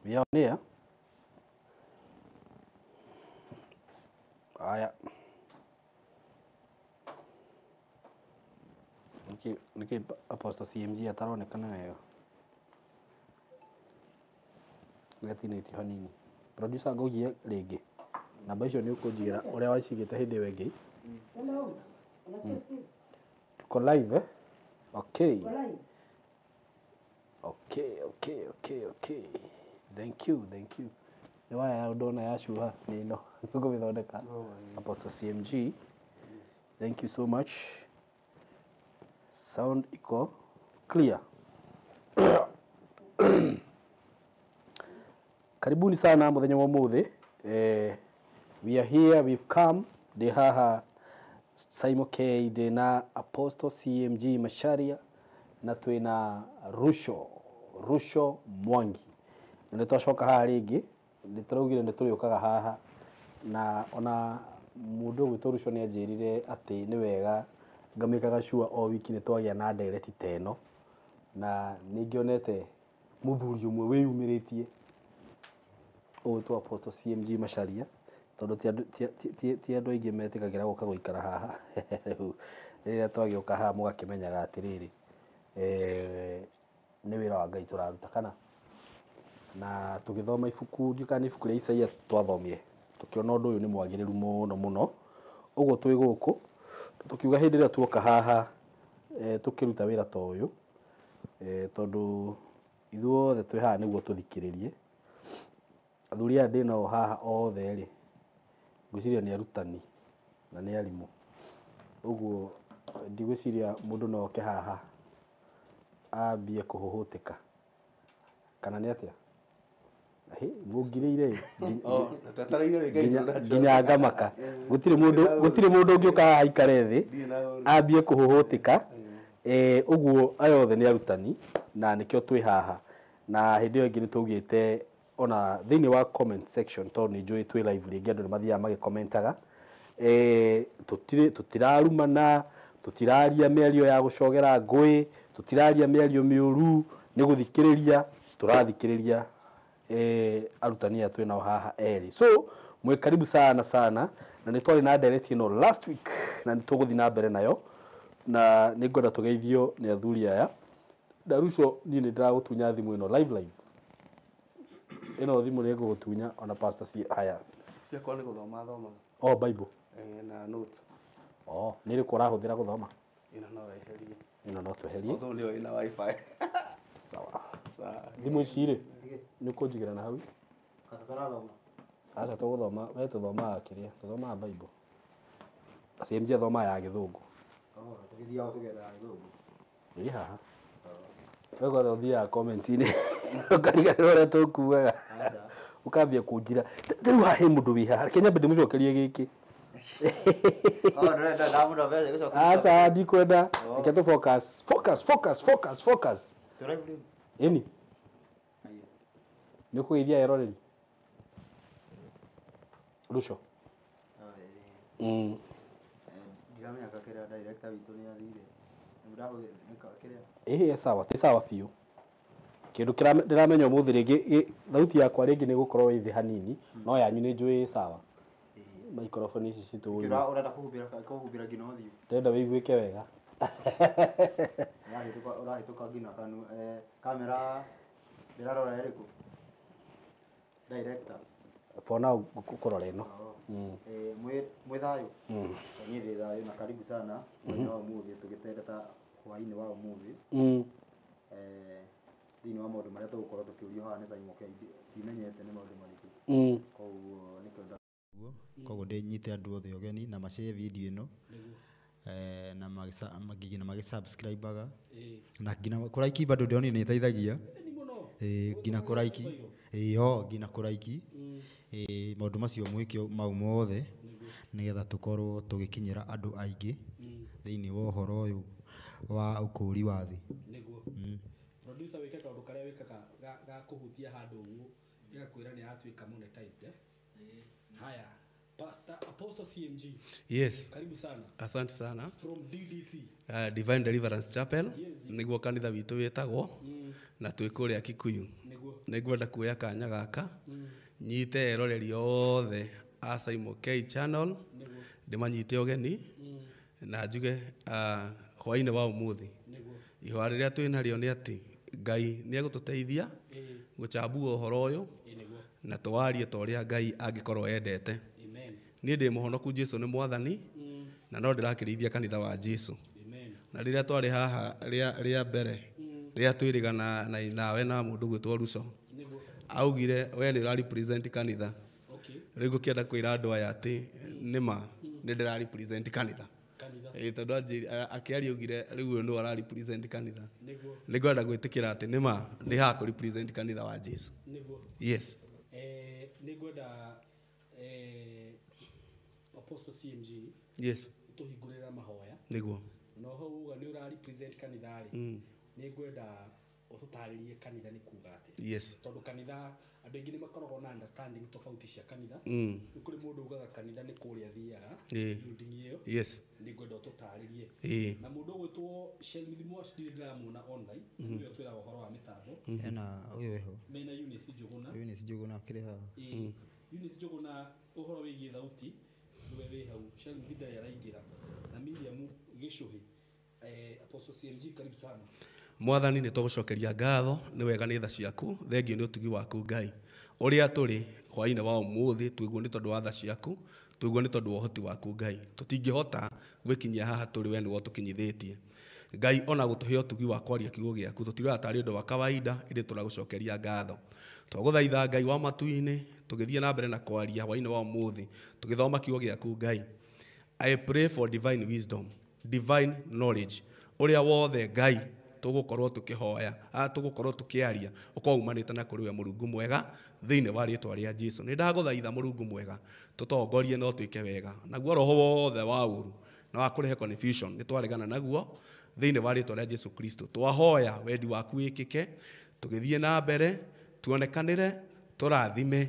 We are on air. Haya. Niki Apostle CMG ataronekana wega. Gatinĩtio hanini. Producer ngũgie rĩngĩ. Namba icio nĩ ũkũnjĩra ũrĩa wacigĩte hĩndĩ ĩyo ĩngĩ. Tuko live, eh? Okay. Okay, okay, okay, okay. Thank you, thank you. Nĩ waya ndona yacuha nĩ ĩno tũkũmĩthondeka. Apostle CMG. Thank you so much. Sound iko clear. Karibuni sana muthenya wa umuthi. We are here, we've come. Ndĩ haha Simon K, ndĩ na Apostle CMG Macharia na twĩna Rusho Mwangi. Na nĩ twacoka haha rĩngĩ, nĩ tũraugire nĩ tũrĩũkaga haha na ona mũndũ ũgwĩtwo Rusho nĩ anjĩrire atĩ nĩ wega ngamĩkaga sure o wiki nĩ twagĩa na ndereti ta ĩno, na nĩ ngĩonete mũthuri ũmwe wĩyumĩrĩtie ũgwĩtwo Apostle CMG Macharia, tondũ ti andũ aingĩ metĩkagĩra gũka gũikara haha. Rĩu rĩrĩa twagĩũka haha mũgakĩmenyaga atĩrĩrĩ, nĩ wĩra wa Ngai tũraruta kana na tũgĩthoma ibuku, ndiũĩ kana nĩ ibuku rĩa Isaia twathomire, tũkĩona ũndũ ũyũ nĩ mwagĩrĩru mũno mũno. Ũguo twĩ gũkũ tũkiuga hĩndĩ ĩrĩa tuoka haha, tũkĩruta wĩra ta ũyũ, tondũ ithuothe twĩ haha nĩguo tũthikĩrĩrie. Athuri aya ndĩ nao haha othe rĩ, ngwĩciria nĩ arutani na nĩ arimũ, ũguo ndigwĩciria mũndũ no oke haha ambie kũhũhũtĩka kana nĩ atĩa? Mũngirĩire nginya ngamaka. Gũtirĩ mũndũ ũngĩũka haha aikare thĩ ambie kũhũhũtĩka. Ũguo aya othe nĩ arutani na nĩkĩo twĩ haha. Na hĩndĩ ĩyo ĩngĩ nĩ twaugĩte ona thĩinĩ wa comment section, tondũ nĩ njũĩ twĩ live rĩngĩ andũ nĩ mathiaga magĩkomentaga. Tũtirarumana, tũtiraria mĩario ya gũcogera ngũĩ, tũtiraria mĩario mĩũru, nĩ gũthikĩrĩria tũrathikĩrĩria arutani aya twĩ nao haha erĩ. So mwĩ karibu sana sana, na nĩ twarĩ na ndereti ĩno last week na nĩ tũgũthiĩ na mbere nayo, na nĩ ngwenda tũgeithio nĩ athuri aya. Ndarusho, niĩ nĩ ndĩragũtunya thimũ ĩno live live. Ĩno thimũ nĩ ngũgũtunya ona pastor ci haya. Ciakwa nĩ gũthoma thomaga. Oh, Bible. Na notes. Oh, nĩ rĩkũ ũrahũthĩra gũthoma? Ĩno no weherie. Ĩno no tweherie. Although nĩyo ĩna wifi. Sawa. Sawa. Thimũ ici rĩ, nĩ ũkũnjigĩra na hau? Tũrathoma. Aca tũgũthoma, we tũthomaga kĩrĩa, tũthomaga Bible. CMG athomaga ya gĩthũngũ. Oh, tũgĩthiaga tũgethaga gĩthũngũ. Ĩ haha. We kwanza ũthiaga comment-inĩ ũkariganĩrwo ũrĩa tũkuaga. Ũkambia kũnjĩra, rĩu haha he mũndũ wĩ haha, reke nyambe ndĩmũcokerie gĩkĩ. Oh, ndũrenda ndamũra mbeca gũcoka. Aca, ndikwenda. Reke tũ focus, focus, focus, focus, focus. Tũ live rĩu? Ĩni. Nĩ ũkũgeithia eroreri? Rusho. Ndiramenya kĩrĩa director witũ nĩ athire. Nĩ Ĩĩ, sawa, ti sawa biũ. Kĩndũ kĩrĩa ndĩramenya ũmũthĩ rĩngĩ, thauti yakwa rĩngĩ nĩ gũkorwo ĩ thĩ hanini, no yanyu nĩ njũĩ sawa. Microphone ici citũ. Ũrenda kũhumbĩra nginya ũthiũ? Ndĩrenda wĩiguĩke wega. Ũrahĩtũka nginya kanua. Kamera ndĩrarora ĩrĩkũ? Director. For now ngũkũrora ĩno. Mwĩ thayũ? Niĩ ndĩ thayũ na karibu sana mũthenya wa ũmũthĩ tũgĩtereta hwaĩ-inĩ wa ũmũthĩ. Thĩinĩ wa maũndũ marĩa tũgũkorwo tũkĩũrio haha nĩ Simon K, ndimenyete nĩ maũndũ marĩkũ. Koguo nĩkĩo koguo ndĩnyite andũ othe ũgeni na macare video ĩno, na nginya magĩsubscribe-aga na nginya kũraiki bado ndĩronire nĩ ĩteithagia. Nginya kũraiki. Ho nginya kũraiki. Maũndũ macio mwĩke mau mothe nĩgetha tũkorwo tũgĩkinyĩra andũ aingĩ thĩinĩ wa ũhoro ũyũ wa ũkũũri wa thĩ. Nĩguo. Producer wĩke kaũndũ karĩa wĩkaga ga kũhutia handũ ũguo ĩgakwĩra nĩ yatuĩka monetized, eh? Haya, Pastor Apostle CMG. Yes. Karibu sana. Asante sana. From DDC. Divine Deliverance Chapel. Yes. Niguo kanitha witũ wĩtagwo. Na twĩ kũrĩa Kikuyu. Nĩ ngwenda kuoya kanya gaka nyite eroreri othe a Saimo K channel, ndĩmanyite ũgeni na njuge hwaĩ-inĩ wa ũmũthĩ ihoya rĩrĩa twĩ narĩo nĩ atĩ Ngai nĩ egũtũteithia gũchambua ũhoro ũyũ na tũwarie ta ũrĩa Ngai angĩkorwo endete. Niĩ ndĩ mũhonoku, Jesu nĩ mwathani, na no ndĩrakĩrĩithia kanitha wa Jesu. Na rĩrĩa twarĩ haha rĩa mbere rĩrĩa twĩrĩga nawe na mũndũ gwĩtwo Ruco, augire we nĩ ũra represent kanitha. Rĩu ngũkĩenda kwĩra andũ aya atĩ nĩma nĩ ndĩra represent kanitha. Tondũ akĩaria augire rĩu ũyũ nĩwe ũra represent kanitha. Nĩ ngwenda gwĩtĩkĩra atĩ nĩma ndĩ haha kũ represent kanitha wa Jesu. Yes. Nĩ ngwenda Apostle CMG Yes. tũhingũrĩra mahoya. Nĩguo. Na ho uga nĩ ũra represent kanitha rĩ, nĩ ngwenda ũtũtarĩrie kanitha nĩ kuga atĩa. Yes. Tondũ kanitha andũ aingĩ nĩ makoragwo na understanding tofauti cia kanitha. Nĩ kũrĩ mũndũ ugaga kanitha nĩ kũrĩa thiaga building ĩyo. Yes. Nĩ ngwenda ũtũtarĩrie. Na mũndũ ũgwĩtwo Shelmith Mwash ndirĩ ndĩramuona online, nĩwe ũtwĩraga ũhoro wa mĩtambo. Ena ũyũ wĩho. Mena Eunice Njũgũna. Eunice Njũgũna akĩrĩ haha. Eunice Njũgũna ũhoro wĩgiĩ thauti nĩwe wĩ hau. Shelmith ndarĩ araingĩra. Na Miriam Gĩcũhĩ. Apostle CMG karibu sana. Mwathani nĩ tũgũcokeria ngatho nĩ wega nĩ tha ciaku, thengio nĩ ũtugi waku Ngai. Ũrĩa tũrĩ hwaĩ-inĩ wa ũmũthĩ twĩguo nĩ tondũ wa tha ciaku, twĩguo nĩ tondũ wa ũhoti waku Ngai. Tũtingĩhota gwĩkinyia haha tũrĩ, we nĩwe ũtũkinyithĩtie. Ngai ona gũtũhe ũtugi wa kwaria kiugo gĩaku, tũtirona tarĩ ũndũ wa kawaida, ĩndĩ tũragũcokeria ngatho. Twagũthaitha Ngai wa matu-inĩ, tũgĩthiĩ na mbere na kwaria hwaĩ-inĩ wa ũmũthĩ, tũgĩthoma kiugo gĩaku Ngai. I pray for divine wisdom, divine knowledge. Ũrĩa wothe Ngai tũgũkorwo tũkĩhoya, tũgũkorwo tũkĩaria, ũkorwo umanĩte na kũrĩ we Mũrungu mwega, thĩinĩ wa rĩtwa rĩa Jesu. Nĩ ndagũthaitha Mũrungu mwega, tũtongorie na ũtwĩke wega. Naguo roho wothe wa ũru na wa kũrehe confusion nĩ twaregana naguo thĩinĩ wa rĩtwa rĩa Jesu Kristo. Twahoya wendi waku wĩkĩke, tũgĩthiĩ na mbere, tuonekanĩre, tũrathime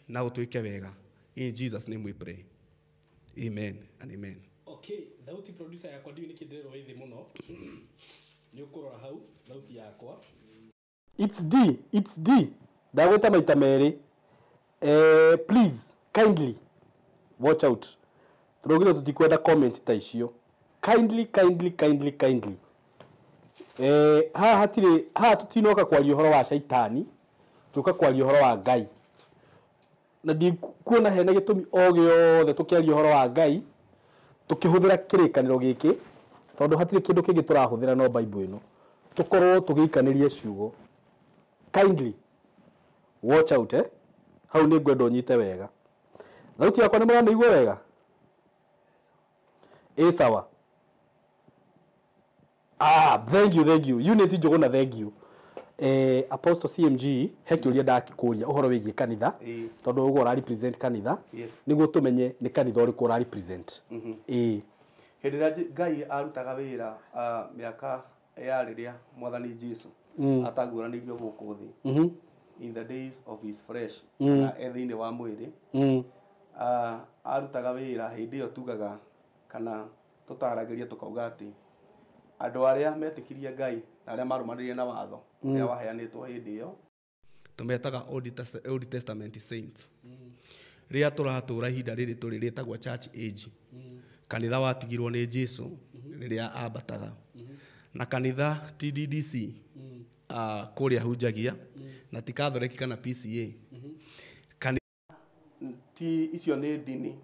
na ũtwĩke wega. In Jesus name we pray. Amen and amen. Okay, thauti producer yakwa ndiũĩ nĩkĩ ndĩrerwo ĩ thĩ mũno. Nĩ ũkũrora hau thauti yakwa. It's D, it's D. Ndagwĩta maita merĩ. Please kindly watch out. Tũraugire tũtikwenda comment ta icio. Kindly, kindly, kindly, kindly. Haha hatirĩ, haha tũtinoka kwaria ũhoro wa caitani, tũka kwaria ũhoro wa Ngai. Na ndikuona hena gĩtũmi o gĩothe tũkĩaria ũhoro wa Ngai tũkĩhũthĩra kĩrĩkanĩro gĩkĩ, tondũ hatirĩ kĩndũ kĩngĩ tũrahũthĩra no Bible ĩno, tũkorwo tũgĩikanĩria ciugo. Kindly watch out, Hau nĩ ngwenda ũnyite wega. Thauti yakwa nĩ mũramĩigua wega? Ĩ sawa. Thank you, thank you. Eunice Njũgũna, thank you. Apostle CMG he kĩũria ndakĩkũria ũhoro wĩgiĩ kanitha, tondũ ũguo ũra represent kanitha, nĩguo tũmenye nĩ kanitha ũrĩkũ ũra represent. Hĩndĩ ĩrĩa Ngai arutaga wĩra mĩaka ya rĩrĩa Mwathani Jesu ataguũranĩirio gũkũ thĩ, in the days of his flesh, na e thĩinĩ wa mwĩrĩ, arutaga wĩra hĩndĩ ĩyo tugaga kana tũtaragĩria tũkauga atĩ andũ arĩa metĩkirie Ngai na arĩa marũmanĩrĩire na watho ũrĩa waheanĩtwo hĩndĩ ĩyo tũmetaga Old Testament saints. Rĩrĩa tũratũra ihinda rĩrĩ tũrĩ rĩtagwo church age. Kanitha watigirwo nĩ Jesu rĩrĩa ambataga. Na kanitha TDDC kũrĩa hunjagia, na ti Catholic kana PCA. Kanitha ti icio nĩ ndini,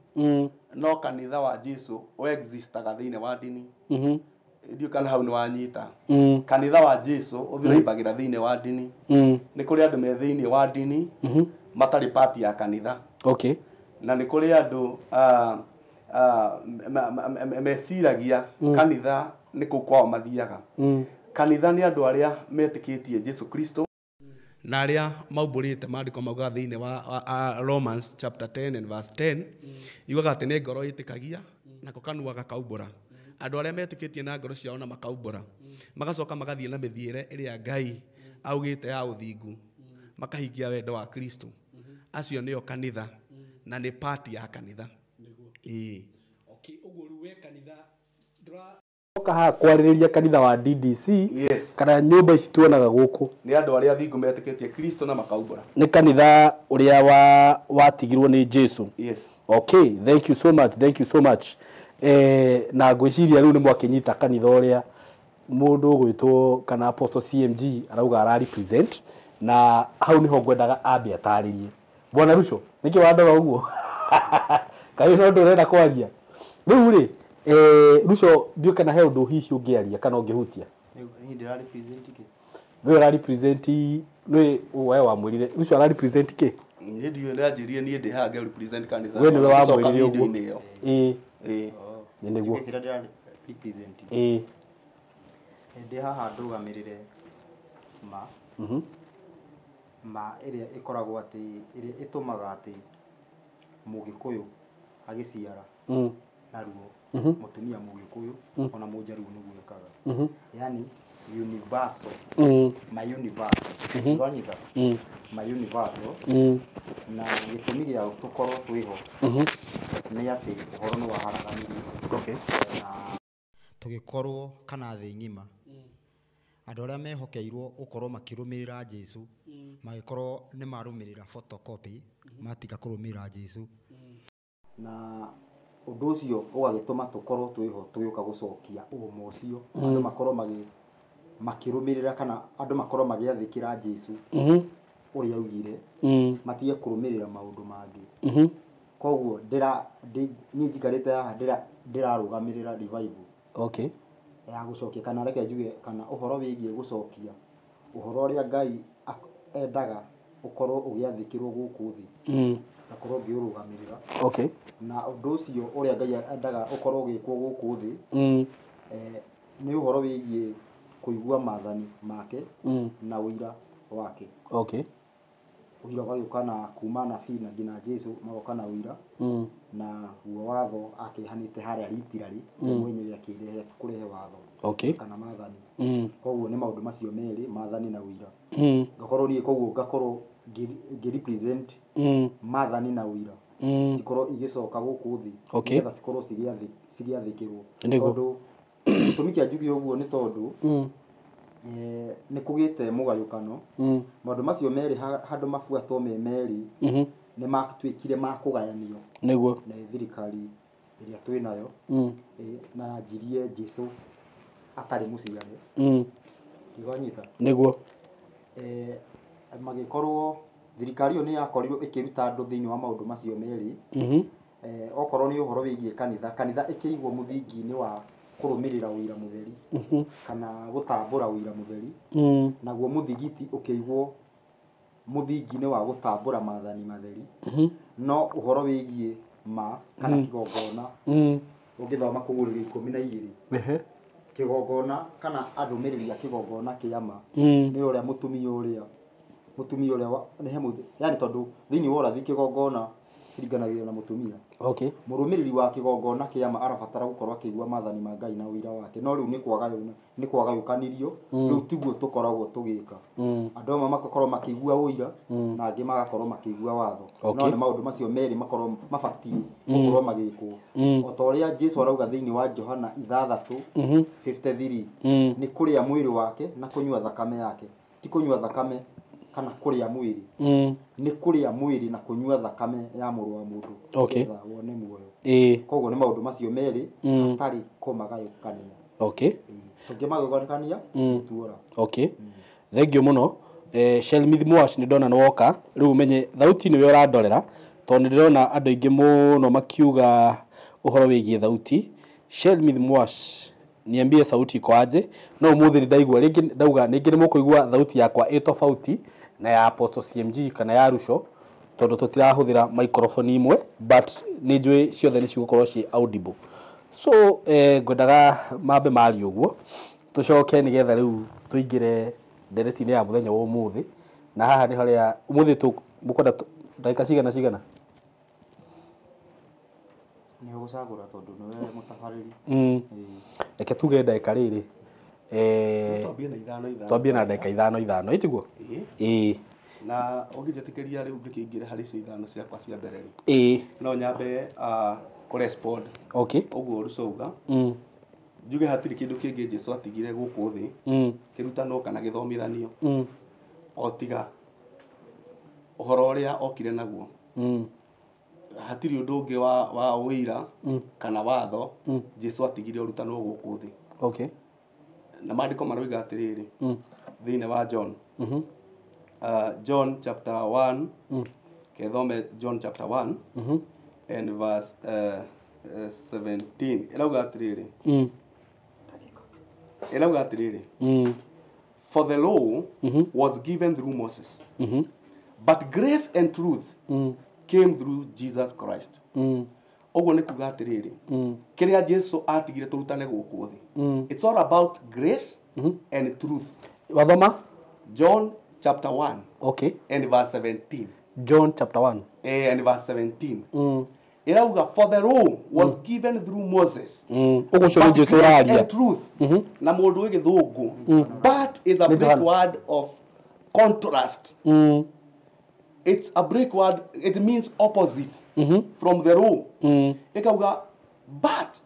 no kanitha wa Jesu ũexistaga thĩinĩ wa ndini. Ndiũ kana hau nĩ wanyita. Kanitha wa Jesu ũthiraibagĩra thĩinĩ wa ndini. Nĩ kũrĩ andũ me thĩinĩ wa ndini matarĩ part ya kanitha. Okay. Na nĩ kũrĩ andũ meciragia kanitha nĩ kũu kwao mathiaga. Kanitha nĩ andũ arĩa metĩkĩtie Jesu Kristo na arĩa maumbũrĩte maandĩko maugaga thĩinĩ wa Romans chapter 10 and verse 10, yugaga atĩ nĩ ngoro ĩtĩkagia nako kanua gakaumbũra. Andũ arĩa metĩkĩtie na ngoro ciao na makaumbũra, magacoka magathiĩ na mĩthiĩre ĩrĩa Ngai augĩte ya ũthingu, makahingia wendo wa Kristo, acio nĩo kanitha na nĩ part ya kanitha. Okay, ũguo rĩu we kanitha ndũra Oka haha kwarĩrĩria kanitha wa DDC. Yes. Kana nyũmba ici tuonaga gũkũ. Nĩ andũ arĩa athingu metĩkĩtie Kristo na makaumbũra. Nĩ kanitha ũrĩa wa watigirwo nĩ Jesu. Yes. Okay, thank you so much, thank you so much. Na ngwĩciria rĩu nĩ mwakĩnyita kanitha ũrĩa mũndũ ũgwĩtwo kana Apostle CMG arauga ara represent, na hau nĩho ngwendaga ambe atarĩrie. Bwana Ruco, nĩkĩ wandora ũguo? Kaĩ no ũndũ ũrenda kwaria? Rĩu rĩ, Ruco ndiũĩ kana he ũndũ hihi ũngĩaria kana ũngĩhutia. Niĩ ndĩra represent kĩ? Nĩwe ũra represent, nĩwe we wamwĩrire Ruco ara represent kĩ? Niĩ ndiũĩ, nĩanjĩrire niĩ ndĩ haha ngĩ represent kanitha. We nĩwe Ngĩcoka wamwĩrire ũguo. video-inĩ ĩyo. Ĩĩ, Ĩĩ. nĩ nĩguo. Njuge kĩrĩa ndĩra represent. Ĩĩ. Ndĩ haha ndũgamĩrĩre ma. Ma ĩrĩa ĩkoragwo atĩ ĩrĩa ĩtũmaga atĩ mũgĩkũyũ agĩciara naruo mũtumia mũgĩkũyũ ona mũnjaruo nĩguo ekaga. Yani universal. Ma universal. Ũranyita? Ma universal. Na gĩtũmi gĩa tũkorwo twĩho nĩ atĩ ũhoro nĩ waharaganirio. Okay. Na tũgĩkorwo kana thĩ ng'ima andũ arĩa mehokeirwo gũkorwo makĩrũmĩrĩra Jesu magĩkorwo nĩ marũmĩrĩra photocopy matiga kũrũmĩrĩra Jesu. Na ũndũ ũcio ũgagĩtũma tũkorwo twĩho tũgĩũka gũcokia ũma ũcio, andũ makorwo makĩrũmĩrĩra kana andũ makorwo magĩathĩkĩra Jesu ũrĩa augire, matige kũrũmĩrĩra maũndũ mangĩ. Koguo niĩ njikarĩte haha ndĩrarũgamĩrĩra revival. Okay. Ya gũcokia kana reke njuge kana ũhoro wĩgiĩ gũcokia ũhoro ũrĩa Ngai endaga ũkorwo ũgĩathĩkĩrwo gũkũ thĩ, ngakorwo ngĩũrũgamĩrĩra. Okay. Na ũndũ ũcio ũrĩa Ngai endaga ũkorwo ũgĩkwo gũkũ thĩ, nĩ ũhoro wĩgiĩ kũigua maathani make na ũira wake. Okay. Ũira ũgagĩũka na kuma nabii na nginya Jesu magoka na ũira, na guo watho akĩhanĩte harĩa literally mwenyewe akĩrehe kũrehe watho. Okay. Kana maathani. Koguo nĩ maũndũ macio merĩ, maathani na ũira. Ngakorwo niĩ koguo ngakorwo ngĩ represent maathani na ũira. Cikorwo igĩcoka gũkũ thĩ. Okay. Nĩgetha cikorwo cigĩathĩkĩrwo. Nĩguo. Tondũ gĩtũmi kĩa njuge ũguo nĩ tondũ nĩ kũgĩte mũgayũkano. Maũndũ macio merĩ handũ mabuatwo me merĩ nĩ matuĩkire ma kũgayanio. Nĩguo. Nĩ thirikari ĩrĩa twĩ nayo. Na yanjirie Jesu atarĩ mũciare. Ndigwanyita? Nĩguo. Magĩkorwo thirikari ĩyo nĩ yakorirwo ĩkĩruta andũ thĩinĩ wa maũndũ macio merĩ. Okorwo nĩ ũhoro wĩgiĩ kanitha, kanitha ĩkĩigwo mũthingi-inĩ wa kũrũmĩrĩra ũira mũtheri kana gũtambũra ũira mũtheri, naguo mũthigiti ũkĩigwo mũthingi-inĩ wa gũtambũra maathani matheri. No ũhoro wĩgiĩ ma kana kĩgongona, ũngĩthoma kũgũrĩrio 12, kĩgongona kana arũmĩrĩri a kĩgongona kĩa ma nĩ ũrĩa mũtumia ũrĩa nĩ he yani tondũ thĩinĩ wa ũrathi kĩgongona kĩringanagĩrĩrio na mũtumia. Okay. Mũrũmĩrĩri wa kĩgongona kĩa ma arabatara gũkorwo akĩigua maathani ma Ngai na ũira wake, no rĩu nĩ kwagayũkanirio, rĩu tiguo tũkoragwo tũgĩka. Andũ amwe magakorwo makĩigua ũira na angĩ magakorwo makĩigua watho. Okay. No nĩ maũndũ macio merĩ makorwo mabatiĩ gũkorwo magĩkwo. O ta ũrĩa Jesu arauga thĩinĩ wa Johana 6:53, nĩ kũrĩa mwĩrĩ wake na kũnyua thakame yake, ti kũnyua thakame kana kũrĩa mwĩrĩ, nĩ kũrĩa mwĩrĩ na kũnyua thakame ya mũrũ wa mũndũ. Okay. Nĩgetha wone muoyo. Ĩĩ. Koguo nĩ maũndũ macio merĩ hatarĩ kũmagayũkania. Okay. Tũngĩmagayũkania tuora. Okay. Thank you mũno. Shelmith Mwash nĩ ndona nĩ woka. Rĩu ũmenye thauti nĩwe ũrandorera tondũ nĩ ndĩrona andũ aingĩ mũno makiuga ũhoro wĩgiĩ thauti. Shelmith Mwash, niambie sauti iko aje? No ũmũthĩ nĩ ndaigua rĩngĩ ndauga rĩngĩ nĩ mũkũigua thauti yakwa ĩ tofauti na ya Apostle CMG kana ya Ruco tondũ tũtirahũthĩra microphone imwe, but nĩ njũĩ ciothe nĩ cigũkorwo ciĩ audible. So ngwendaga mambe marie ũguo tũcoke nĩgetha rĩu tũingĩre ndereti-inĩ ya mũthenya wa ũmũthĩ. Na haha nĩ harĩa ũmũthĩ mũkwenda ndagĩka cigana cigana? Nĩ ũgũcagũra tondũ nĩwe mũtabarĩri. Reke tuge ndagĩka rĩrĩ. Twambie na ithano ithano. Twambie na ndagĩka ithano ithano, ĩtiguo? Ĩĩ. Na ũngĩnjĩtĩkĩria rĩu ngĩkĩingĩre harĩ icio ithano ciakwa cia mbere rĩ. Ĩĩ. No nyambe kũ respond. Okay. Ũguo Ruco auga. Njuge hatirĩ kĩndũ kĩngĩ Jesu atigire gũkũ thĩ kĩrutanwo kana gĩthomithanio o tiga ũhoro ũrĩa okire naguo. Hatirĩ ũndũ ũngĩ wa ũira kana watho Jesu atigire ũrutanwo gũkũ thĩ. Okay. Na maandĩko maroiga atĩrĩrĩ thĩinĩ wa John, John chapter 1, kethome John chapter 1 and verse 17 ĩrauga atĩrĩrĩ, ĩrauga atĩrĩrĩ, for the law was given through Moses, but grace and truth came through Jesus Christ. Ũguo nĩ kuga atĩrĩrĩ, kĩrĩa Jesu atigire tũrutane gũkũ thĩ, it's all about grace and truth. Wathoma? John chapter 1 Okay. and verse 17. John chapter 1. And verse 17. Ĩrauga for the law was given through Moses. Ũguo ũcio nĩ But Jesu grace ũraria. and truth. Na mũndũ wĩ gĩthũngũ. But is a Nĩ break Johana. word of contrast. It's a break word, it means opposite from the law. Ĩkauga but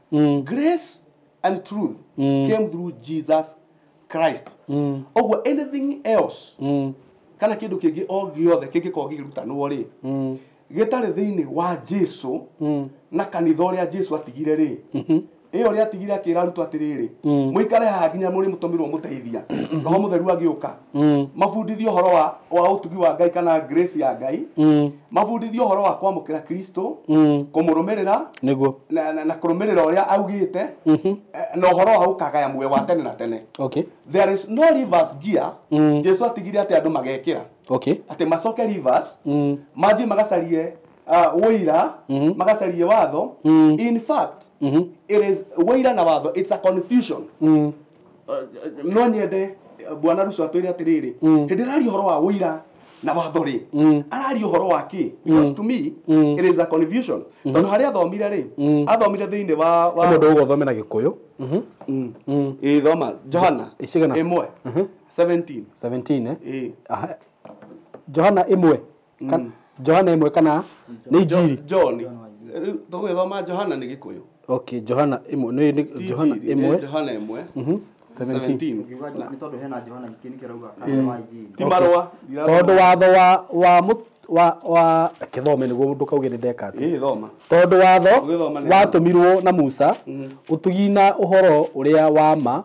grace and truth came through Jesus Christ. Ũguo anything else kana kĩndũ kĩngĩ o gĩothe kĩngĩkorwo gĩkĩrutanwo rĩ, gĩtarĩ thĩinĩ wa Jesu na kanitha ũrĩa Jesu atigire rĩ, ĩyo ũrĩa atigire akĩra arutwo atĩrĩrĩ, mũikare haha nginya mũrĩ mũtũmĩrwo mũteithia Roho Mũtheru agĩũka, mabundithio ũhoro wa ũtugi wa Ngai kana grace ya Ngai, mabundithio ũhoro wa kwamũkĩra Kristo, kũmũrũmĩrĩra Nĩguo. na kũrũmĩrĩra ũrĩa augĩte, na ũhoro wa gũkagaya muoyo wa tene na tene. Okay. There is no reverse gear. Jesu atigire atĩ andũ magekĩra Okay. atĩ macoke reverse, manjie magacarie ũira, magacarie watho. In fact, it is ũira na watho, it's a confusion. No nyende bwana Ruco atwĩre atĩrĩrĩ, hĩndĩ ĩraria ũhoro wa ũira na watho rĩ, araria ũhoro wa kĩ? Because to me it is a confusion, tondũ harĩa athomire rĩ, athomire thĩinĩ wa Mũndũ ũgũthome na Gĩkũyũ. Ĩ thoma Johana Icigana? 1 17. 17 eh? Ĩ. Aha. Johana 1. Johana 1 kana nĩ Injiri? John rĩu tũgũgĩthoma Johana nĩ Gĩkũyũ. Okay, Johana 1 nĩ Johana Ti Injiri, 1 nĩ Johana 1 17. Ũngiuga nĩ tondũ hena Johana ingĩ nĩkĩo arauga kana wa Injiri. Ti marũa. Tondũ watho wa kĩthome nĩguo ndũkauge nĩ ndeka atĩ. Ĩ thoma. Tondũ watho Ũgĩthoma nĩ watũmirwo na Musa, ũtugi na ũhoro ũrĩa wa ma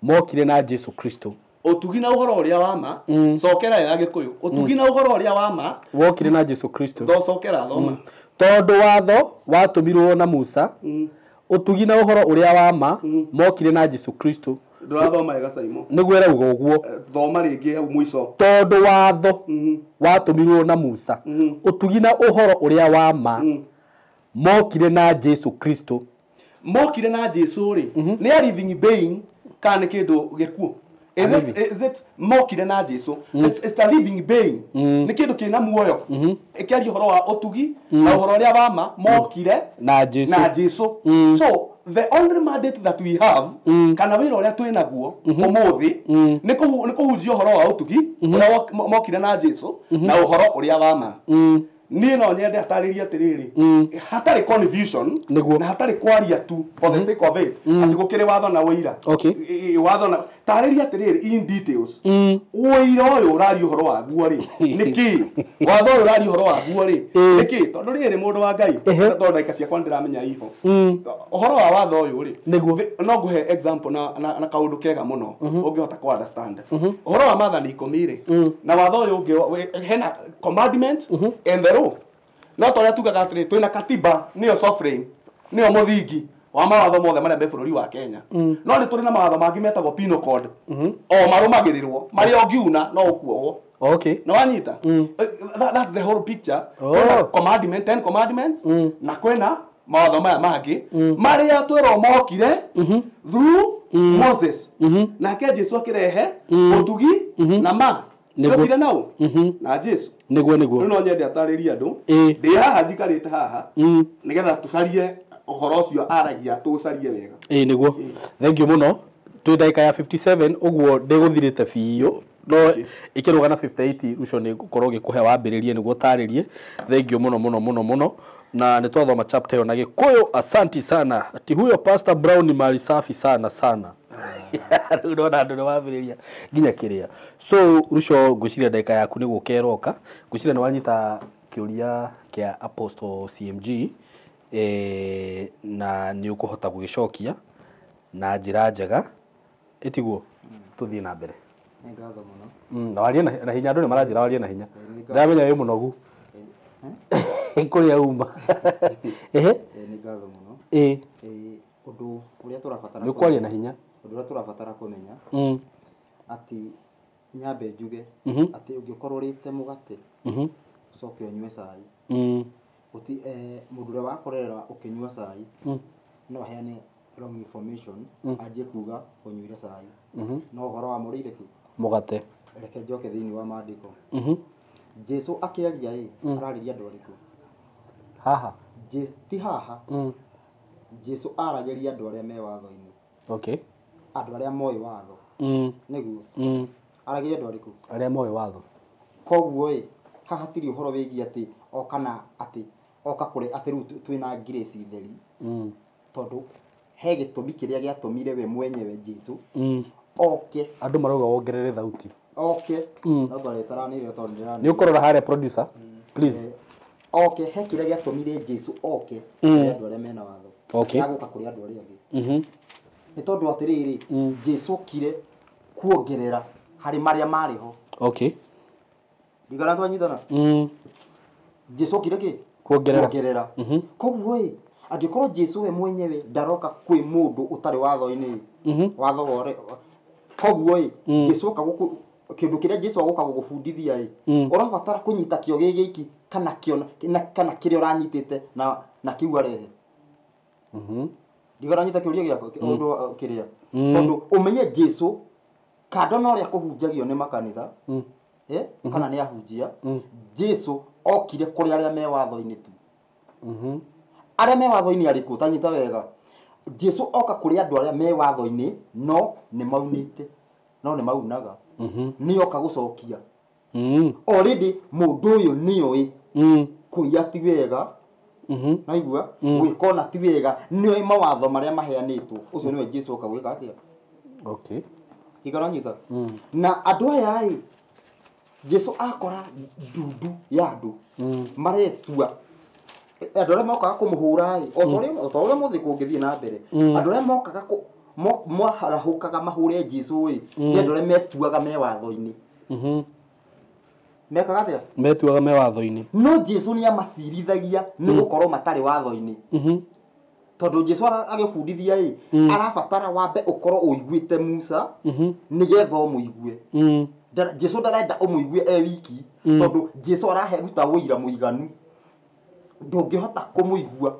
mokire na Jesu Kristo. Ũtugi na ũhoro ũrĩa wa ma, cokera ya Gĩkũyũ. Ũtugi na ũhoro ũrĩa wa ma Wokire na Jesu Kristo. Ndocokera thoma. Tondũ watho watũmirwo na Musa, ũtugi na ũhoro ũrĩa wa ma mokire na Jesu Kristo. Ndũrathoma wega Simon. Nĩguo ĩrauga ũguo. Thoma rĩngĩ hau mũico. Tondũ watho watũmirwo na Musa, ũtugi na ũhoro ũrĩa wa ma mokire na Jesu Kristo. Mokire na Jesu rĩ, nĩ a living being kana nĩ kĩndũ gĩkuũ? Is it mokire na Jesu? It's a living being. Nĩ kĩndũ kĩna muoyo. Ĩkĩaria ũhoro wa ũtugi na ũhoro ũrĩa wa ma mokire Na Jesu. na Jesu. So the only mandate that we have, kana wĩra ũrĩa twĩ naguo ũmũthĩ, nĩ kũhunjia ũhoro wa ũtugi ũrĩa mokire na Jesu na ũhoro ũrĩa wa ma. Niĩ no nyende atarĩrie atĩrĩrĩ, hatarĩ confusion Nĩguo. na hatarĩ kwaria tu for the sake of it, atĩ gũkĩrĩ watho na ũira. Okay. Watho na tarĩria atĩrĩrĩ in details, ũira ũyũ ũraria ũhoro waguo rĩ nĩ kĩ? Watho ũyũ ũraria ũhoro waguo rĩ nĩ kĩ? Tondũ rĩrĩ mũndũ wa Ngai, tondũ ndagĩka ciakwa nĩndĩramenya iho ũhoro wa watho ũyũ rĩ. Nĩguo. No ngũhe example na kaũndũ kega mũno ũngĩhota kũ understand ũhoro wa maathani 10 rĩ na watho ũyũ ũngĩ. Hena commandment and the law. No ta ũrĩa tugaga atĩrĩ, twĩna katiba, nĩyo sovereign, nĩyo mũthingi wa mawatho mothe marĩa me bũrũri wa Kenya, no nĩ tũrĩ na mawatho mangĩ metagwo penal code, o marũmagĩrĩrwo marĩa ũngiuna no ũkuohwo. Okay. Na wanyita? That's the whole picture. Oh. Kwĩna commandment, 10 commandments, na kwĩna mawatho maya mangĩ marĩa twĩrwo mokire through Moses, nake Jesu akĩrehe ũtugi na ma. Nĩguo. Ciokire nau na Jesu. Nĩguo nĩguo. Rĩu no nyende atarĩrie andũ. Ĩ. Ndĩ haha njikarĩte haha nĩgetha tũcarie ũhoro ũcio aragia, tũũcarie wega. Ĩ nĩguo. Thank you mũno. Twĩ ndagĩka ya 57 ũguo ndĩgũthirĩte biũ, no ĩkĩrũga na 58 Ruco nĩ ngũkorwo ngĩkũhe wambĩrĩrie nĩguo ũtarĩrie. Thank you mũno mũno mũno mũno. Na nĩ twathoma chapter ĩyo na Gĩkũyũ. Asanti sana. Ati huyo Pastor Brown ni mali safi sana sana. Rĩu ndona andũ nĩ wambĩrĩria nginya kĩrĩa. So Ruco, ngwĩciria ndagĩka yaku nĩ gũka ĩroka. Ngwĩciria nĩ wanyita kĩũria kĩa Apostle CMG, na nĩ ũkũhota gũgĩcokia na njĩra njega, ĩtiguo? Tũthiĩ na mbere. Nĩ ngatho mũno. Na warie na hinya, andũ nĩ maranjĩra warie na hinya. Ndĩramenya wĩ mũnogu kũrĩa uma. Ehe. Nĩ ngatho mũno. Ũndũ ũrĩa tũrabatara Nĩ ũkwaria na hinya. Ũndũ ũrĩa tũrabatara kũmenya atĩ nyambe njuge atĩ ũngĩkorwo ũrĩte mũgate ũcoke ũnyue cai, gũti mũndũ ũrĩa wakorerera ũkĩnyua cai no aheane wrong information, anjie kuga ũnyuire cai, no ũhoro wa mũrĩire kĩ? Mũgate. Reke njoke thĩinĩ wa maandĩko. Jesu akĩaria ĩ, ararĩria andũ arĩkũ? Haha. Ti haha. Jesu aragĩria andũ arĩa me watho-inĩ. Andũ arĩa moĩ watho. Nĩguo. Aragĩria andũ arĩkũ? Arĩa moĩ watho. Koguo ĩ, haha hatirĩ ũhoro wĩgiĩ atĩ oka na atĩ oka kũrĩ atĩ rĩu twĩna grace theri, tondũ he gĩtũmi kĩrĩa gĩatũmire we mwenyewe Jesu oke. Andũ marauga wongerere thauti. Oke. No ngorwo ĩtaranĩrĩra tondũ ndĩranĩrĩra. Nĩ ũkũrora harĩa, producer, please. Oke, he kĩrĩa gĩatũmire Jesu oke kũrĩ andũ arĩa mena watho. Agũka kũrĩ andũ arĩa angĩ. Nĩ tondũ atĩrĩrĩ, Jesu okire kuongerera harĩ marĩa marĩ ho. Ndigana twanyitana? Jesu okire kĩ? Kuongerera. Kuongerera. Koguo ĩ, angĩkorwo Jesu we mwenyewe ndaroka kwĩ mũndũ ũtarĩ watho-inĩ, watho wore, koguo ĩ, Jesu oka gũkũ, kĩndũ kĩrĩa Jesu agũka gũgũbundithia ĩ, ũrabatara kũnyita kĩo gĩ gĩiki kana kĩo na kana kĩrĩa ũranyitĩte na kĩu arehe. Ndigana nyita kĩũria gĩakwa, ũndũ kĩrĩa. Tondũ ũmenye Jesu kando na ũrĩa kũhunjagio nĩ makanitha, kana nĩ ahunjia, Jesu okire kũrĩ arĩa me watho-inĩ tu. Arĩa me watho-inĩ arĩkũ? Tanyita wega. Jesu oka kũrĩ andũ arĩa me watho-inĩ no nĩ maunĩte, no nĩ maunaga. Nĩ oka gũcokia. Already mũndũ ũyũ nĩoĩ kũiya ti wega, naigua gwĩka ona ti wega, nĩoĩ mawatho marĩa maheanĩtwo. Ũcio nĩwe Jesu oka gwĩka atĩa? Tigana nyita. Na andũ aya ĩ, Jesu akora ndundu ya andũ maretua andũ arĩa mokaga kũmũhũra ĩ, o ta ũrĩa mũthĩ kũngĩthiĩ na mbere, andũ arĩa mokaga maharahũkaga mahũre Jesu ĩ, nĩ andũ arĩa metuaga me watho-inĩ. Mekaga atĩa? Metuaga me watho-inĩ. No Jesu nĩ amacirithagia nĩ gũkorwo matarĩ watho-inĩ. Tondũ Jesu agĩbundithia ĩ, arabatara wambe ũkorwo ũiguĩte Musa nĩgetha ũmũigue. Jesu ndarenda ũmũigue e wiki, tondũ Jesu araheruta ũira mũiganu. Ndũngĩhota kũmũigua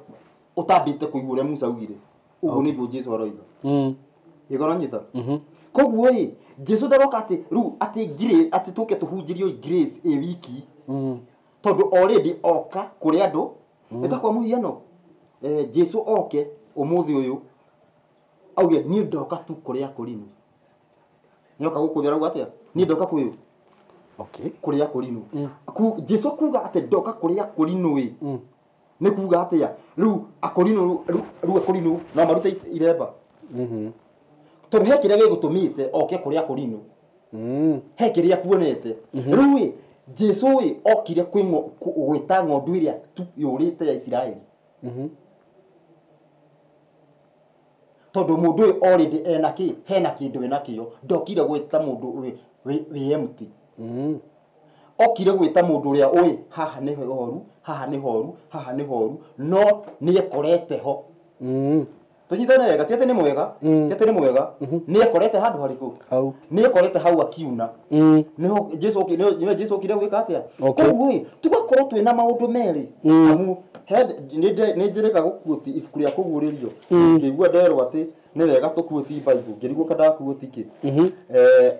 ũtambĩte kũigua ũrĩa Musa augire. Ũguo nĩguo Jesu aroiga. Ĩgora nyita? Koguo ĩ, Jesu ndaroka atĩ rĩu atĩ grace, atĩ tũke tũhunjĩrio grace ĩ wiki, tondũ already oka kũrĩ andũ. Nĩ ta kwa mũhiano, Jesu oke ũmũthĩ ũyũ auge niĩ ndoka tu kũrĩ Akorino. Nĩoka gũkũ thĩ arauga atĩa? Niĩ ndoka kwĩ ũ? Kũrĩ Akorino. Jesu kuga atĩ ndoka kũrĩ Akorino ĩ, nĩ kuga atĩa? Rĩu Akorino, rĩu Akorino no marute iremba. Tondũ he kĩrĩa gĩgũtũmĩte oke kũrĩ Akorino. He kĩrĩa kuonete. Rĩu ĩ, Jesu ĩ okire gwĩta ng'ondu ĩrĩa tu yũrĩte ya Isiraeli. Tondũ mũndũ ũyũ already ena kĩ? Hena kĩndũ enakĩo. Ndokire gwĩta mũndũ wĩ empty. Okire gwĩta mũndũ ũrĩa ũĩ haha nĩ horu, haha nĩ horu, haha nĩ horu, no nĩekorete ho. Tũnyitane wega, ti atĩ nĩ mwega, ti atĩ nĩ mwega, nĩekorete handũ harĩkũ? Hau. Nĩekorete hau akiuna. Nĩho Jesu nĩwe Jesu okire gwĩka atĩa? Koguo ĩ, tũgakorwo twĩna maũndũ merĩ. Amu nĩ njĩrĩga gũkuoti ibuku rĩa kũguũrĩrio. Ngĩigua nderwo atĩ nĩ wega tũkuoti Bible, ngĩrigwo kana ndakuoti kĩ.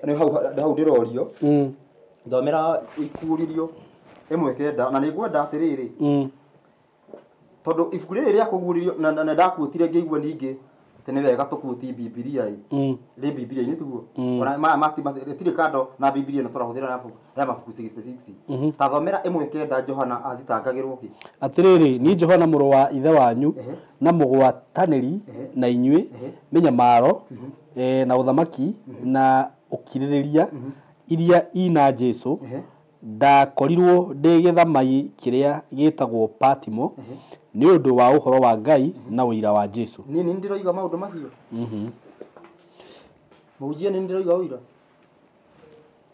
Nĩ hau ndĩrorio. Thomera ikuũrĩrio 1:9, na nĩngwenda atĩrĩrĩ, tondũ ibuku rĩrĩ rĩa kũguũrĩrio na ndakuotire ngĩigua ningĩ Atĩ nĩ wega tũkuti Bibilia ĩ. Rĩ Bibilia inĩ tiguo. Ona ma tirĩ kando na Bibilia ĩno tũrahũthĩra ya mabuku 66. Ta thomera 1:9 Johana athitangagĩrwo kĩ? Atĩrĩrĩ, niĩ Johana mũrũ wa ithe wanyu na mũgwatanĩri na inyuĩ mĩnyamaro na ũthamaki na ũkirĩrĩria iria ina Jesu, ndakorirwo ndĩ gĩthamai kĩrĩa gĩtagwo Patimo nĩ ũndũ wa ũhoro wa Ngai na ũira wa Jesu. Niĩ nĩ ndĩroiga maũndũ macio. Mũhunjia nĩ ndĩroiga ũira.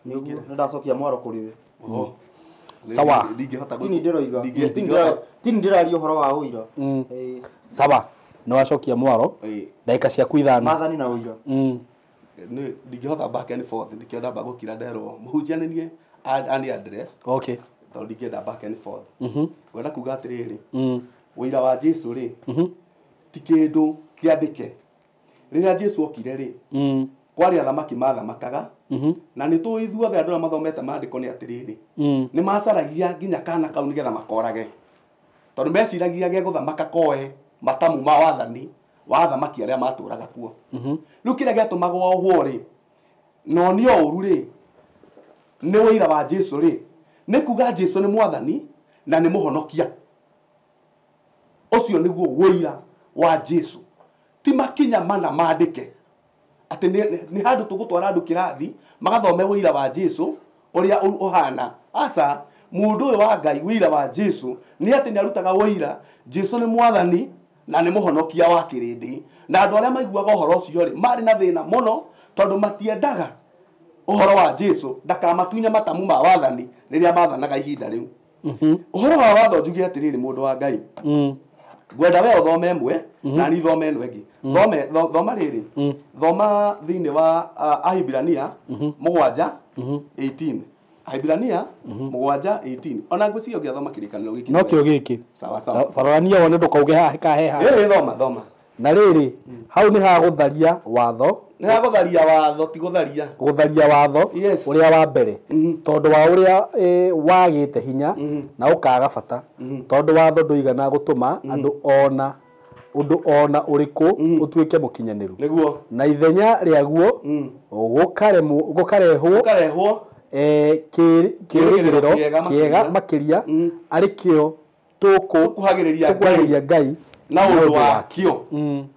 Nĩguo nĩndacokia mwaro kũrĩ we. Sawa. Tini ndĩroiga. Tini ndĩraria ũhoro wa ũira. Sawa. Nĩ wacokia mwaro. Ndagĩka ciaku 5. Maathani na ũira. Ndingĩhota back and forth, nĩkĩo ndamba gũkira nderwo mũhunjia nĩ niĩ ani address. Okay. Tondũ ndingĩenda back and forth. Ngwenda kuga atĩrĩrĩ, ũira wa Jesu rĩ, ti kĩndũ kĩandĩke. Rĩrĩa Jesu okire rĩ, kwarĩ athamaki mathamakaga, na nĩ tũĩ ithuothe andũ arĩa mathomete maandĩko nĩ atĩrĩrĩ, nĩ macaragia nginya kana kau nĩgetha makorage, tondũ meciragia gegũthamaka koe matamu ma wathani wa athamaki arĩa matũraga kuo. Rĩu kĩrĩa gĩatũmaga ohwo rĩ, no nĩ ũũru rĩ, nĩ ũira wa Jesu rĩ, nĩ kuga Jesu nĩ mwathani na nĩ mũhonokia. Ũcio nĩguo ũira wa Jesu. Ti makinya mana maandĩke atĩ nĩ handũ tũgũtwara andũ kĩrathi magathome ũira wa Jesu ũrĩa ũhana. Aca, mũndũ ũyũ wa Ngai ũira wa Jesu nĩ atĩ nĩ arutaga ũira Jesu nĩ mwathani na nĩ mũhonokia wa kĩrĩndĩ. Na andũ arĩa maiguaga ũhoro ũcio rĩ, marĩ na thĩna mũno tondũ matiendaga ũhoro wa Jesu ndakamatunya matamu ma wathani rĩrĩa mathanaga ihinda rĩu. Ũhoro wa watho njuge atĩrĩrĩ, mũndũ wa Ngai, ngwenda we ũthome ĩmwe na niĩ thome ĩno ĩngĩ. Thoma rĩrĩ, thoma thĩinĩ wa Ahibirania 7:18. Ahibirania 7:18. Ona ngwĩciria ũngĩathoma kĩrĩkanĩro gĩkĩ no kĩo gĩkĩ. Sawa sawa. Tarorania wone ndũkauge haha kahe haha. Ĩĩ, thoma thoma. Na rĩrĩ, hau nĩ ha gũtharia watho. Nĩ ha gũtharia watho, ti gũtharia. Gũtharia watho ũrĩa wa mbere, tondũ wa ũrĩa wagĩte hinya na ũkaga bata, tondũ watho ndũigana gũtũma andũ ona ũndũ ona ũrĩkũ ũtuĩke mũkinyanĩru. Nĩguo. Na ithenya rĩaguo gũkarehwo kĩĩrĩgĩrĩro kĩega makĩria, arĩ kĩo tũkuhagĩrĩria Ngai na ũndũ wakĩo.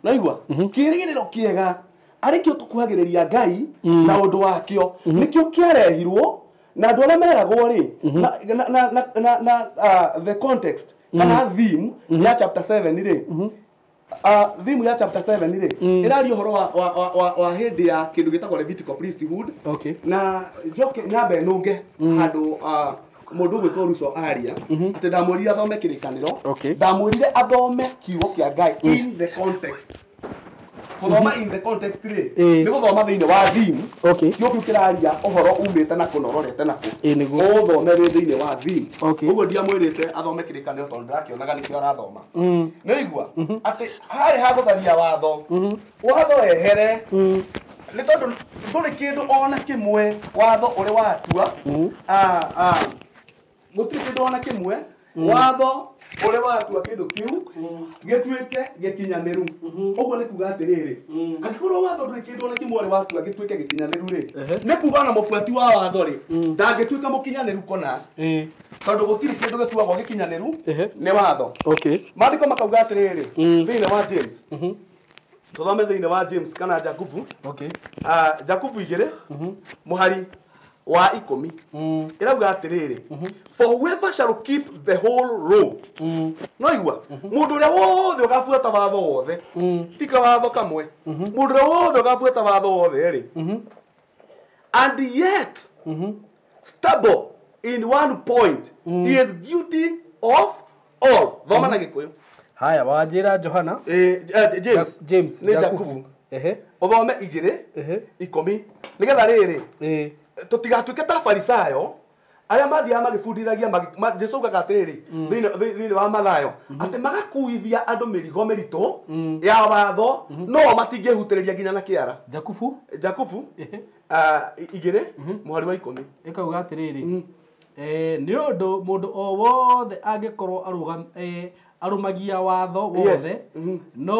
Naigua? Kĩĩrĩgĩrĩro kĩega arĩ kĩo tũkuhagĩrĩria Ngai na ũndũ wakĩo. Nĩkĩo kĩarehirwo na andũ arĩa meragwo rĩ, na the context kana theme ya chapter 7 rĩ, theme ya chapter 7 rĩ, ĩraria ũhoro wa hĩndĩ ya kĩndũ gĩtagwo Levitical priesthood. Na njoke nyambe nũnge handũ mũndũ ũgwĩtwo Ruso aria atĩ ndamwĩrire athome kĩrĩkanĩro, ndamwĩrire athome kiugo kĩa Ngai in the context. Gũthoma in the context rĩ, nĩ gũthoma thĩinĩ wa theme. Kiugo kĩu kĩraria ũhoro umĩte na kũ na ũrorete na kũ. Ũthome wĩ thĩinĩ wa theme. Ũguo ndiamwĩrĩte athome kĩrĩkanĩro tondũ ndĩrakĩonaga nĩkĩo arathoma. Nĩũigua atĩ harĩ ha gũtharia watho, watho wehere, nĩ tondũ ndũrĩ kĩndũ ona kĩmwe watho ũrĩ watua, gũtirĩ kĩndũ ona kĩmwe watho ũrĩ watua kĩndũ kĩu gĩtuĩke gĩkinyanĩru. Ũguo nĩ kuga atĩrĩrĩ, angĩkorwo watho ndũrĩ kĩndũ ona kĩmwe ũrĩ watua gĩtuĩke gĩkinyanĩru rĩ, nĩ kuga ona mũbuati wa watho rĩ ndangĩtuĩka mũkinyanĩru kũna, tondũ gũtirĩ kĩndũ gĩtuagwo gĩkinyanĩru nĩ watho. Maandĩko makauga atĩrĩrĩ thĩinĩ wa James, tũthome thĩinĩ wa James kana Jakubu. Jakubu 2 mũhari wa 10 ĩrauga atĩrĩrĩ, for whoever shall keep the whole law. No igua, mũndũ ũrĩa wothe ũgabuata watho wothe, ti kawatho kamwe, mũndũ ũrĩa wothe ũgabuata watho wothe rĩ, and yet stumble in one point, he is guilty of all. Thoma na Gĩkũyũ. Haya, wanjĩra Johana. James. James. Nĩ Jakubu. Ũthome 2:10 nĩgetha rĩrĩ tũtigatuĩke ta Farisayo arĩa mathiaga magĩbundithagia. Jesu augaga atĩrĩrĩ thĩinĩ wa Mathayo atĩ magakuithia andũ mĩrigo mĩritũ ya watho, no matingĩhutĩrĩria nginya na kĩara. Jakubu 2 mũhari wa 10 ĩkauga atĩrĩrĩ, nĩ ũndũ mũndũ o wothe angĩkorwo Arũmagia watho wothe no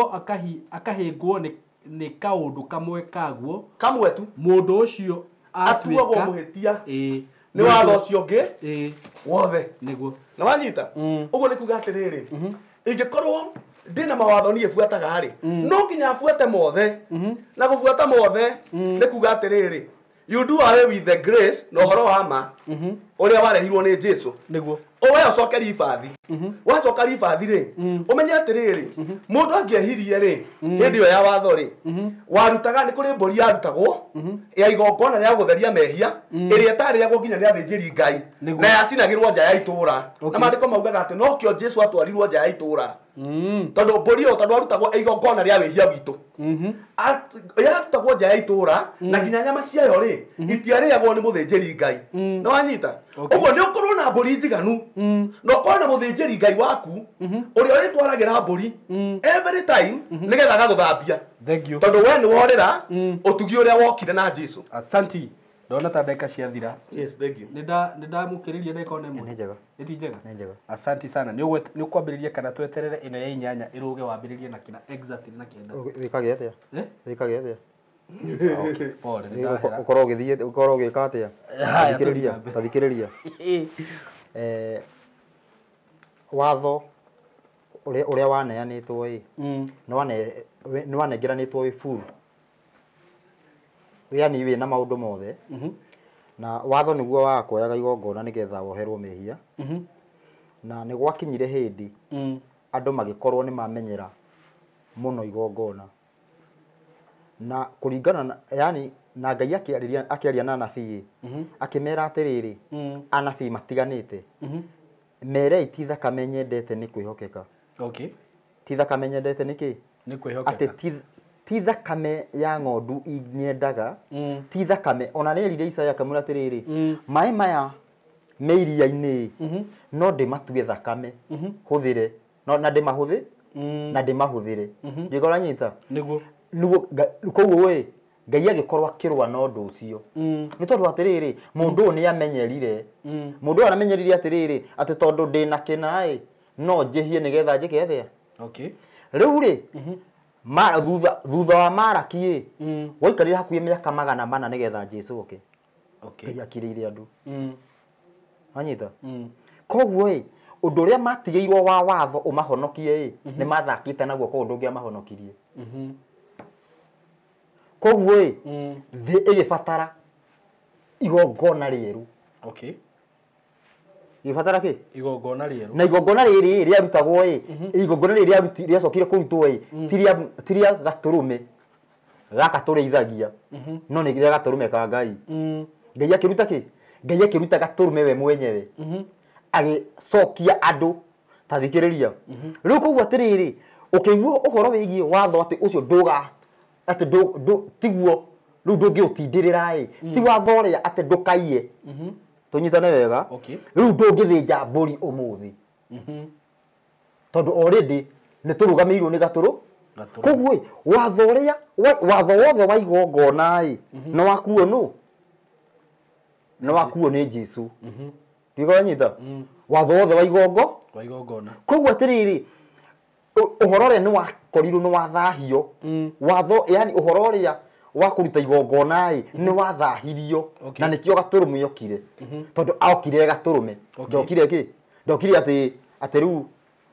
akahĩngwo nĩ kaũndũ kamwe kaguo kamwe tu mũndũ ũcio atuagwo mũhĩtia nĩ watho ũcio ũngĩ wothe nĩguo na wanyita ũguo nĩ kuga atĩrĩrĩ ingĩkorwo ndĩna mawatho niĩ buataga rĩ no nginya buate mothe na gũbuata mothe nĩ kuga atĩrĩrĩ you do away with the grace na ũhoro wa ma ũrĩa warehirwo nĩ Jesu nĩguo we ũcoke ribathi wacoka ribathi rĩ ũmenye atĩrĩrĩ mũndũ angĩehirie rĩ hĩndĩ ĩyo ya watho rĩ warutaga nĩ kũrĩ mbũri yarutagwo ya igongona rĩa gũtheria mehia ĩrĩa ĩtarĩagwo nginya nĩ athĩnjĩri Ngai na yacinagĩrwo nja ya itũũra na maandĩko maugaga atĩ nokĩo Jesu atwarirwo nja ya itũũra tondũ mbũri ĩyo tondũ arutagwo igongona rĩa wĩhia witũ yarutagwo nja ya itũũra na nginya nyama ciayo rĩ itiarĩagwo nĩ mũthĩnjĩri Ngai na wanyita ũguo nĩ ũkorwo na mbũri njiganu na ũkorwo na mũthĩnjĩri Ngai waku ũrĩa ũrĩtwaragĩra mbũri every time nĩgetha agagũthambia tondũ we nĩ worĩra ũtugi ũrĩa wokire na Jesu. Asanti ndona ta ndagĩka ciathira. Yes, thank you. Nĩ ndamũkĩrĩria ndagĩka ona ĩmwe. Nĩ njega. Ĩti njega? Nĩ njega. Asanti sana. Nĩ ũkwambĩrĩria kana tweterere ĩno ya inyanya ĩrũge wambĩrĩrie na kĩna exactly na kenda. Wĩkage atĩa? Wĩkage atĩa? Okay, pole, nĩ ndahera. Ũkorwo ũgĩthiĩ ũkorwo ũgĩka atĩa? Thikĩrĩria, ta thikĩrĩria. Watho ũrĩa waneanĩtwo ĩ nĩ wanengeranĩtwo wĩ full. Yani wĩna maũndũ mothe na watho nĩguo wakuoyaga igongona nĩgetha woherwo mehia na nĩ gwakinyire hĩndĩ andũ magĩkorwo nĩ mamenyera mũno igongona na kũringana na yani na Ngai akĩaria na anabii akĩmera atĩrĩrĩ anabii matiganĩte merei ti thakame nyendete nĩ kwĩhokeka. Okay. Ti thakame nyendete nĩ kĩ? Nĩ kwĩhokeka. Atĩ ti thakame ya ng'ondu nyendaga ti thakame ona nĩ erire Isaya akamwĩra atĩrĩrĩ maĩ maya me iria-inĩ no ndĩmatue thakame hũthĩre no na ndĩmahũthĩ na ndĩmahũthĩre ndĩgora nyita nĩguo nĩguo koguo ĩ Ngai agĩkorwo akĩrũa na ũndũ ũcio nĩ tondũ atĩrĩrĩ mũndũ ũyũ nĩ amenyerire mũndũ ũyũ aramenyerire atĩrĩrĩ atĩ tondũ ndĩna kĩna ĩ no njĩhie nĩgetha njĩke atĩa. Okay. Rĩu rĩ thutha wa Maraki ĩ waikarire hakuhĩ mĩaka 400 nĩgetha Jesu oke. Okay. Ngai akirĩire andũ. Wanyita? Koguo ĩ ũndũ ũrĩa matigĩirwo wa watho ũmahonokie ĩ nĩ mathakĩte naguo koguo ndũngĩamahonokirie. Koguo ĩ thĩ ĩgĩbatara igongona rĩerũ. Okay. Igĩbatara kĩ? Igongona rĩerũ. Na igongona rĩrĩ rĩarutagwo ĩ igongona rĩrĩ rĩacokire kũrutwo ĩ ti rĩa gatũrũme gaka tũrĩithagia no nĩ rĩa gatũrũme ka Ngai. Ngai akĩruta kĩ? Ngai akĩruta gatũrũme we mwenyewe agĩcokia andũ ta thikĩrĩria. Rĩu koguo atĩrĩrĩ ũkĩigua ũhoro wĩgiĩ watho atĩ ũcio ndũga atĩ tiguo rĩu ndũngĩũtindĩrĩra ĩ ti watho ũrĩa atĩ ndũkaiye tũnyitane wega. Rĩu ndũngĩthĩnja mbũri ũmũthĩ tondũ already nĩ tũrũgamĩirwo nĩ gatũrũ. Koguo ĩ watho ũrĩa watho wothe wa igongona ĩ nĩ wakuo nũ? Nĩ wakuo nĩ Jesu. Ndigonyita watho wothe wa igongona. Koguo atĩrĩrĩ ũhoro ũrĩa nĩ wakorirwo nĩ wathahio watho yani ũhoro ũrĩa wa kũruta igongona ĩ nĩ wathahirio na nĩkĩo gatũrũme okire tondũ okire gatũrũme ndokire kĩ ndokire atĩ atĩ rĩu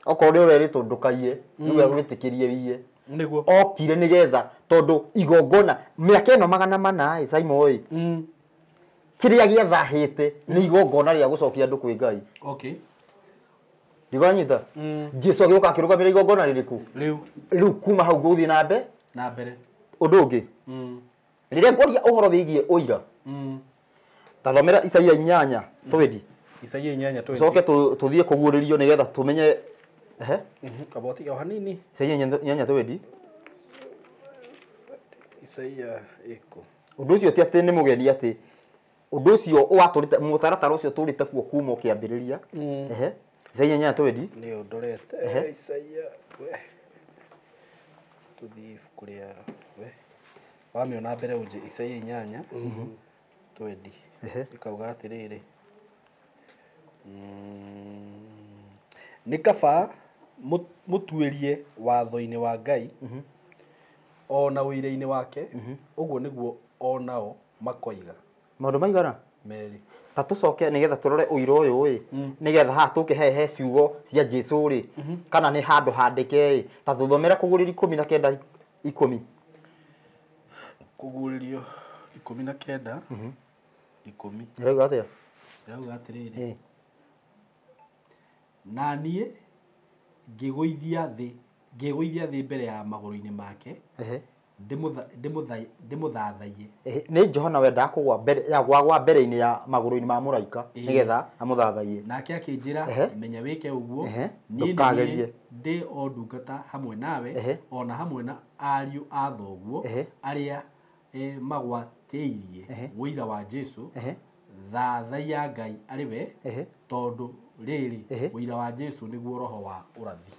okorwo nĩ ũrerĩtwo ndũkaiye rĩu agwĩtĩkĩrie wiye nĩguo okire nĩgetha tondũ igongona mĩaka ĩno 400 ĩ Saimo ĩ kĩrĩa gĩathahĩte nĩ igongona rĩa gũcokia andũ kwĩ Ngai. Okay. Ndigonyita Jesu agĩũka akĩrũgamĩra igongona rĩrĩkũ rĩu kuma hau gũthiĩ na mbere ũndũ ũngĩ rĩrĩa ngwaria ũhoro wĩgiĩ ũira tathomera Isaia 8 twendi Isaia 8 twendi coke tũthiĩ kũguũrĩrio nĩgetha tũmenye ehe kaboti o hanini Isaia 8 twendi Isaia ĩko ũndũ ũcio ti atĩ nĩ mũgeni atĩ ũndũ ũcio watũrĩte mũtaratara ũcio tũrĩte kuo kuma ũkĩambĩrĩria ehe Isaia 8 twendi nĩ ũndorete Isaia we tũthiĩ ibuku rĩa we wamĩona mbere ũnjĩ Isaia 8 twendi ĩkauga atĩrĩrĩ nĩ kaba Mũtuĩrie watho-inĩ wa Ngai ona ũira-inĩ wake, ũguo nĩguo onao makoiga. Maũndũ maigana? Merĩ. Ta tũcoke nĩgetha tũrore ũira ũyũ ĩ, nĩgetha haha tũke he ciugo cia Jesũ rĩ, kana nĩ handũ handĩke ĩ, ta tũthomere Kũguũrĩrio 19:10. Kũguũrĩrio 19 10. Ĩrauga atĩa? Ĩrauga atĩrĩrĩ. Na niĩ ngĩgũithia thĩ mbere ya magũrũ-inĩ make, ndĩmũthathaiye. Nĩ Johana wendaga kũgwa mbere ya gwagwa mbere-inĩ ya magũrũ-inĩ ma mũraika nĩgetha amũthathaiye. Nake akĩnjĩra, menya wĩke ũguo, niĩ ndĩ o ndungata hamwe nawe, ona hamwe na ariũ a thoguo arĩa magwatĩirie ũira wa Jesũ. Thathaiya Ngai arĩ we, tondũ rĩrĩ ũira wa Jesũ nĩguo roho wa ũrathi.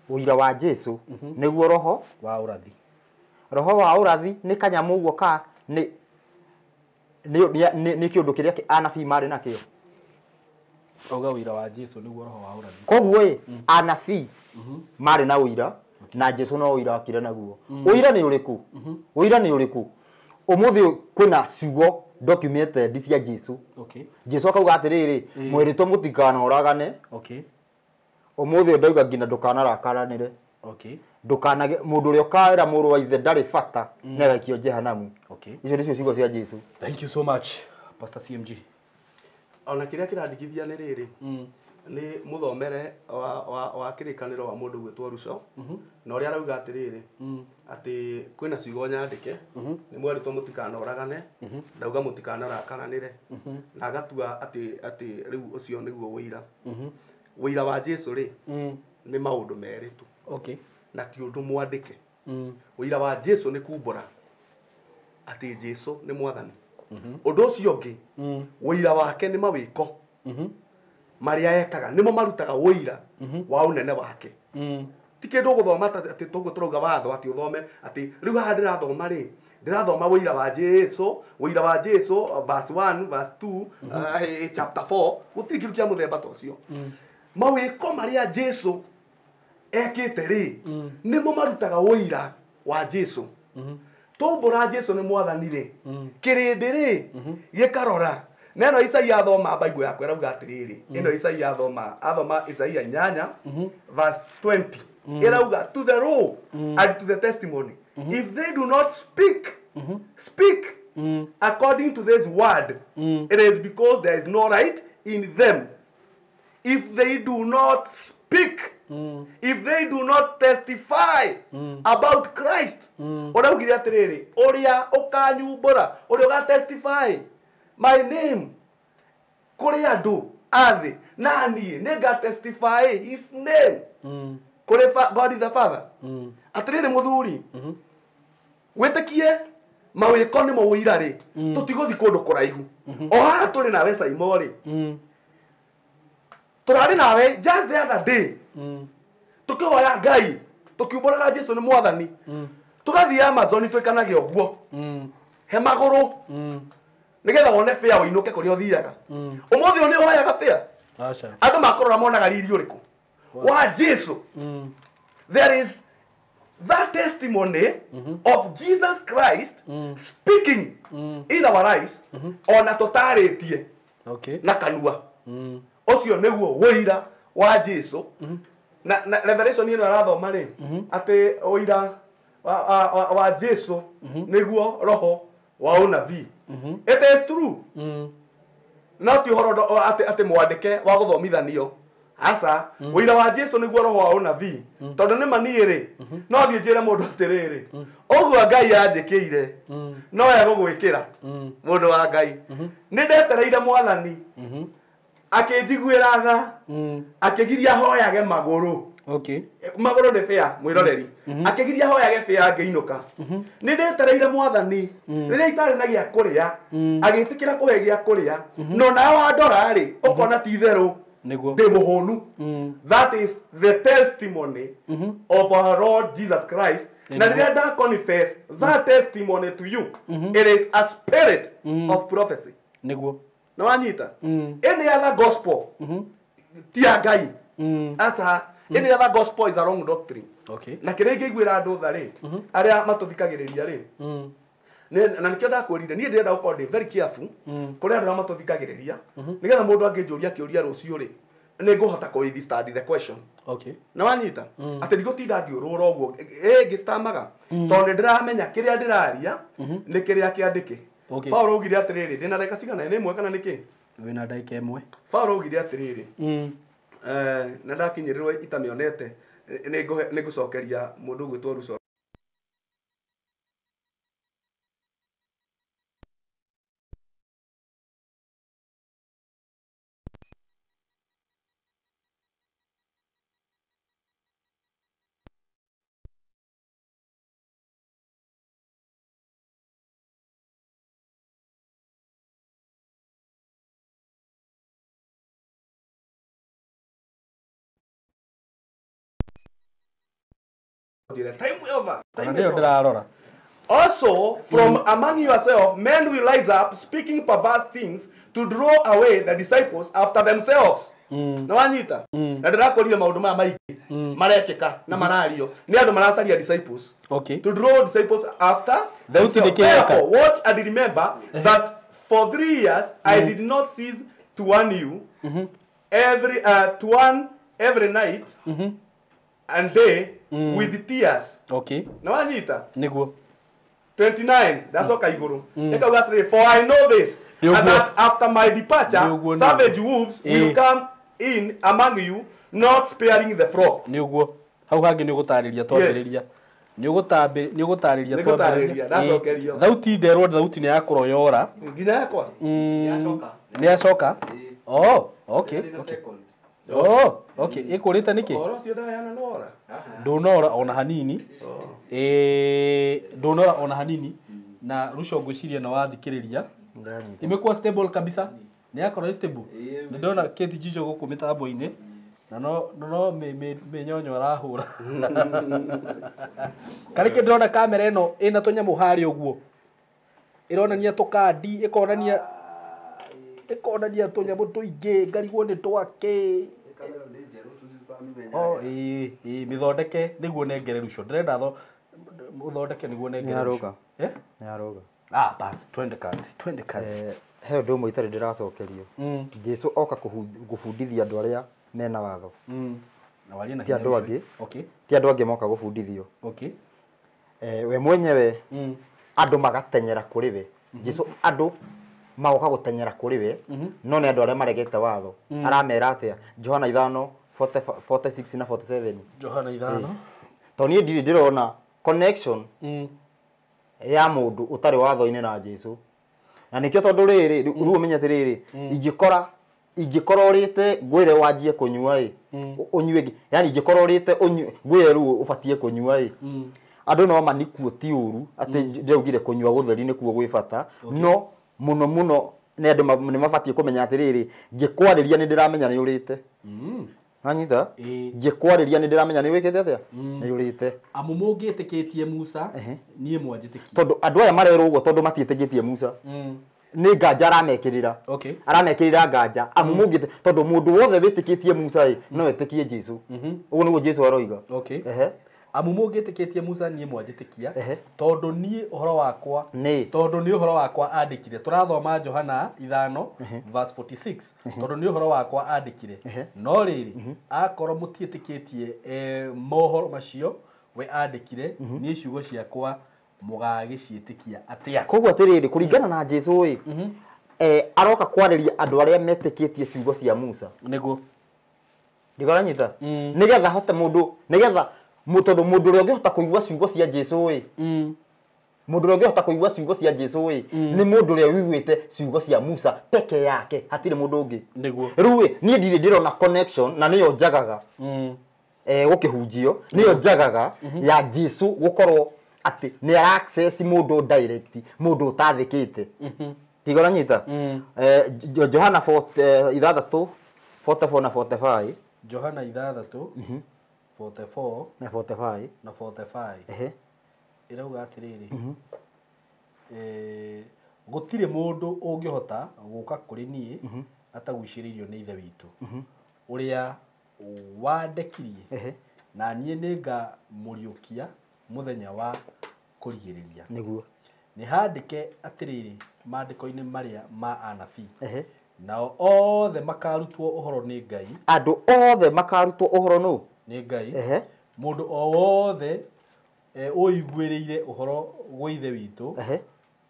Ũira wa Jesũ nĩguo roho wa ũrathi. Roho wa ũrathi nĩ kanyamũ ũguo ka nĩ kĩũndũ kĩrĩa anabii marĩ nakĩo. Auga ũira wa Jesũ nĩguo roho wa ũrathi. Koguo ĩ anabii marĩ na ũira na Jesũ no ũira akire naguo. Ũira nĩ ũrĩkũ? Ũira nĩ ũrĩkũ? Ũmũthĩ kwĩna ciugo documented cia Jesũ. Jesũ akauga atĩrĩrĩ, mwĩrĩtwo mũtikanoragane. Ũmũthĩ ndauga nginya ndũkanarakaranĩre. Ndũkanage mũndũ ũrĩa ũkaĩra mũrũ wa ithe ndarĩ bata nĩagaikio Jehanamu. Icio nĩcio ciugo cia Jesũ. Thank you so much, Pastor CMG. Ona kĩrĩa kĩrandikithia nĩ rĩrĩ, nĩ mũthomere wa kĩrĩkanĩro wa mũndũ gwĩtwo Ruco, na ũrĩa arauga atĩrĩrĩ, atĩ kwĩna ciugo nyandĩke, nĩ mwerĩtwo mũtikanoragane, ndauga mũtikanarakaranĩre, na agatua atĩ rĩu ũcio nĩguo ũira. Ũira wa Jesũ rĩ, nĩ maũndũ merĩ tu. Na ti ũndũ mwandĩke. Ũira wa Jesũ nĩ kumbũra atĩ Jesũ nĩ mwathani. Ũndũ ũcio ũngĩ, ũira wake nĩ mawĩko marĩa ekaga, nĩmo marutaga ũira wa ũnene wake. Ti kĩndũ ũgũthoma atĩ toguo tũrauga watho atĩ ũthome atĩ rĩu haha ndĩrathoma rĩ, ndĩrathoma ũira wa Jesũ, ũira wa Jesũ verse 1 verse 2 chapter 4, gũtirĩ kĩndũ kĩa mũthemba ta ũcio. Mawĩko marĩa Jesũ ekĩte rĩ, nĩmo marutaga ũira wa Jesũ. Tũmbũra Jesũ nĩ mwathani rĩ, kĩrĩndĩ rĩ gĩkarora. Na ĩno Isaia athoma Bible yakwa ĩrauga atĩrĩrĩ, ĩno Isaia athoma Isaia 8 verse 20 ĩrauga, to the law and to the testimony, if they do not speak according to this word, it is because there is no right in them. If they do not speak, if they do not testify about Christ, ũraugire atĩrĩrĩ, ũrĩa ũkanyumbũra, ũrĩa ũgatestify my name kũrĩ andũ a thĩ, na niĩ nĩngatestify his name kũrĩ God the Father. Atĩrĩrĩ mũthuri, wĩtĩkie mawĩko nĩmo ũira rĩ, tũtigũthiĩ kũndũ kũraihu. O haha tũrĩ nawe Saimo rĩ, tũrarĩ nawe just the other day, tũkĩhoya Ngai, tũkiumbũraga Jesũ nĩ mwathani, tũgathiĩ Amazon twĩkanage ũguo he magũrũ, nĩgetha wone bĩa ũinũke kũrĩa ũthiaga. Ũmũthĩ ũyũ nĩ ũhoyaga bĩa? Andũ makũrora monaga riri ũrĩkũ wa Jesũ. There is that testimony of Jesus Christ speaking in our lives, ona tũtarĩtie na kanua. Ũcio nĩguo ũira wa Jesũ. Na Revelation ĩno arathoma rĩ, atĩ ũira wa Jesũ nĩguo roho wa ũnabii. It is true. No ti ũhoro atĩ mwandĩke wa gũthomithanio. Aca, ũira wa Jesũ nĩguo roho wa ũnabii. Tondũ nĩ maniĩ rĩ, no thiĩ njĩre mũndũ atĩrĩrĩ, ũguo Ngai anjĩkĩire, no egũgwĩkĩra, mũndũ wa Ngai. Nĩ ndetereire mwathani, akĩnjiguĩra tha, akĩgiria hoyage magũrũ. Magũrũ nĩ bĩa, mwĩroreri. Akĩgiria hoyage bĩa ngĩinũka. Nĩ ndetereire mwathani, rĩrĩa itarĩ na gĩa kũrĩa, agĩtĩkĩra kũhe gĩa kũrĩa, no nawe wandora rĩ, ũkona ti itherũ ndĩ mũhũnu. That is the testimony of our Lord Jesus Christ. Na rĩrĩa nda confess that testimony to you, it is a spirit of prophecy. Nĩguo. Na wanyita? Any other gospel ti ya Ngai. Aca, Any other gospel is a wrong doctrine. Okay. Na kĩrĩa ingĩiguĩra andũ tha rĩ, arĩa matũthikagĩrĩria rĩ, na nĩkĩo ndakwĩrire niĩ ndĩrenda gũkorwo ndĩ very careful kũrĩ andũ arĩa matũthikagĩrĩria, nĩgetha mũndũ angĩnjũria kĩũria rũciũ rĩ, nĩngũhota kũ withstand the question. Okay. Na wanyita atĩ ndigũtinda ngĩũrũra ũguo ngĩstamaga, tondũ nĩndĩramenya kĩrĩa ndĩraria nĩ kĩrĩa kĩandĩke. Okay. Paul augire atĩrĩrĩ, ndĩna ndagĩka cigana, nĩ ĩmwe kana nĩkĩ? Wĩna ndagĩka ĩmwe. Paul augire atĩrĩrĩ, na ndakinyĩrĩrwo itamĩonete, nĩngũcokeria mũndũ ũgwĩtwo Ruco. Time over. Time is over. Also, from among yourself, men will rise up, speaking perverse things, to draw away the disciples after themselves. Na wanyita? Na ndĩrakorire maũndũ maya maingĩ marekĩka na marario nĩ andũ maracaria disciples. Okay. To draw disciples after themselves. Therefore, watch and remember that for 3 years I did not cease to warn you every to warn every night and day with tears. Okay. Na wanyita? Nĩguo. 29, ndacoka igũrũ. Ĩkauga atĩrĩrĩ, for I know this, and that after my departure, savage wolves will come in among you, not sparing the flock. Nĩguo. Hau hangĩ nĩ ũgũtarĩria twambĩrĩria. Nĩ ũgũtarĩria twambĩrĩria. Ndacokerio. Thauti nderwo thauti nĩ yakorwo yora. Nginya yakwa? Nĩ yacoka? Oh, okay. Oh, okay. Ĩkũrĩte nĩkĩ? Ũhoro ũcio ndayana nĩwora? Ndũnora ona hanini. Ndũnora ona hanini. Na Ruco ngwĩciria na wathikĩrĩria. Imekuwa stable kabisa. Nĩ yakorwo stable. Nĩ ndona Kate Jijo gũkũ mĩtambo-inĩ. Na no mĩnyonyo arahũra. Karĩkĩ ndĩrona kamera ĩno ĩna tũnyamũ harĩa ũguo. Ĩronania tũkandi, ĩkonania tũnyamũ tũingĩ, ngarigwo nĩ twakĩ. Oh, mĩthondeke nĩguo nengere Ruco. Ndĩrenda ũthondeke nĩguo nengere Ruco. Nĩaroga. Ah, bas, twende kazi, twende kazi. He ũndũ ũmwe itarĩ ndĩracokerio. Jesu oka gũbundithia andũ arĩa mena watho. Na warie na ti andũ angĩ. Okay. Ti andũ angĩ moka gũbundithio. Okay. We mwenyewe andũ magatenyera kũrĩ we. Jesu andũ magoka gũtenyera kũrĩ we, no nĩ andũ arĩa maregete watho. Aramera atĩa? Johana 5 46 na 47. Johana 5. Tondũ niĩ ndirĩ ndĩrona connection ya mũndũ ũtarĩ watho-inĩ na Jesu. Na nĩkĩo tondũ rĩrĩ, rĩu ũmenye atĩrĩrĩ, ingĩkora ũrĩte ngwĩre wanjie kũnyua ĩ, ũnyue, yani ingĩkora ũrĩte ngwĩre rĩu ũbatiĩ kũnyua ĩ, andũ no manikuo ti ũru atĩ ndĩraugire kũnyua gũtheri nĩkuo gwĩ bata, no mũno mũno nĩ andũ nĩ mabatiĩ kũmenya atĩrĩrĩ, ngĩkwarĩria nĩ ndĩramenya nĩ ũrĩte. Wanyita? Ngĩkwarĩria nĩ ndĩramenya nĩ wĩkĩte atĩa? Nĩ ũrĩte. Amu mũngĩtĩkĩtie Musa, niĩ mwanjĩtĩkie. Tondũ andũ aya marerwo ũguo tondũ matiĩtĩkĩtie Musa. Nĩ nganja aramekĩrĩra. Okay. Aramekĩrĩra nganja. Amu mũngĩte tondũ mũndũ wothe wĩtĩkĩtie Musa ĩ, no etĩkie Jesu. Ũguo nĩguo Jesu aroiga. Okay. Amu mũngĩtĩkĩtie Musa niĩ mwanjĩtĩkia, tondũ niĩ ũhoro wakwa tondũ nĩ ũhoro wakwa andĩkire. Tũrathoma Johana 5 verse 46. Tondũ nĩ ũhoro wakwa andĩkire. No rĩrĩ, akorwo mũtiĩtĩkĩtie mohoro macio we andĩkire, niĩ ciugo ciakwa mũgagĩciĩtĩkia atĩa? Koguo atĩrĩrĩ, kũringana na Jesu ĩ, aroka kwarĩria andũ arĩa metĩkĩtie ciugo cia Musa. Nĩguo. Ndĩgaranyita? Nĩgetha hote mũndũ, nĩgetha tondũ mũndũ ũrĩa ũngĩhota kũigua ciugo cia Jesu ĩ, mũndũ ũrĩa ũngĩhota kũigua ciugo cia Jesu ĩ, nĩ mũndũ ũrĩa ũiguĩte ciugo cia Musa peke yake, hatirĩ mũndũ ũngĩ. Nĩguo. Rĩu ĩ, niĩ ndirĩ ndĩrona connection na nĩyo njagaga gũkĩhunjio, nĩyo njagaga ya Jesu gũkorwo atĩ nĩ ara access mũndũ direct, mũndũ ũtathĩkĩte. Ndigoranyita? Johana 6 44 na 45. Johana 6 44 na 45 na 45. Ĩrauga atĩrĩrĩ, gũtirĩ mũndũ ũngĩhota gũka kũrĩ niĩ atagucĩrĩirio nĩ Ithe witũ ũrĩa Wandekirie na niĩ nĩngamũriũkia mũthenya wa kũrigĩrĩria. Nĩguo. Nĩ handĩke atĩrĩrĩ maandĩko-inĩ marĩa ma anabii. Nao othe makarutwo ũhoro nĩ Ngai. Andũ othe makarutwo ũhoro nũ? Nĩ Ngai. Mũndũ o wothe ũiguĩrĩire ũhoro gwa Ithe witũ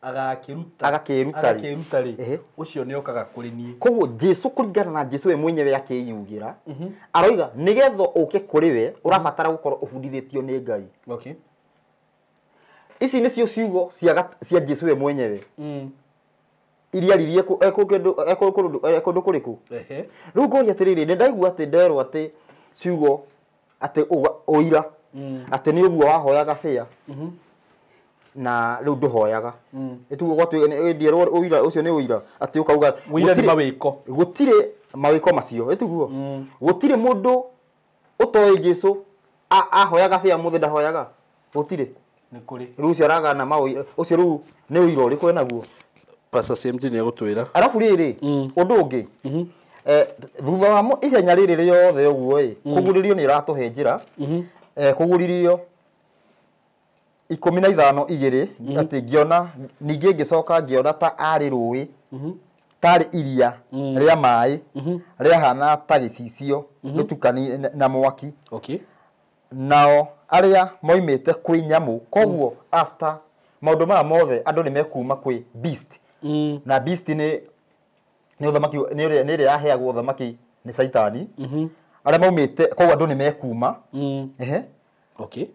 agakĩruta rĩ, ũcio nĩokaga kũrĩ niĩ. Koguo Jesu kũringana na Jesu we mwenyewe akĩyugĩra, aroiga nĩgetha ũke kũrĩ we ũrabatara gũkorwo ũbundithĩtio nĩ Ngai. Okay. Ici nĩcio ciugo cia Jesu we mwenyewe. Iria ririe kũndũ kũrĩkũ? Rĩu ngoria atĩrĩrĩ, nĩ ndaigua atĩ nderwo atĩ ciugo atĩ ũira atĩ nĩ ũguo wahoyaga bĩa na rĩu ndũhoyaga. Ĩtugo gwatwĩndierwo ũira ũcio nĩ ũira atĩ ũkauga ũira nĩ mawĩko. Gũtirĩ mawĩko macio ĩtuguo. Gũtirĩ mũndũ ũtoĩ Jesu ahoyaga bĩa mũthĩ ndahoyaga. Gũtirĩ. Nĩ kũrĩ. Rĩu ũcio aragana maũira ũcio rĩu nĩ ũira ũrĩkũ enaguo? Pastor CMG nĩ egũtwĩra. Arabu rĩrĩ ũndũ ũngĩ thutha wa ihenya rĩrĩ rĩothe ũguo ĩ kũgurĩrio nĩ ĩratũhe njĩra kũgurĩrio 15:2 atĩ ngĩona ningĩ ngĩcoka ngĩona ta arĩ rũĩ tarĩ iria rĩa maĩ rĩahana ta gĩcicio rĩtukanie na mwaki. Okay. Nao arĩa moimĩte kwĩ nyamũ koguo after maũndũ maya mothe andũ nĩ mekuma kwĩ beast. Na beast nĩ ũthamaki nĩ ĩrĩa yaheagwo ũthamaki nĩ Caitani. Arĩa maumĩte koguo andũ nĩ mekuma. Okay.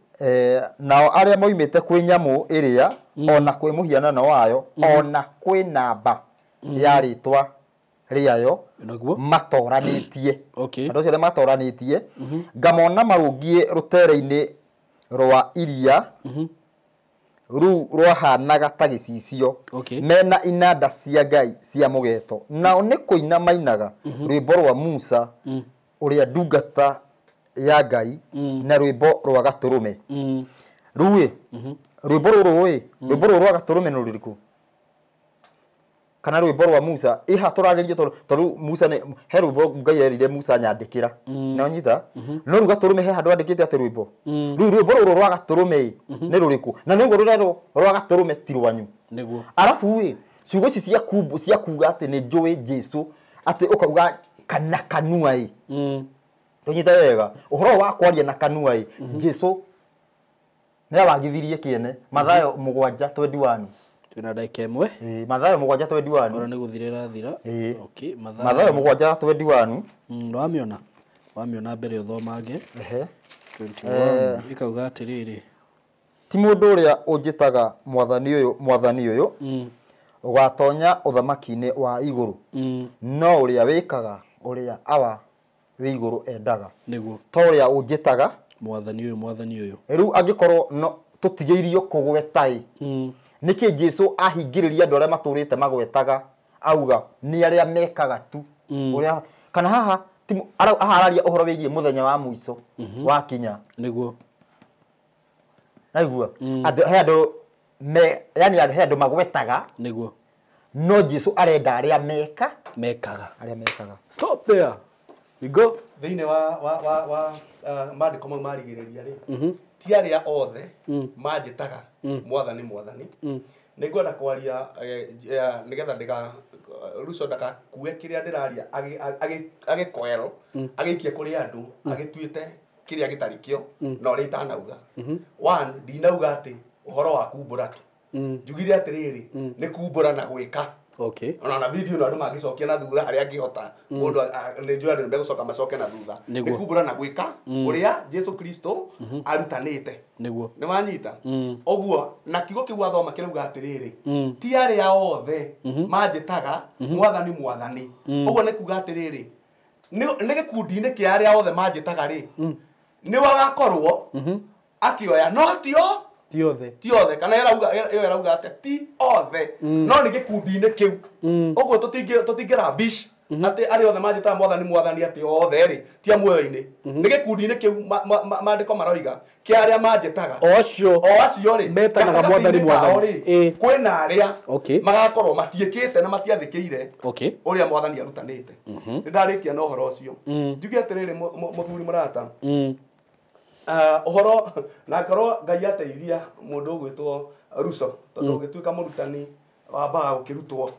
Nao arĩa moimĩte kwĩ nyamũ ĩrĩa ona kwĩ mũhianano wayo ona kwĩ namba ya rĩtwa rĩayo matoranĩtie. Andũ acio arĩa matoranĩtie ngamona marũngiĩ rũtere-inĩ rwa iria rũu rwahanaga ta gĩcicio mena inanda cia Ngai cia mũgeto. Nao nĩ kũina mainaga rwĩmbo rwa Musa ũrĩa ndungata ya Ngai na rwĩmbo rwa Gatũrũme. Rĩu ĩ rwĩmbo rũrũ ĩ rwĩmbo rũrũ rwa Gatũrũme nĩ rũrĩkũ? Kana rwĩmbo rwa Musa iha tũrarĩria tondũ Musa nĩ he rwĩmbo Ngai erire Musa nyandĩkĩra. Nĩ wanyita? No rĩu Gatũrũme he handũ andĩkĩte atĩ rwĩmbo. Rĩu rwĩmbo rũrũ rwa Gatũrũme nĩ rũrĩkũ? Na nĩguo rũrerwo rwa Gatũrũme ti rwanyu. Nĩguo. Arabu ĩ ciugo ici cia kuga atĩ nĩ njũĩ Jesu atĩ ũkauga kana kanua ĩ. Tũnyite wega ũhoro wa kwaria na kanua ĩ Jesu nĩ awagithirie kĩene. Mathayo 7:21. Twĩna ndagĩka ĩmwe. Mathayo 7:21. Ora nĩ gũthira ĩrathira. Okay, Mathayo 7:21. Wamĩona? Wamĩona mbere ũthomange. 21 ĩkauga atĩrĩrĩ. Ti mũndũ ũrĩa ũnjĩtaga mwathani ũyũ mwathani ũyũ ũgatonya ũthamaki-inĩ wa igũrũ no ũrĩa wĩkaga ũrĩa Awa wĩ igũrũ endaga. Nĩguo. To ũrĩa ũnjĩtaga mwathani ũyũ mwathani ũyũ. Rĩu angĩkorwo no tũtigĩirio kũgweta ĩ nĩkĩ Jesu ahingĩrĩria andũ arĩa matũrĩte magwetaga auga nĩ arĩa mekaga tu ũrĩa kana haha haha araria ũhoro wĩgiĩ mũthenya wa mũico wakinya. Nĩguo. Naigua andũ he andũ me yani he andũ magwetaga. Nĩguo. No Jesu arenda arĩa mekaga arĩa mekaga. Stop there. We go. Thĩinĩ wa maandĩko mau marigĩrĩria rĩ ti arĩa othe manjĩtaga mwathani mwathani. Nĩ ngwenda kwaria nĩgetha ndĩga Ruco ndagakue kĩrĩa ndĩraria agĩkoero agĩikie kũrĩ andũ agĩtuĩte kĩrĩa gĩtarĩ kĩo na ũrĩa itanauga. One, ndinauga atĩ ũhoro wa kumbũra tu. Njugire atĩrĩrĩ nĩ kumbũra na gwĩka. Okay. Ona na video na andũ mangĩcokia na thutha harĩa angĩhota mũndũ nĩ njũĩ andũ nĩmegũcoka macoke na thutha. Nĩ kumbũra na gwĩka ũrĩa Jesu Kristo arutanĩte. Nĩguo. Nĩ wanyita? Ũguo na kiugo kĩu wathoma kĩrauga atĩrĩrĩ ti arĩa othe manjĩtaga mwathani mwathani. Ũguo nĩ kuga atĩrĩrĩ nĩ gĩkundi-inĩ kĩa arĩa othe manjĩtaga rĩ nĩ wagakorwo akĩoya no tio ti othe kana ĩrauga ĩrauga atĩ ti othe no nĩ gĩkundi-inĩ kĩu. Ũguo tũtingĩra bish Atĩ arĩa othe manjĩtaga mwathani mwathani atĩ othe rĩ ti a muoyo-inĩ. Nĩ gĩkundi-inĩ kĩu maandĩko maroiga kĩa arĩa manjĩtaga. O acio o acio rĩ metanaga mwathani mwathani. Kwĩna arĩa magakorwo matiĩkĩte na matiathĩkĩire ũrĩa mwathani arutanĩte. Nĩ ndarĩkia na ũhoro ũcio. Njuge atĩrĩrĩ mũthuri mũrata. Ũhoro na ngorwo Ngai ateithia mũndũ ũgwĩtwo Ruso tondũ ũgĩtuĩka mũrutani wambaga gũkĩrutwo.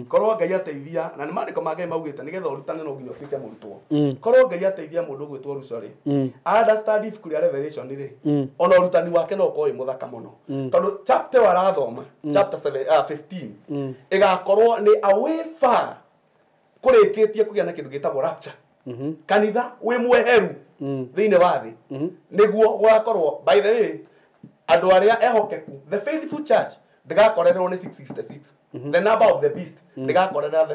Korwo Ngai ateithia na nĩ maandĩko ma Ngai maugĩte nĩgetha ũrutane no nginya ũtuĩke mũrutwo. Korwo Ngai ateithia mũndũ ũgwĩtwo Ruso rĩ understand ibuku rĩa Revelation rĩ ona ũrutani wake no ũkorwo wĩ mũthaka mũno tondũ chapter ĩyo arathoma chapter 15 ĩgakorwo nĩ a way far kũrĩkĩtie kũgĩa na kĩndũ gĩtagwo rapture. Kanitha wĩ mweheru thĩinĩ wa thĩ nĩguo gũgakorwo by the way andũ arĩa ehokeku the faithful church ndĩgakorererwo nĩ 666 the number of the beast ndĩgakorerera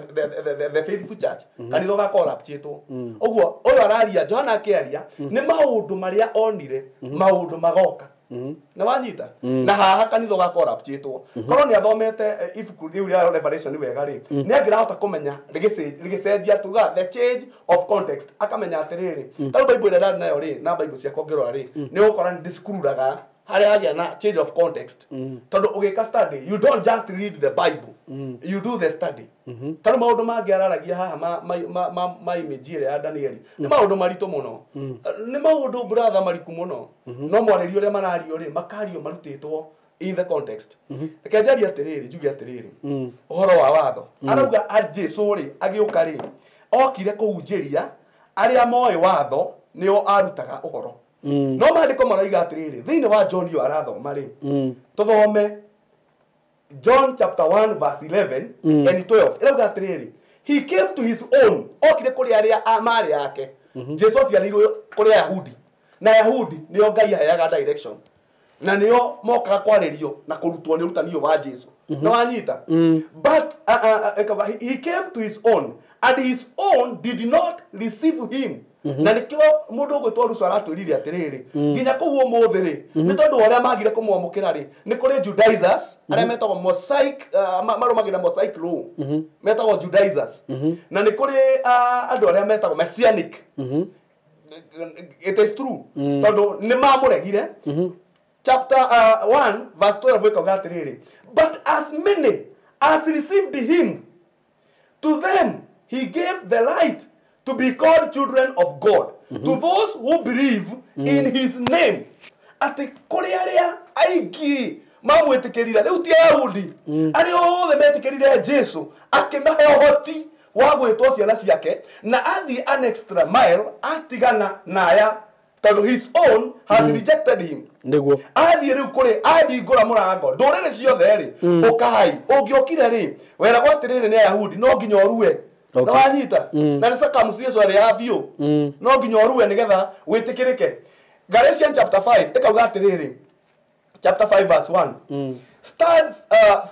the faithful church kanitha ũgakorwo rapturĩtwo. Ũguo ũyũ araria Johana akĩaria nĩ maũndũ marĩa onire maũndũ magoka. Na wanyita na haha kanitha ũgakorwo rapturĩtwo. Korwo nĩ athomete ibuku rĩu rĩa Revelation wega rĩ nĩ angĩrahota kũmenya rĩgĩcenjia tuga the change of context akamenya atĩrĩrĩ ta rĩu Bible ĩrĩa ndarĩ nayo rĩ na Bible ciakwa ngĩrora rĩ nĩ ũgũkora nĩ ndĩcikururaga harĩa hagĩa na change of context. Tondũ ũgĩka study you don't just read the Bible, you do the study. Tondũ maũndũ mangĩ araragia haha ma image ĩrĩa ya Danieli nĩ maũndũ maritũ mũno, nĩ maũndũ brother mariku mũno, no mwarĩrio ũrĩa marario rĩ makario marutĩtwo in the context. Reke njarie atĩrĩrĩ njuge atĩrĩrĩ ũhoro wa watho arauga a Jesu rĩ agĩũka rĩ okire kũhunjĩria arĩa moĩ watho nĩo arutaga ũhoro. No maandĩko maroiga atĩrĩrĩ thĩinĩ wa John ũyũ arathoma rĩ tũthome John chapter 1 verse 11 and 12 ĩrauga atĩrĩrĩ he came to his own okire kũrĩ arĩa marĩ ake. Jesu aciarĩirwo kũrĩ Ayahudi na Ayahudi nĩo Ngai aheaga direction na nĩo mokaga kwarĩrio na kũrutwo nĩ ũrutani ũyũ wa Jesu. Na wanyita but he came to his own and his own did not receive him. Na nĩkĩo mũndũ ũgwĩtwo Ruso aratwĩrire atĩrĩrĩ nginya kũu ũmũthĩ rĩ nĩ tondũ wa ũrĩa magire kũmwamũkĩra rĩ nĩ kũrĩ Judaizers arĩa metagwo Mosaic marũmagĩrĩra Mosaic law metagwo Judaizers na nĩ kũrĩ andũ arĩa metagwo Messianic. It is true tondũ nĩ mamũregire. Chapter 1 verse 12 ĩkauga atĩrĩrĩ but as many as received him to them he gave the right to be called children of God, to those who believe in his name. Atĩ kũrĩ arĩa aingĩ mamwĩtĩkĩrire rĩu ti Ayahudi arĩa othe metĩkĩrire Jesu akĩmahe ũhoti wa gwĩtwo ciana ciake na athiĩ an extra mile atigana na aya tondũ his own has rejected him. Nĩguo athiĩ rĩu kũrĩ ahingũra mũrango ndũrĩrĩ ciothe rĩ ũkai ũngĩokire rĩ weragwo atĩrĩrĩ nĩ Ayahudi no nginya ũrue. Na wanyita na nĩ circumcision ĩrĩa ya biũ no nginya ũrue nĩgetha wĩtĩkĩrĩke. Galatians chapter 5 ĩkauga atĩrĩrĩ chapter 5 verse 1 stand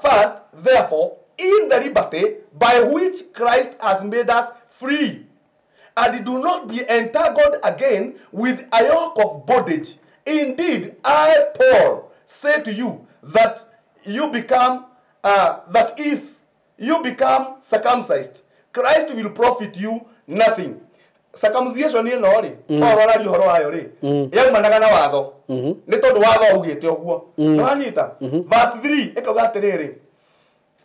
fast therefore in the liberty by which Christ has made us free and do not be entangled again with a yoke of bondage. Indeed, I, Paul, say to you that you become that if you become circumcised, Christ will profit you nothing. Circumcision ĩno rĩ Paul araria ũhoro wayo rĩ yaumanaga na watho nĩ tondũ watho augĩte ũguo. Nĩwanyita verse 3 ĩkauga atĩrĩrĩ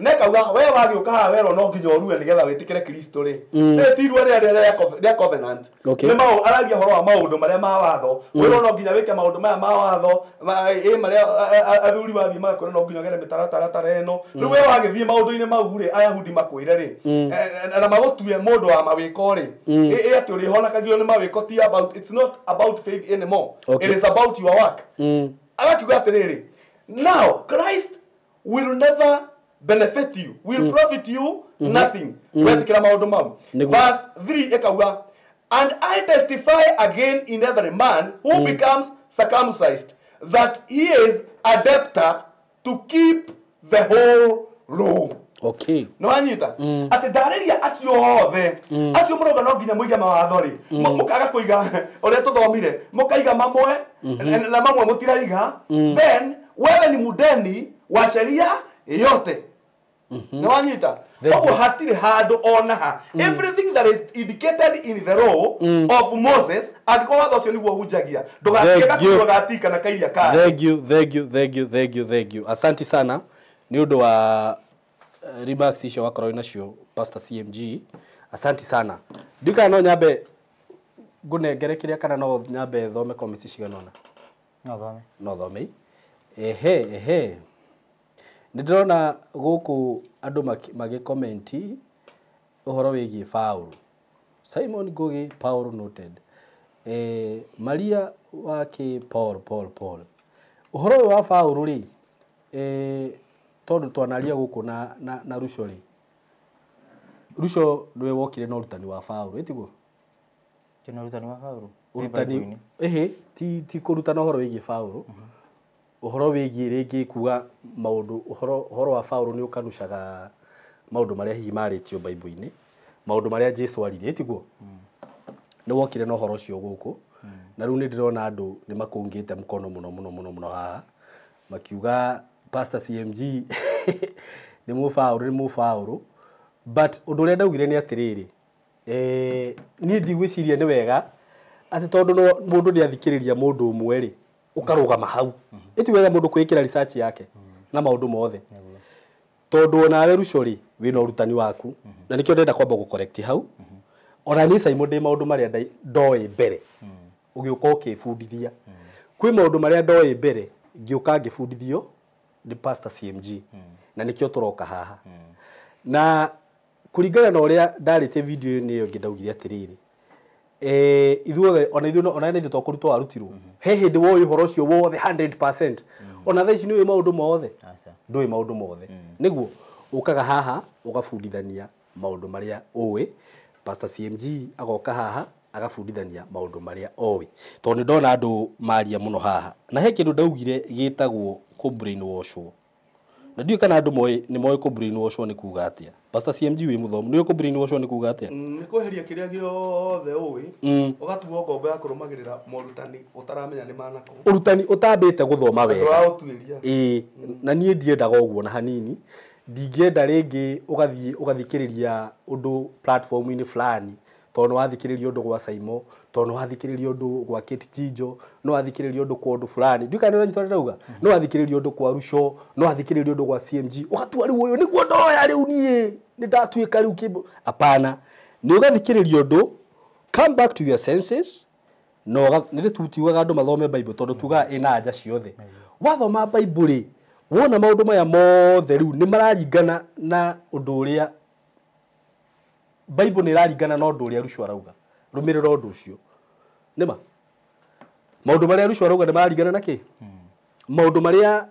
nekauga we wagĩũka haha werwo no nginya ũrue nĩgetha wĩtĩkĩre Kristo rĩ nĩ ti irua rĩrĩa rĩa covenant nĩ maũ araria ũhoro wa maũndũ marĩa ma watho wĩrwo no nginya wĩke maũndũ maya ma watho marĩa athuri wathiĩ magakwĩra no nginya ũgere mĩtaratara ĩno rĩu we wagĩthiĩ maũndũ-inĩ mau rĩ Ayahudi makwĩre rĩ na magũtue mũndũ wa mawĩko rĩ ĩ atĩ ũrĩhonakagio nĩ mawĩko ti about it's not about faith anymore. It is about your work. Agakiuga atĩrĩrĩ now Christ will never benefit you, will profit you nothing. Wetikira maundu mau. Verse 3 ekauga and I testify again in every man who becomes circumcised that he is a debtor to keep the whole law. Okay. No anyita ati ndariria acio othe acio muroga no nginya muige mawatho ri mukaga kuiga uria tuthomire mukaiga mamwe na mamwe mutiraiga then wewe ni mudeni wa sheria yote. Nĩ wanyita koguo hatirĩ handũ ona ha everything that is indicated in the law of Moses angĩkorwo watho ũcio nĩguo ũhunjagia ndũgatige gakiugo ga kana kairia ka. Thank you, thank you, thank you, thank you, thank you. Asante sana nĩ ũndũ wa remarks icio wakorwo nacio Pastor CMG. Asante sana. Ndika no nyambe ngũnengere kĩrĩa kana no nyambe thome comments cigana ũna? No thome. No thome. Ehe, ehe. Nĩ ndĩrona gũkũ andũ magĩkomenti ũhoro wĩgiĩ Paul. Simon Ngugi, Paul noted. Maria wake Paul, Paul, Paul. Ũhoro ũyũ wa Paul rĩ, tondũ twanaria gũkũ na Ruco rĩ, Ruco nĩwe wokire na ũrutani wa Paul, ĩtiguo? Tuna ũrutani wa Paul. Ũrutani, ehe, ti kũrutana ũhoro wĩgiĩ Paul. Ũhoro wĩgiĩ rĩngĩ kuga maũndũ, ũhoro wa Paul nĩ ũkanucaga maũndũ marĩa hihi marĩtio Bible-inĩ, maũndũ marĩa Jesu aririe, ĩtiguo? Nĩ wokire na ũhoro ũcio gũkũ. Na rĩu nĩ ndĩrona andũ nĩ makũngĩte mũkono mũno mũno mũno mũno haha makiuga Pastor CMG nĩ mũbaũrũ, nĩ mũbaũrũ. But ũndũ ũrĩa ndaugire nĩ atĩrĩrĩ, niĩ ndigwĩciria nĩ wega atĩ tondũ mũndũ nĩ athikĩrĩria mũndũ ũmwe rĩ, ũkarũgama hau. Ĩti wega mũndũ kwĩĩkĩra research yake na maũndũ mothe. Tondũ onawe Ruco rĩ, wĩna ũrutani waku na nĩkĩo ndĩrenda kwamba gũ-correct hau. Ona niĩ Simon ndĩ maũndũ marĩa ndoĩ mbere ũgĩũka ũkĩbundithia. Kwĩ maũndũ marĩa ndoĩ mbere ngĩũka ngĩbundithio nĩ Pastor CMG na nĩkĩo tũroka haha. Na kũringana na ũrĩa ndarĩtie video-inĩ ĩyo ĩngĩ ndaugire atĩrĩrĩ, ithuothe ona ithuĩ ona ithuĩ to kũrutwo warutirwo he hĩndĩ woĩ ũhoro ũcio wothe 100%. Ona thaa ici nĩũĩ maũndũ mothe, ndũĩ maũndũ mothe. Nĩguo ũkaga haha ũgabundithania maũndũ marĩa ũĩ. Pastor CMG agoka haha agabundithania maũndũ marĩa oĩ, tondũ nĩ ndona andũ maria mũno haha. Na he kĩndũ ndaugire gĩtagwo kũ-brainwashwo, na ndiũĩ kana andũ nĩ moĩ kũ-brainwashwo nĩ kuga atĩa. Pastor CMG wĩ mũthomu, nĩũĩ kũ-brainwashwo nĩ kuga atĩa? Nĩ kweheria kĩrĩa gĩothe ũĩ ũgatuo ngombo ya kũrũmagĩrĩra morutani ũtaramenya nĩ manakũ, ũrutani ũtambĩte gũthoma wega. Ĩĩ, na niĩ ndiendaga ũguo na hanini. Ndingĩenda rĩngĩ ũgathiĩ ũgathikĩrĩria ũndũ platform-inĩ fulani, tondũ nĩ wathikĩrĩria ũndũ gwa Saimo, tondũ nĩ wathikĩrĩria ũndũ gwa Kate Chinjo, nĩ wathikĩrĩria ũndũ kwa ũndũ fulani. Ndiũĩ kana nĩ ũranyita ũrĩa ndĩrauga? Nĩ wathikĩrĩria ũndũ kwa Ruco, nĩ wathikĩrĩria ũndũ gwa CMG, ũgatua rĩu ũyũ nĩguo ndoya rĩu niĩ nĩ ndatuĩka rĩu kĩmbo. Hapana, nĩ ũgathikĩrĩria ũndũ, come back to your senses. No nĩ tutiugaga andũ mathome Bible tondũ tugaga ĩna anja ciothe. Wathoma Bible rĩ, wona maũndũ maya mothe rĩu nĩ mararingana na ũndũ ũrĩa Bible nĩ ĩraringana na ũndũ ũrĩa Ruco arauga. Rũmĩrĩra ũndũ ũcio. Nĩma? Maũndũ marĩa Ruco arauga nĩ mararingana na kĩ? Maũndũ marĩa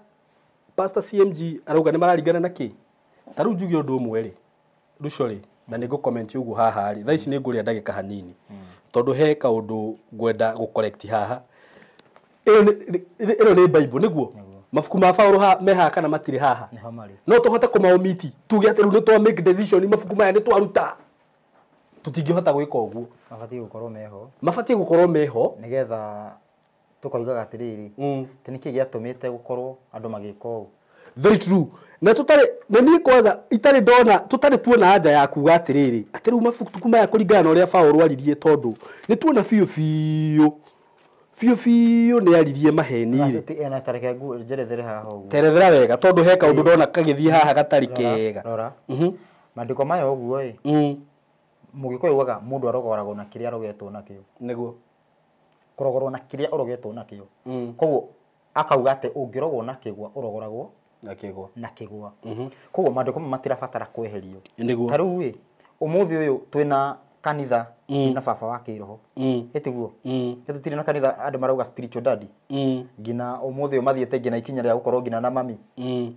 Pastor CMG arauga nĩ mararingana na kĩ? Ta rĩu njuge ũndũ ũmwe rĩ, Ruco rĩ, na nĩ ngũ-comment ũguo haha rĩ, thaa ici nĩ ngũrĩa ndagĩka hanini tondũ he kaũndũ ngwenda gũ-correct haha. Ĩno nĩ Bible nĩguo? Mabuku ma Paul me haha kana matirĩ haha? No tũhote kũmaomiti tuge atĩ rĩu nĩ twa make decision mabuku maya nĩ twaruta. Tũtingĩhota gwĩka ũguo. Mabatiĩ gũkorwo meho. Mabatiĩ gũkorwo meho nĩgetha tũkoigaga atĩrĩrĩ, atĩ nĩkĩ gĩatũmĩte gũkorwo andũ magĩka ũũ. Very true. Na tũtarĩ na niĩ kwanza itarĩ ndona tũtarĩ tuona anja ya kuga atĩrĩrĩ, atĩ rĩu mabuku maya kũringana na ũrĩa Paul aririe, tondũ nĩ tuona biũ biũ biũ biũ nĩ aririe maheni rĩ. Na tareke njerethere haha ũguo. Terethera wega tondũ he kaũndũ ndona kagĩthiĩ haha gatarĩ kega. Rora. Maandĩko maya ũguo ĩ. Mũgĩkũyũ ugaga mũndũ arogoragwo na kĩrĩa arogetwo nakĩo. Nĩguo. Kũrogorwo na kĩrĩa ũrogetwo nakĩo. Koguo akauga atĩ ũngĩrogwo na kĩgwa ũrogoragwo na kĩgwa. Na kĩgwa. Koguo maandĩko maya matirabatara kweherio. Nĩguo. Ta rĩu ĩ, ũmũthĩ ũyũ twĩna kanitha cina baba wa kĩroho. Ĩtiguo? Tũtirĩ na kanitha andũ marauga spiritual daddy. Nginya ũmũthĩ ũyũ mathiĩte nginya ikinya rĩa gũkorwo nginya na mami.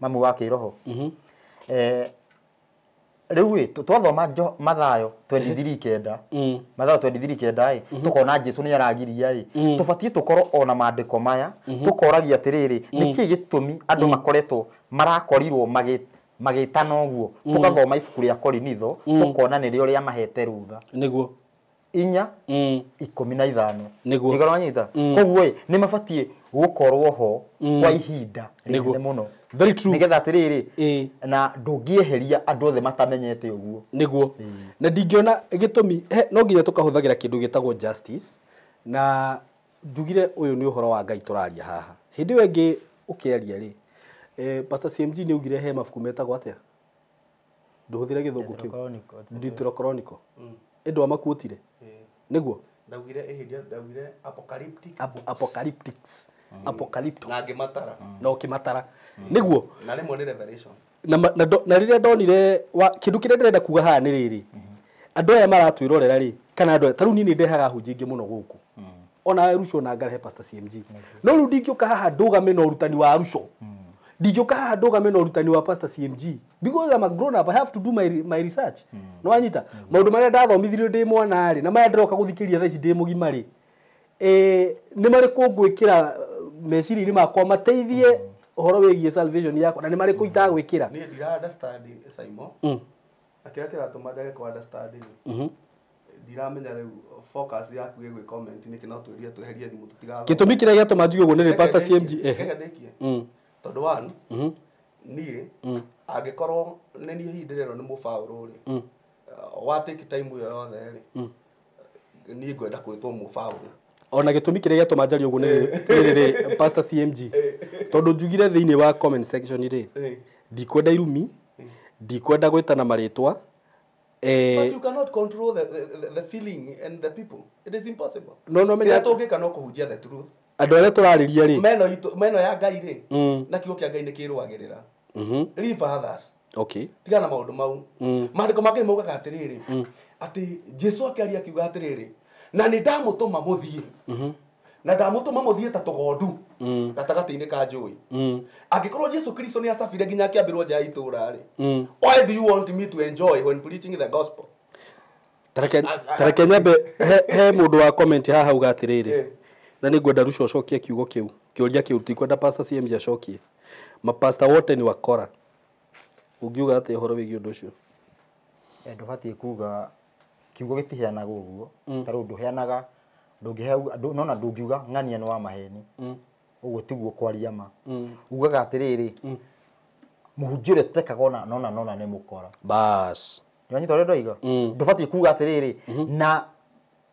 Mami wa kĩroho. Rĩu ĩ, twathoma Mathayo 23:9. Mathayo 23:9 ĩ, tukona Jesu nĩ aragiria ĩ. Tũbatiĩ tũkorwo ona maandĩko maya, tũkoragia atĩrĩrĩ, nĩkĩ gĩtũmi andũ makoretwo marakorirwo magĩtana ũguo. Tũgathoma ibuku rĩa Korinitho, tukona nĩrĩo rĩa mahete rutha. Nĩguo. 4 15. Nĩguo. Nĩguo wanyita? Koguo ĩ, nĩ mabatiĩ gũkorwo ho kwa ihinda rĩnene mũno. Very true. Nĩgetha atĩrĩrĩ na ndũngĩeheria andũ othe matamenyete ũguo. Nĩguo. Na ndingĩona gĩtũmi no nginya tũkahũthagĩra kĩndũ gĩtagwo justice na njugire ũyũ nĩ ũhoro wa Ngai tũraria haha. Hĩndĩ ĩyo ĩngĩ ũkĩaria rĩ, Pastor CMG nĩ augire he mabuku metagwo atĩa? Ndũhũthĩre gĩthũngũ kĩu. Deuterocanonical. Ĩndũ amakuotire. Nĩguo. Ndaugire ĩhĩndĩ ndaugire apocalyptic. Apocalyptics. Apocalypto. Na ngĩmatara. Na ũkĩmatara. Nĩguo. Na rĩmwe nĩ revelation. Na rĩrĩa ndonire kĩndũ kĩrĩa ndĩrenda kuga haha nĩ rĩrĩ. Andũ aya maratwĩrorera rĩ, kana andũ aya ta rĩu niĩ nĩ ndehaga hunjia ingĩ mũno gũkũ. Ona Ruco na ngarehe Pastor CMG. No rĩu ndingĩũka haha ndũgame na ũrutani wa Ruco. Ndingĩũka haha ndũgame na ũrutani wa Pastor CMG. Because I'm a grown up, I have to do my research. No wanyita maũndũ marĩa ndathomithirio ndĩ mwana rĩ, na maya ndĩroka gũthikĩrĩria thaa ici ndĩ mũgima rĩ, nĩ marĩkũ ngwĩkĩra meciria-inĩ makwa mateithie ũhoro wĩgiĩ salvation yakwa, na nĩ marĩkũ itagwĩkĩra. Niĩ ndira understand Simon. Na kĩrĩa kĩratũma njage kũ understand rĩ, ndiramenya rĩu focus yaku ĩgwĩ comment nĩkĩ no twĩrie tweherie thimũ tũtigathome. Gĩtũmi kĩrĩa gĩatũma njuge ũguo nĩ rĩ Pastor CMG Reke ndĩkie. Tondũ one, niĩ angĩkorwo nĩ niĩ hihi ndĩrerwo nĩ mũbaũrũ rĩ, wa take time ĩyo yothe rĩ, niĩ ngwenda kwĩtwo mũbaũrũ. Ona gĩtũmi kĩrĩa gĩatũma njarie ũguo nĩ rĩrĩ Pastor CMG, tondũ njugire thĩinĩ wa comment section rĩ, ndikwenda irumi, ndikwenda gwĩtana marĩtwa. But you cannot control the feeling and the people. It is impossible. No menya tũngĩka no kũhunjia the truth. Andũ arĩa tũrarĩria rĩ, meno ya Ngai rĩ, na kiugo kĩa Ngai nĩ kĩrũagĩrĩra. Leave others. Okay. Tigana na maũndũ mau. Maandĩko make maugaga atĩrĩrĩ, atĩ Jesu akĩaria akiuga atĩrĩrĩ, na nĩ ndamũtũma mũthiĩ. Na ndamũtũma mũthiĩ ta tũgondu gatagatĩ-inĩ ka njũĩ. Angĩkorwo Jesu Kristo nĩ acabire nginya akĩambĩrwo nja ya itũũra rĩ, why do you want me to enjoy when preaching the gospel? Tareke nyambe he mũndũ wa comment haha uga atĩrĩrĩ, na nĩ ngwenda Ruco acokie kiugo kĩu, kĩũria kĩu, tikwenda Pastor CMG acokie. Mapasta wote ni wakora. Ũngiuga atĩa ũhoro wĩgiĩ ũndũ ũcio? Ndũbatiĩ kuga kiugo gĩtiheanaga ũguo. Ta rĩu ndũheanaga, ndũngĩhe, nona ndũngiuga ng'ania nĩ wa maheni. Ũguo tiguo kwaria ma. Ugaga atĩrĩrĩ, mũhunjia ũrĩa ũtekaga ona nona nona nĩ mũkora. Bas. Nĩwanyita ũrĩa ndoiga? Ndũbatiĩ kuga atĩrĩrĩ, na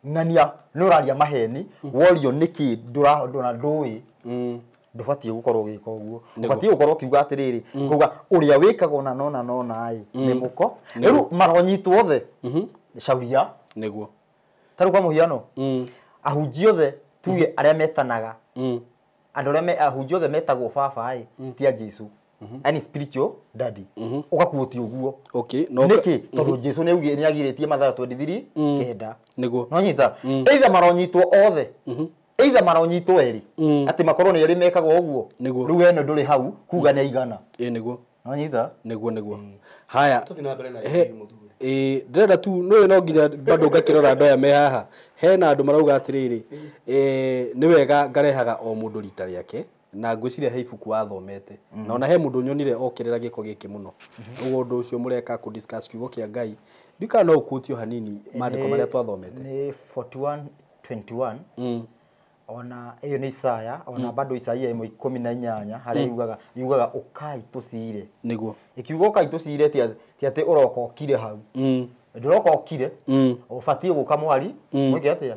ng'ania nĩ ũraria maheni, worio nĩkĩ ndũra ndũĩ. Ndũbatiĩ gũkorwo ũgĩka ũguo. Ũbatiĩ gũkorwo ũkiuga atĩrĩrĩ, kuga ũrĩa wĩkaga ona nona nona ĩ nĩ mũko. Rĩu maronyitwo othe. Cauria. Nĩguo. Ta rĩu kwa mũhiano, ahunjia othe tuge arĩa metanaga, andũ arĩa ahunjia othe metagwo baba ĩ ti a Jesu. Ani spiritual daddy. Ũgakuotia ũguo. Okay, nĩkĩ? Tondũ Jesu nĩ agirĩtie Mathayo 23:9. Nĩguo. No nyita. Either maronyitwo othe. Either maronyitwo erĩ. Atĩ makorwo nĩ erĩ mekaga ũguo. Rĩu we ndũrĩ hau kuga nĩ aigana. Ĩ nĩguo. No nyita. Nĩguo nĩguo. Haya. Tũthiĩ na mbere na gĩthimi mũthuri. Ndĩrenda tu nĩ no nginya bado ngakĩrora andũ aya me haha. Hena andũ marauga atĩrĩrĩ, nĩ wega ngarehaga o mũndũ rita rĩake, na ngwĩciria he ibuku wathomete. Na ona he mũndũ nyonire okĩrĩra gĩko gĩkĩ mũno. Ũguo ũndũ ũcio mũreka kũ discuss kiugo kĩa Ngai. Ndika no ũkũtio hanini maandĩko marĩa twathomete. Nĩ 41:21. Ona ĩyo nĩ Isaya, ona bado Isaia 1:18 harĩa yugaga ũkai tũcire. Nĩguo. Ikiuga ũkai tũcire ti atĩ ũroka ũkire hau. Ndũroka ũkire, ũbatiĩ gũka mwari, mwĩke atĩa?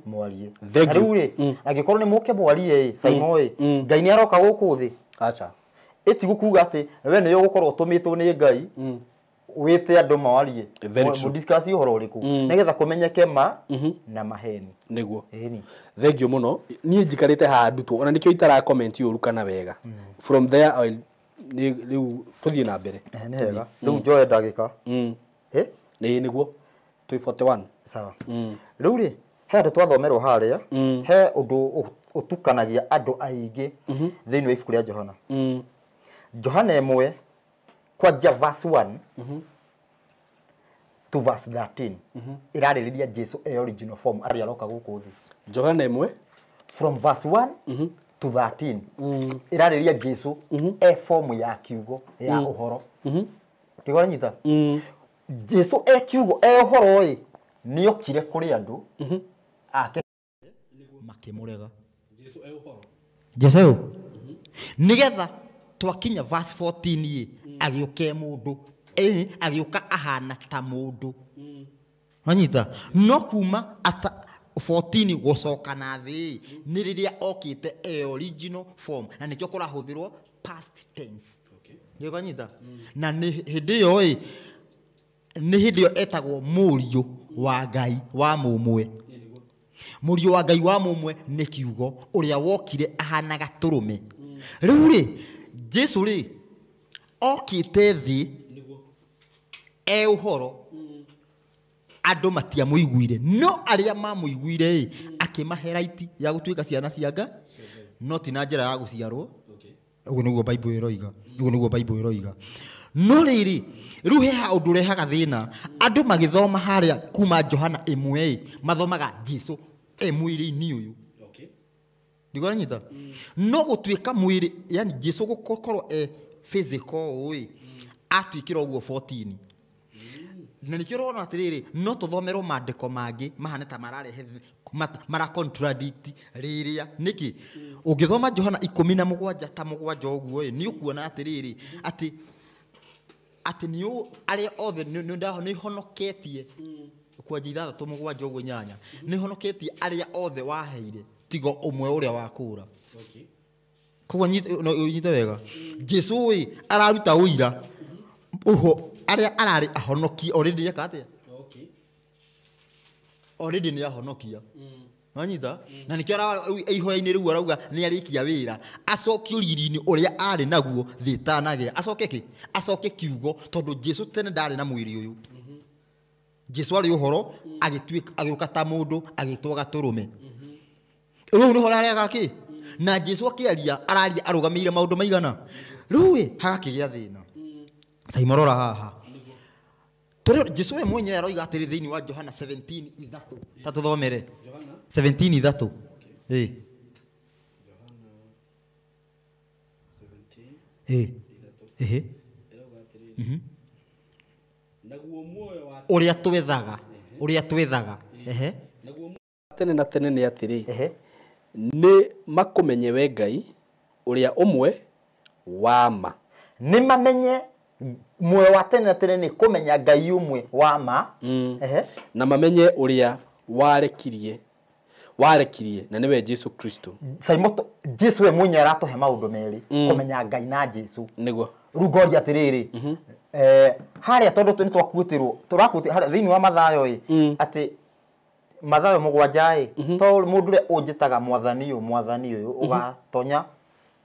Mwarie. Na rĩu rĩ, angĩkorwo nĩ mũke mwarie ĩ, Simon ĩ, Ngai nĩ aroka gũkũ thĩ. Aca. Ĩti gũkuga atĩ we nĩwe ũgũkorwo ũtũmĩtwo nĩ Ngai, wĩte andũ mawarie. Mũdiscuss ũhoro ũrĩkũ? Nĩgetha kũmenyeke ma na maheni. Nĩguo. Ĩni. Thank you mũno. Niĩ njikarĩte haha ndutwo, ona nĩkĩo itara comment ũru kana wega. From there rĩu tũthiĩ na mbere. Nĩ hega. Rĩu njoe ndagĩka. Nĩ nĩguo. Twĩ 41. Sawa. Rĩu rĩ, he andũ twathomerwo harĩa, he ũndũ ũtukanagia andũ aingĩ thĩinĩ wa ibuku rĩa Johana. Johana 1 kwanjia verse 1 to verse 13 ĩrarĩrĩria Jesu e original form arĩa aroka gũkũ thĩ. Johana 1 from verse 1 to 13 ĩrarĩrĩria Jesu e form ya kiugo ya ũhoro. Nĩguo nyita? Jesu e kiugo e ũhoro ĩ nĩokire kũrĩ andũ ake makĩmũrega. Jesu e ũhoro. Jesu nĩgetha twakinya verse 14 agĩũka mũndũ agĩũka ahana ta mũndũ. Wanyita no kuma ata 14 gũcoka na thĩ nĩ rĩrĩa okĩte e original form na nĩkĩo kũrahũthĩrwo past tense. Nĩ ũkanyita na nĩ hĩndĩ ĩyo nĩ hĩndĩ ĩyo etagwo mũriũ wa Ngai wa mũmwe. Mũriũ wa Ngai wa mũmwe nĩ kiugo ũrĩa wokire ahana gatũrũme. Rĩu rĩ Jesu rĩ okĩte thĩ e ũhoro andũ matiamũiguire no arĩa mamũiguire akĩmahe right ya gũtuĩka ciana cia Ngai no ti na njĩra ya gũciarwo. Ũguo nĩguo Bible ĩroiga. Ũguo nĩguo Bible ĩroiga. No rĩrĩ rĩu he ũndũ ũrehaga thĩna andũ magĩthoma harĩa kuma Johana 1 mathomaga Jesu e mwĩrĩ-inĩ ũyũ. Ndigwanyita no gũtuĩka mwĩrĩ yani Jesu gũkorwo e physical ũĩ atuĩkire ũguo 14. Na nĩkĩo ũrona atĩrĩrĩ no tũthomerwo maandĩko mangĩ mahana ta mararehe mara contradict rĩrĩa nĩkĩ ũngĩthoma Johana 17 ta 7 ũguo nĩ ũkuona atĩrĩrĩ atĩ atĩ nĩ arĩa othe nĩ honoketie kwanja 6 7 ũguo 8 nĩ honoketie arĩa othe waheire tigo ũmwe ũrĩa wakũra. Koguo nyite wega Jesu ĩ araruta ũira ũho arĩa ararĩ ahonokie already eka atĩa? Already nĩ ahonokia. Wanyita na nĩkĩo ihoya-inĩ rĩu arauga nĩ arĩkia wĩra acokio riri-inĩ ũrĩa arĩ naguo thĩ ĩtanagĩa acoke kĩ acoke kiugo tondũ Jesu tene ndarĩ na mwĩrĩ ũyũ. Jesu arĩ ũhoro agĩtuĩka agĩũka ta mũndũ agĩtwo gatũrũme. Rĩu nĩho harĩa kĩ na Jesu akĩaria araria arũgamĩire maũndũ maigana rĩu hagakĩgĩa thĩna. Saimorora haha Tore Jesu we mwenyewe aroiga atĩrĩ thĩinĩ wa Johana 17:3 ta tũthomere 17:3 eh eh eh naguo muoyo wa ũrĩa twethaga ehe naguo tene na tene nĩ atĩrĩ ehe nĩ makũmenye we Ngai ũrĩa ũmwe wa ma. Nĩ mamenye muoyo wa tene na tene nĩ kũmenya Ngai ũmwe wa ma. Ehe na mamenye ũrĩa warekirie na nĩwe Jesu Kristo. Saimoto Jesu we mwenyewe aratũhe maũndũ merĩ kũmenya Ngai na Jesu. Nĩguo rĩu ngoria atĩrĩrĩ harĩa tondũ nĩ twakuĩtĩrwo tũrakuĩtĩ harĩa thĩinĩ wa Mathayo ĩ atĩ Mathayo 7 ĩ to mũndũ ũrĩa ũnjĩtaga mwathani ũyũ ũgatonya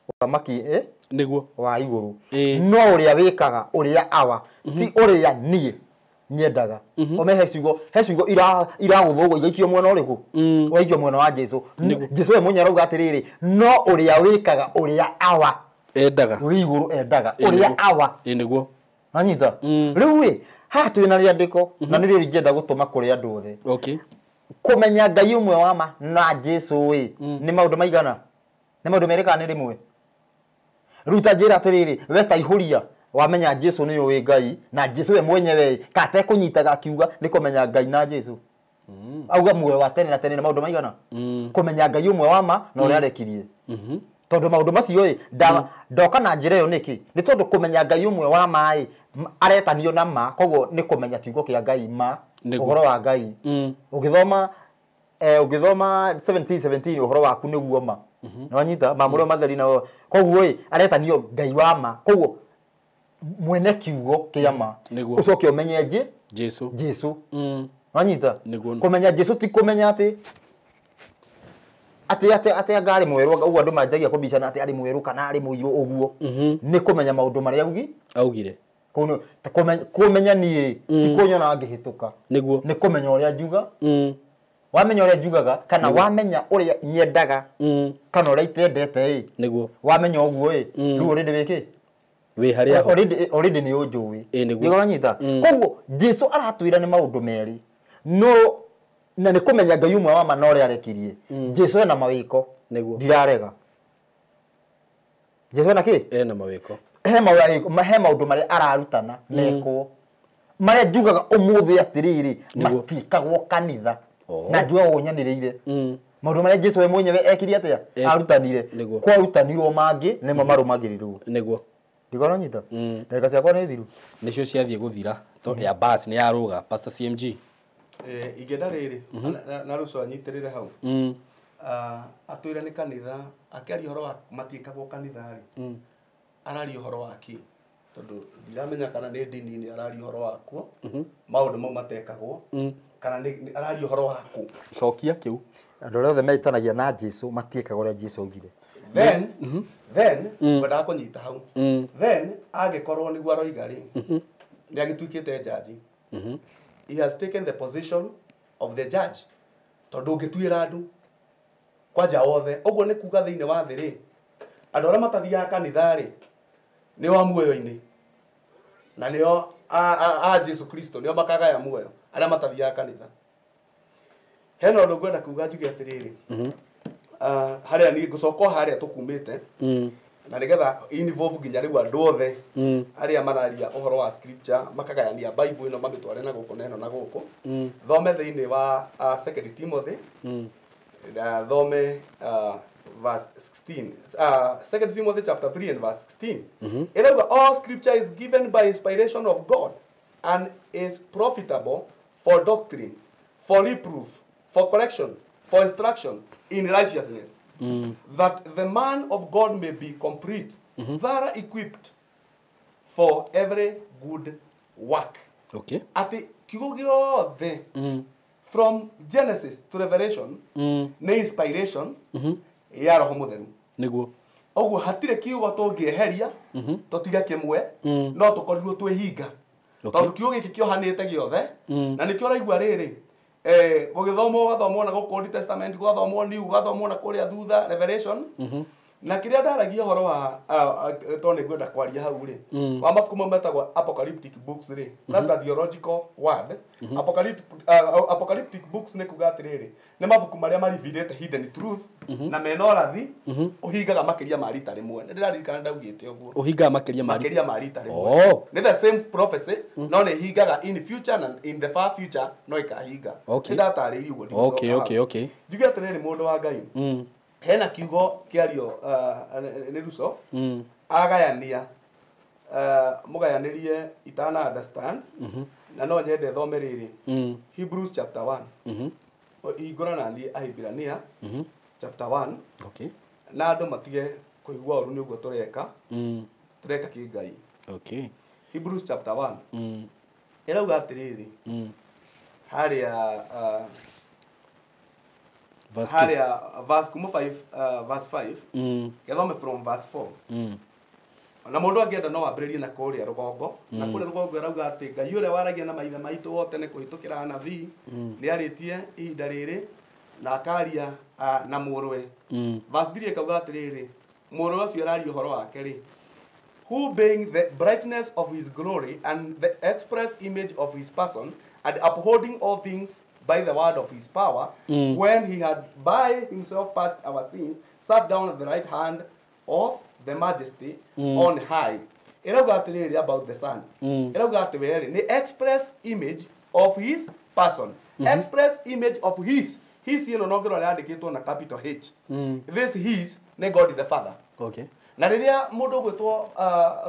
ũthamaki nĩguo wa igũrũ no ũrĩa wĩkaga ũrĩa awa ti ũrĩa niĩ nyendaga. Ome he ciugo iragũthũgwo igaikio mwena ũrĩkũ ũgaikio mwena wa Jesu. Jesu we mwenyewe arauga atĩrĩrĩ no ũrĩa wĩkaga ũrĩa awa endaga wĩ igũrũ endaga ũrĩa awa nĩguo. Nanyita rĩu ĩ haha twĩna rĩandĩko na nĩrĩo ingĩenda gũtũma kũrĩ andũ othe. Kũmenya Ngai ũmwe wa ma na Jesu ĩ nĩ maũndũ maigana nĩ maũndũ merĩ kana nĩ rĩmwe? Rĩu ta njĩra atĩrĩrĩ we ta ihũria wamenya Jesu nĩ ũĩ Ngai na Jesu we mwenyewe ka atekũnyitaga akiuga nĩ kũmenya Ngai na Jesu. Auga muoyo wa tene na tene nĩ maũndũ maigana kũmenya Ngai ũmwe wa ma na ũrĩa arekirie. Tondũ maũndũ macio ĩ ndoka na njĩra ĩyo nĩkĩ nĩ tondũ kũmenya Ngai ũmwe wa ma ĩ aretanio na ma koguo nĩ kũmenya kiugo kĩa Ngai ma ũhoro wa Ngai. Ũgĩthoma ũgĩthoma 17:17 ũhoro waku nĩguo ma. Nĩwanyita mamũrĩ matheri na koguo ĩ aretanio Ngai wa ma koguo mwene kiugo kĩa ma ũcoke ũmenye Jesu. Wanyita kũmenya Jesu ti kũmenya atĩ atĩ anga arĩ mwerũ ũguo andũ manjagia kũbicana atĩ arĩ mwerũ kana arĩ mũirũ ũguo nĩ kũmenya maũndũ marĩa augire kũmenya niĩ ti kũnyona ngĩhĩtũka nĩguo nĩ kũmenya ũrĩa njuga wamenya ũrĩa njugaga kana wamenya ũrĩa nyendaga kana ũrĩa itendete ĩ nĩguo wamenya ũguo ĩ rĩu already wĩkĩ wĩ harĩa already nĩ ũnjũĩ nĩguo wanyita. Koguo Jesu aratwĩra nĩ maũndũ merĩ no na nĩ kũmenya Ngai ũmwe wa ma na ũrĩa arekirie. Jesu ena mawĩko nĩguo ndirarega. Jesu ena kĩ ena mawĩko he maũndũ marĩa ararutana mekwo marĩa njugaga ũmũthĩ atĩrĩrĩ matiĩkagwo kanitha na njugaga ũguo nyanĩrĩire. Maũndũ marĩa Jesu we mwenyewe ekire atĩa arutanire kwarutanirwo mangĩ nĩmo marũmagĩrĩrwo nĩguo. Ndigona nyita ndagĩka ciakwa nĩ thiru. Nĩcio ciathiĩ gũthira to ya bus nĩ yarũga Pastor CMG. Ingĩenda rĩrĩ na rũco anyitĩrĩre hau. Atwĩre nĩ kanitha akĩaria ũhoro wa matiĩkagwo kanitha rĩ, araria ũhoro wa kĩ? Tondũ ndiramenya kana nĩ ndini-inĩ araria ũhoro wakuo maũndũ mau matekagwo, kana nĩ araria ũhoro waku. Cokia kĩu. Andũ arĩa othe metanagia na Jesu matiĩkaga ũrĩa Jesu augire. Then ngwendaga kũnyita hau. Then angĩkorwo nĩguo aroiga rĩ, nĩ agĩtuĩkĩte jaji. He has taken the position of the judge. Tondũ ũngĩtuĩra andũ kwanja othe, ũguo nĩ kuga thĩinĩ wa thĩ rĩ, andũ arĩa matathiaga kanitha rĩ, nĩo a muoyo-inĩ na nĩo a Jesu Kristo, nĩo makagaya muoyo arĩa matathiaga kanitha. Hena ũndũ ngwenda kuga njuge atĩrĩrĩ, harĩa niĩ ngũcoka o harĩa tũkumĩte, na nĩgetha involve nginya rĩu andũ othe arĩa mararia ũhoro wa scripture makagayania Bible ĩno mamĩtware na gũkũ na ĩno na gũkũ. Thome thĩinĩ wa 2 Timothy, thome verse 16, 2 Timothy chapter 3 and verse 16. Ĩrauga all scripture is given by inspiration of God and is profitable for doctrine, for reproof, for correction, for instruction in righteousness, that the man of God may be complete, thoroughly equipped for every good work. Okay. Ati kiugo gĩothe from Genesis to Revelation nĩ inspiration ya Roho Mũtheru. Nĩguo. Ũguo hatirĩ kiugo tũngĩeheria tũtige kĩmwe, no tũkorirwo twĩhinga. Tondũ kiugo gĩkĩ kĩohanĩte gĩothe, na nĩkĩo ũraigua rĩrĩ, gũgĩthomwo ũgathomwo na gũkũ Old Testament, gũgathomwo New, gũgathomwo na kũrĩa thutha Revelation. Na kĩrĩa ndaragia ũhoro wa tondũ nĩ ngwenda kwaria hau rĩ, wa mabuku mau metagwo apocalyptic books rĩ, that's the theological word. Apocalyptic books nĩ kuga atĩrĩrĩ, nĩ mabuku marĩa marivilĩte hidden truth na mena ũrathi ũhingaga makĩria ma rita rĩmwe. Nĩ ndĩraririkana ndaugĩte ũguo. Ũhingaga makĩria ma makĩria ma rita rĩmwe. Nĩ the same prophecy, no nĩ ihingaga in future na in the far future no ĩkahinga. Okay. Nĩ ndatarĩirie ũguo ndigũcoka hau. Okay. Njuge atĩrĩrĩ mũndũ wa Ngai, hena kiugo kĩario nĩ Ruso agayania, mũgayanĩrie itana understand, na no nyende thome rĩrĩ Hebrews chapter 1. Hingũra na niĩ Ahibirania chapter 1. Okay. Na andũ matige kũigua ũru nĩ ũguo tũreka. Tũreka kĩ Ngai. Okay. Hebrews chapter 1. Ĩrauga atĩrĩrĩ, harĩa harĩa verse kuma 5, verse 5. Gethome from verse 4. Na mũndũ angĩenda no ambĩrĩrie na kũrĩa rũgongo. Na kũrĩa rũgongo ĩrauga atĩ Ngai ũrĩa waragia na maithe maitũ o tene kũhĩtũkĩra anabii nĩ arĩtie ihinda rĩrĩ na akaria na mũrũwe. Verse 3 ĩkauga atĩrĩrĩ, mũrũwe ũcio araria ũhoro wake rĩ, who being the brightness of his glory and the express image of his person, and upholding all things by the word of his power, when he had by himself purged our sins, sat down at the right hand of the majesty on high. Ĩrauga atĩrĩrĩ about the son. Ĩrauga atĩ we rĩ, nĩ express image of his person. Express image of his. His ĩno no ngĩrora yandĩkĩtwo na capital H. This his nĩ God the Father. Okay. Na rĩrĩa mũndũ ũgwĩtwo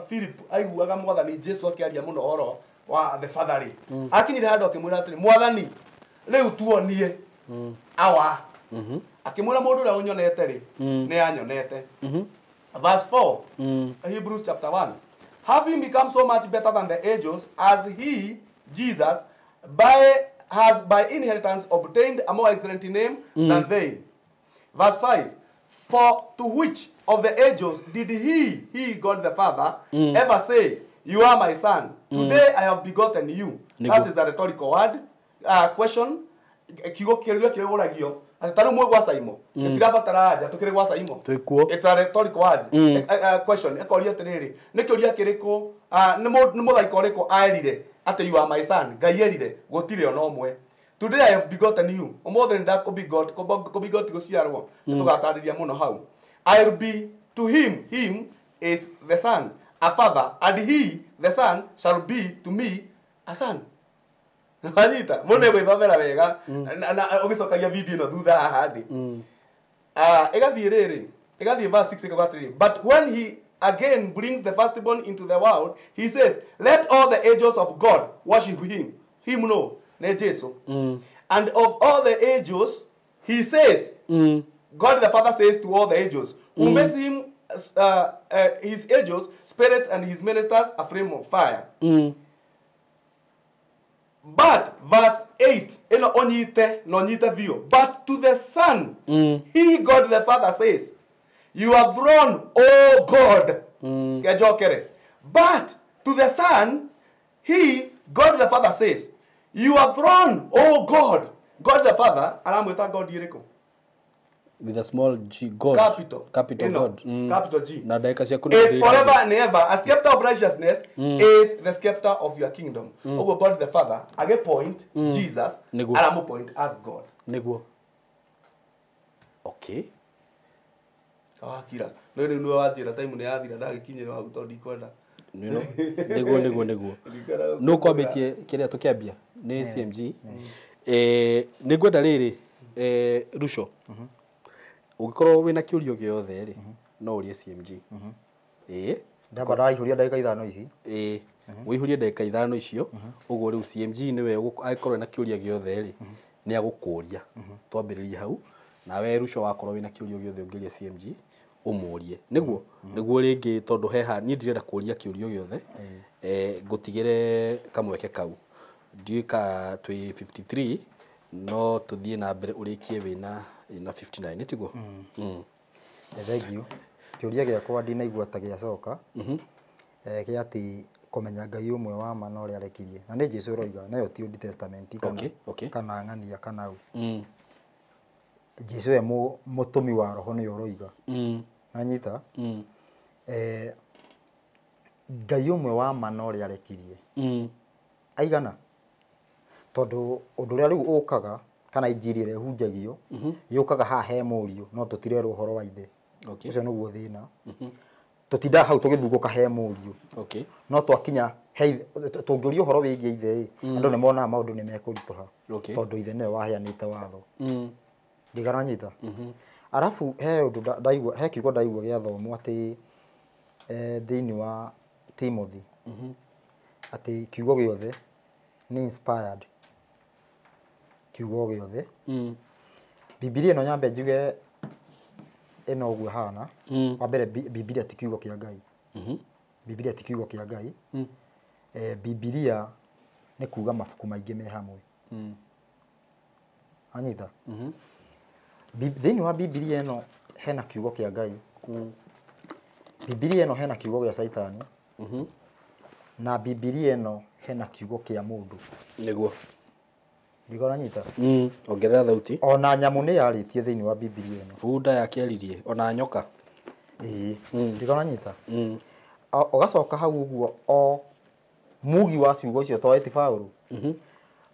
Philip aiguaga mwathani Jesu akĩaria mũno ũhoro wa the Father rĩ, akinyire handũ akĩmwĩra atĩrĩ, mwathani rĩu tuonie awa. Akĩmwĩra mũndũ ũrĩa ũnyonete rĩ, nĩ anyonete. Verse 4, Hebrews chapter 1. Having become so much better than the angels, as he, Jesus, has by inheritance obtained a more excellent name than they. Verse 5, for to which of the angels did he, God the Father, ever say, you are my son, today I have begotten you? That is a rhetorical word, question. Kiugo kĩrĩa kĩrũragio atĩ ta rĩu mwĩ gwa Saimo, gĩtirabatara anja tũkĩrĩ gwa Saimo. Twĩkuo. It's a rhetorical word. Question ĩkoria atĩrĩrĩ, nĩ kĩũria kĩrĩkũ, nĩ mũraika ũrĩkũ aerire atĩ you are my son? Ngai erire gũtirĩ ona ũmwe. Today I have begotten you. Ũmũthĩ nĩ ndakũbigot, kũbigot gũciarwo. Nĩtũgatarĩria mũno hau. I will be to him, him is the son, a father, and he, the son, shall be to me a son. Wanyita, mũndũ egwĩthomera wega na ũgĩcokagia video ĩno thutha haha ndĩ. Ĩgathiĩ rĩrĩ, ĩgathiĩ verse 6 ĩkauga atĩrĩrĩ, but when he again brings the firstborn into the world, he says, let all the angels of God worship him. Him no, ne Jesu. And of all the angels, he says, God the Father says to all the angels, who makes him his angels, spirits, and his ministers a flame of fire. But verse 8, eno onyite no nyite vio. But to the Son, he, God the Father, says, you are throne, O God. Kejokere. But to the Son, he, God the Father, says, you are throne, O God. God the Father, aramwita God iriko. With a small g, God. Capital. Capital Eno, God. Capital G. Na dakika ciaku nĩ Is thirĩ. forever and ever. A scepter of righteousness is the scepter of your kingdom. Ogo God the Father, age point Jesus, Nĩguo. aramu point as God. Nĩguo. Okay. Awakira. No nĩ nĩwe wanjĩra time nĩ yathira ndagĩkinyĩra hau tondũ ndikwenda. Nĩno. Nĩguo nĩguo nĩguo. Ndikwenda No kwambĩtie kĩrĩa tũkĩambia nĩ CMG. Nĩ ngwenda rĩrĩ Ruco. Ũngĩkorwo wĩna kĩũrio gĩothe rĩ, no ũrie CMG. Ĩĩ. Ndamba ndaihũria ndagĩka ithano ici. Ĩĩ. Wĩihũrie ndagĩka ithano icio, ũguo rĩu CMG nĩwe angĩkorwo ena kĩũria gĩothe rĩ, nĩ agũkũria. Twambĩrĩrie hau, nawe Ruco wakorwo wĩna kĩũria gĩothe ũngĩũria CMG, ũmũrie. Nĩguo? Nĩguo rĩngĩ tondũ heha niĩ ndirenda kũria kĩũrio gĩothe, ngũtigĩre kamweke kau. Ndiũĩ ka twĩ 53, no tũthiĩ na mbere ũrĩkie wĩna 59, tiguo? Thank you. Kĩũria gĩakwa ndinaigua ta gĩacoka. Gĩa atĩ kũmenya Ngai ũmwe wa ma na ũrĩa arekirie. Na nĩ Jesũ ũroiga, nayo ti Old Testament kana Okay, okay. kana ng'ania kana ũ. Jesũ we mũtũmi wa roho nĩwe ũroiga. Nanyita? Ngai ũmwe wa ma na ũrĩa arekirie. Aigana? Tondũ ũndũ ũrĩa rĩu ũkaga kana injiri ĩrĩa ĩhunjagio yũkaga haha he mũriũ no tũtirerwo ũhoro wa ithe. Okay. Ũcio nĩguo thĩna. Tũtindaga hau tũgĩthungũka he mũriũ. Okay. No twakinya he tũngĩũria ũhoro wĩgiĩ ithe ĩ, andũ nĩ monaga maũndũ nĩ mekũritũha. Okay. Tondũ ithe nĩwe waheanĩte watho. Ndigaranyita. Arabu he ũndũ ndaigua, he kiugo ndaigua gĩathomwo atĩ thĩinĩ wa Timothy atĩ kiugo gĩothe nĩ inspired. Kiugo gĩothe. Bibilia ĩno nyambe njuge ĩno ũguo ĩhana. Wa mbere Bibilia ti kiugo kĩa Ngai. Bibilia ti kiugo kĩa Ngai. Bibilia nĩ kuga mabuku maingĩ me hamwe. Anyita? Thĩinĩ wa Bibilia ĩno hena kiugo kĩa Ngai. Bibilia ĩno hena kiugo gĩa Caitani. Na Bibilia ĩno hena kiugo kĩa mũndũ. Nĩguo. Ndigoranyita? Ongerera thauti. Ona nyamũ nĩ yarĩtie thĩinĩ wa Bibilia ĩno. Bunda yakĩaririe ona nyoka. Ĩĩ. Ndigoranyita? Ũgacoka hau ũguo o mugi wa ciugo icio to eti Paũlũ.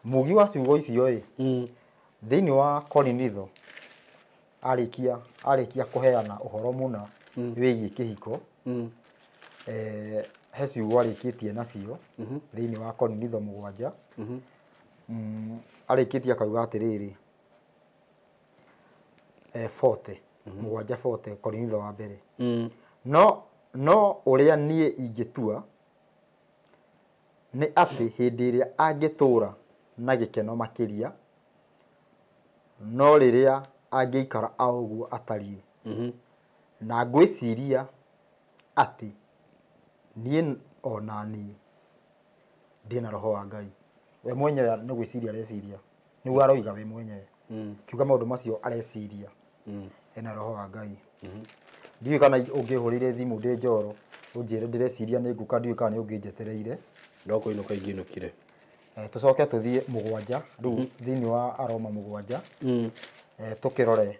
Mugi wa ciugo icio ĩ, thĩinĩ wa Korinitho arĩkia kũheana ũhoro mũna wĩgiĩ kĩhiko. He ciugo arĩkĩtie nacio thĩinĩ wa Korinitho 7. Arĩkĩtie akauga atĩrĩrĩ, 40, 7 40 Korinitho wa mbere. No ũrĩa niĩ ingĩtua nĩ atĩ hĩndĩ ĩrĩa angĩtũũra na gĩkeno makĩria, no rĩrĩa angĩikara o ũguo atariĩ. Na ngwĩciria atĩ niĩ ona niĩ ndĩna roho wa Ngai. We mwenyewe nĩ gwĩciria areciria, nĩguo aroiga we mwenyewe. Kiuga maũndũ macio areciria ena roho wa Ngai. Ndiũĩ kana ũngĩhũrĩire thimũ ndĩ njoro ũnjĩre ndĩreciria nĩ ngũka, ndiũĩ kana nĩ ũngĩnjetereire. No kũinũka ingĩinũkire. Tũcoke tũthiĩ 7 rĩu thĩinĩ wa Aroma 7. Tũkĩrore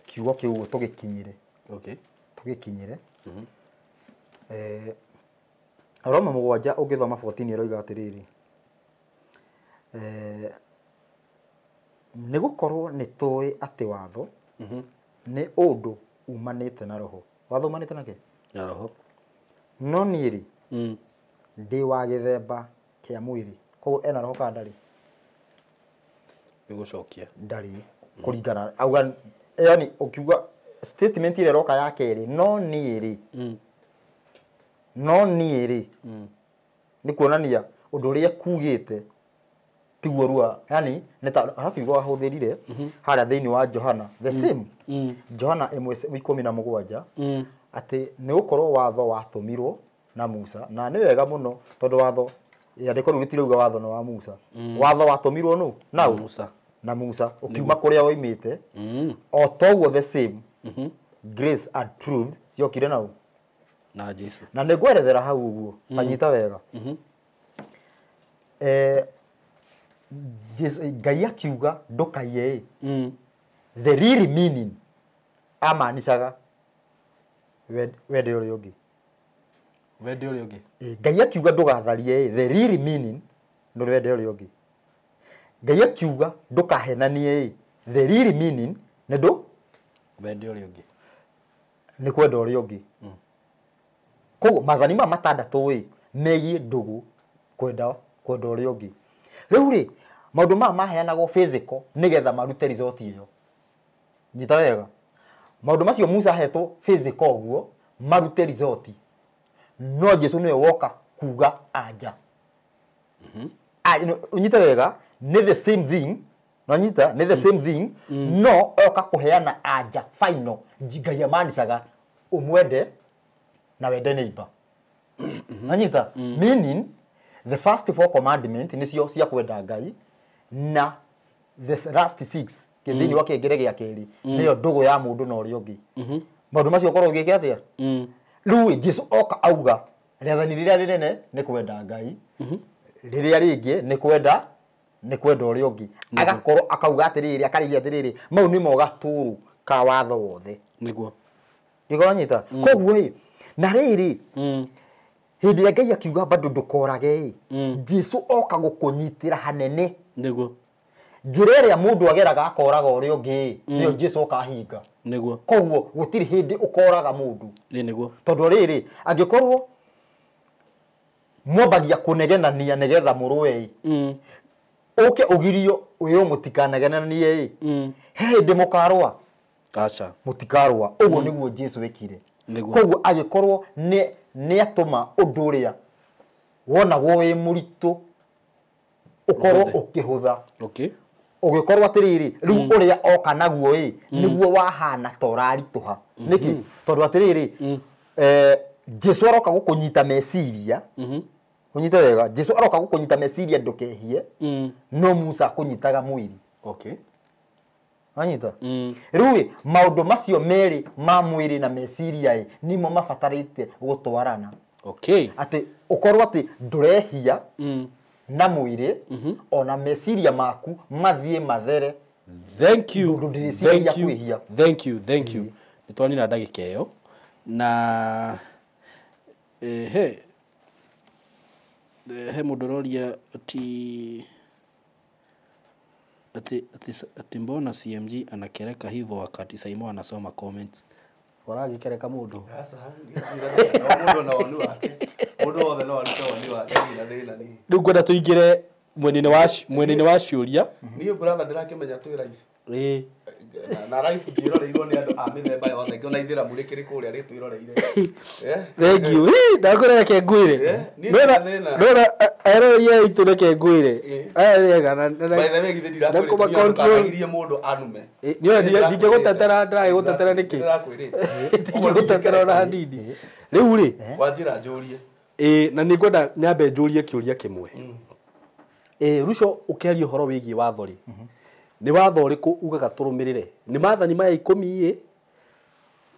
kiugo kĩu tũgĩkinyĩre. Okay. Tũgĩkinyĩre. Aroma 7 ũngĩthoma 14 ĩroiga atĩrĩrĩ, nĩ gũkorwo nĩ tũĩ atĩ watho nĩ ũndũ umanĩte na roho. Watho umanĩte na kĩ? Na roho. No niĩ rĩ, ndĩ wa gĩthemba kĩa mwĩrĩ. Koguo ena roho kana ndarĩ? Nĩ gũcokia. Ndarĩ. Kũringana auga, yani ũkiuga statement ĩrĩa ĩroka ya kerĩ, no niĩ rĩ, No niĩ rĩ nĩ kuonania ũndũ ũrĩa kugĩte tiguo rua yani nĩ ta hakiugo ahũthĩrire harĩa thĩinĩ wa Johana the same Johana 1:17 atĩ nĩ gũkorwo watho watũmirwo na Musa na nĩ wega mũno tondũ watho rĩandĩko rĩu rĩtirauga watho nĩ wa Musa watho watũmirwo nũ nau Musa na Musa ũkiuma kũrĩa woimĩte o toguo the same grace and truth ciokire nau na Jesu na nĩ ngwerethera hau ũguo tanyita wega Ngai akiuga ndũkaiye ĩ the real meaning amaanishaga wende ũrĩa ũngĩ wende ũrĩa ũngĩ Ngai akiuga ndũgatharie ĩ the real meaning nĩ wende ũrĩa ũngĩ Ngai akiuga ndũkahenanie ĩ the real meaning nĩ ndũ wende ũrĩa ũngĩ nĩ kwenda ũrĩa ũngĩ koguo maathani maya matandatũ ĩ megiĩ ndũgũ kwenda ũrĩa ũngĩ rĩu rĩ maũndũ maya maheanagwo physical nĩgetha marute result ĩyo nyita wega maũndũ macio Musa ahetwo physical ũguo marute result no Jesu nĩwe woka kuga anja ũnyite wega nĩ the same thing no nyita nĩ the same thing no oka kũheana anja final Ngai amaanishaga ũmwende na wende neighbor nanyita meaning the first four commandment nĩcio cia kwenda Ngai na the last six thĩinĩ wa kĩengere gĩa kerĩ nĩyo ndũgũ ya mũndũ na ũrĩa ũngĩ maũndũ macio ũkorwo ũgĩka atĩa rĩu Jesu oka auga rĩathani rĩrĩa rĩnene nĩ kwenda Ngai rĩrĩa rĩngĩ nĩ kwenda ũrĩa ũngĩ agakorwo akauga atĩrĩrĩ akarĩgia atĩrĩrĩ mau nĩmo gatũrũ ka watho wothe nĩguo nĩkũranyita koguo ĩ na rĩrĩ hĩndĩ ĩrĩa Ngai akiuga bado ndũkorage ĩ Jesu oka gũkũnyitĩra hanene nĩguo njĩra ĩrĩa mũndũ ageraga akoraga ũrĩa ũngĩ nĩyo Jesu oka ahinga nĩguo koguo gũtirĩ hĩndĩ ũkoraga mũndũ nĩguo tondũ rĩrĩ angĩkorwo mwambagia kũnegenania nĩgetha mũrũe ĩ ũke ũgirio wĩrwo mũtikanegenanie ĩ he hĩndĩ mũkarũa aca mũtikarũa ũguo nĩguo Jesu ekire koguo agĩkorwo nĩ atũma ũndũ ũrĩa wonagwo wĩ mũritũ ũkorwo ũkĩhũtha ũgĩkorwo atĩrĩrĩ rĩu ũrĩa oka naguo ĩ nĩguo wahana ta ũraritũha nĩkĩ tondũ atĩrĩrĩ Jesu aroka gũkũnyita meciria ũnyite wega Jesu aroka gũkũnyita meciria ndũkehie no Musa akũnyitaga mwĩrĩ anyita rĩu ĩ maũndũ macio merĩ ma mwĩrĩ na meciria ĩ nĩmo mabatarĩte gũtwarana atĩ ũkorwo atĩ ndũrehia na mwĩrĩ ona meciria maku mathiĩ mathere thank you ndũrĩciragia kwĩhia thank you thank you nĩ twanina ndagĩka ĩyo na he mũndũ ũroria ati ati mbona CMG anakereka hivyo wakati Saimo anasoma comments ũragĩkereka mũndũ mũndũ na woni wake mũndũ wothe no arute woni wake na thĩna nĩ rĩu ngwenda tũingĩre mwena-inĩ wa ciũria niĩ brother ndĩrakĩmenya twĩ live ĩĩ na live njĩroreirwo nĩ andũ a mĩthemba yothe ngĩona ithĩramu rĩkĩrĩ kũrĩa rĩtwĩroreire thank you ndakũrĩa reke ngwĩre nona eroreri aitũ reke ngwĩre aya rĩega by the way githĩ ndirakwĩrĩte mũndũ anume ndingĩgũtetera ndĩragĩgũtetera nĩkĩ ndingĩgũtetera ona hanini rĩu rĩ wanjĩra njũrie ĩĩ na nĩ ngwenda nyambe njũrie kĩũria kĩmwe Ruco ũkĩaria ũhoro wĩgiĩ watho rĩ nĩ watho ũrĩkũ ugaga tũrũmĩrĩre nĩ maathani maya 10 ĩ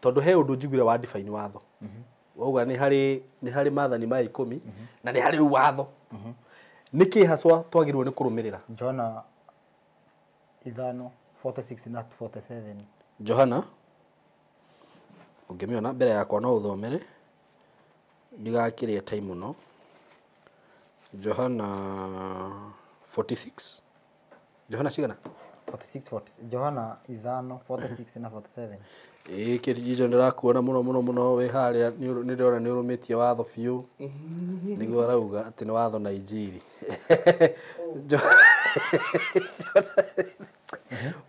tondũ he ũndũ njiguire wa define watho wauga nĩ harĩ maathani maya 10 na nĩ harĩ rĩu watho nĩ kĩ haswa twagĩrĩirwo nĩ kũrũmĩrĩra Johana 5:46 na 47 Johana ũngĩmĩona mbere yakwa no ũthomere ndigakĩrĩe time mũno Johana 46 Johana cigana 46 Johana 5:46 na 47 ĩĩ kĩrijijo ndĩrakuona mũno mũno mũno wĩ harĩa nĩ ndĩrona nĩ ũrũmĩtie watho biũ nĩguo arauga atĩ nĩ watho na injiri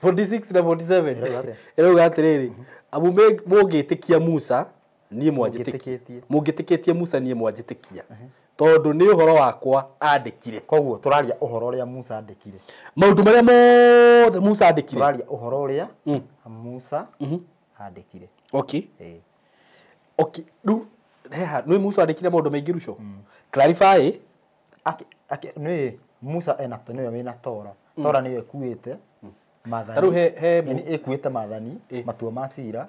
46 na 47 ĩrauga atĩrĩrĩ amu mũngĩtĩkia Musa Niĩ mwanjĩtĩkie. Mũngĩtĩkĩtie Musa niĩ mwanjĩtĩkia. Tondũ nĩ ũhoro wakwa andĩkire. Koguo tũraria ũhoro ũrĩa Musa andĩkire. Maũndũ marĩa mothe Musa andĩkire. Tũraria ũhoro ũrĩa Musa andĩkire. Okay. Okay, rĩu heha nĩ Musa andĩkire maũndũ maingĩ ruco. Clarify. Nĩ Musa ena nĩwe wĩna Tora. Tora nĩyo ĩkuĩte maathani. Tarĩu he ĩkuĩte maathani, matua ma cira,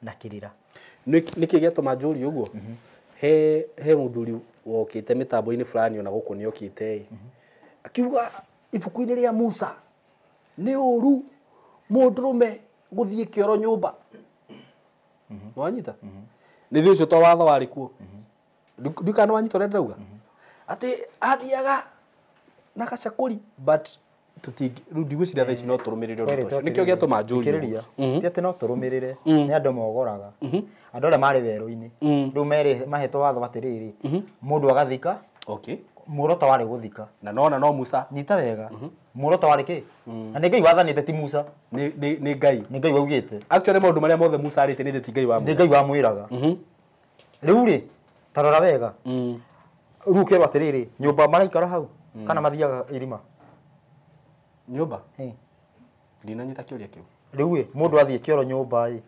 na kĩrĩra. Nĩkĩ gĩatũma njũrie ũguo? He mũthuri wokĩte mĩtambo-inĩ fulani ona gũkũ nĩokĩte akiuga ibuku-inĩ rĩa Musa nĩ ũru mũndũrũme gũthiĩ kĩoro nyũmba. Nĩwanyita? Nĩ thĩ ũcio to watho warĩ kuo. Ndiũĩ kana nĩwanyita ũrĩa ndĩrauga? Atĩ athiaga na gacakũri but rĩu ndigwĩciria thaa ici no tũrũmĩrĩre ũndũ ũcio. Nĩkĩo gĩatũma njũrie. Ti atĩ no tũrũmĩrĩre, nĩ andũ mogoraga. Andũ arĩa marĩ werũ-inĩ. Rĩu merĩ mahetwo watho atĩrĩrĩ, mũndũ agathika. Okay. Muoroto warĩ gũthika. Na nona no Musa. Nyita wega. Muoroto warĩ kĩ? Na nĩ Ngai wathanĩte ti Musa. Nĩ Ngai. Nĩ Ngai waugĩte. Actually maũndũ marĩa mothe Musa arĩte nĩ ti Ngai wamwĩraga. Nĩ Ngai wamwĩraga. Rĩu rĩ, ta rora wega. Rĩu ũkerwo atĩrĩrĩ, nyũmba maraikara hau kana mathiaga irima? Nyũmba? Ndinanyita kĩũria kĩu. Rĩu ĩ, mũndũ athiĩ kĩoro nyũmba ĩ,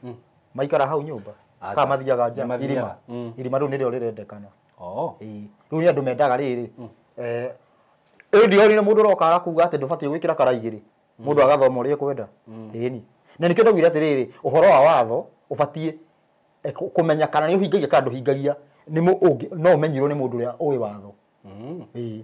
maikara hau nyũmba kana mathiaga nja irima? Irima rĩu nĩrĩo rĩrendekana. Rĩu nĩ andũ mendaga rĩrĩ. Ĩĩ mũndũ ũroka agakuga atĩ ndũbatiĩ gwĩkĩra kara igĩrĩ. Mũndũ agathoma ũrĩa ekwenda. Ĩni. Na nĩkĩo ndaugire atĩrĩrĩ, ũhoro wa watho ũbatiĩ kũmenya kana nĩ ũhingagia kana ndũhingagia. No ũmenyirwo nĩ mũndũ ũrĩa ũĩ watho. Ĩĩ.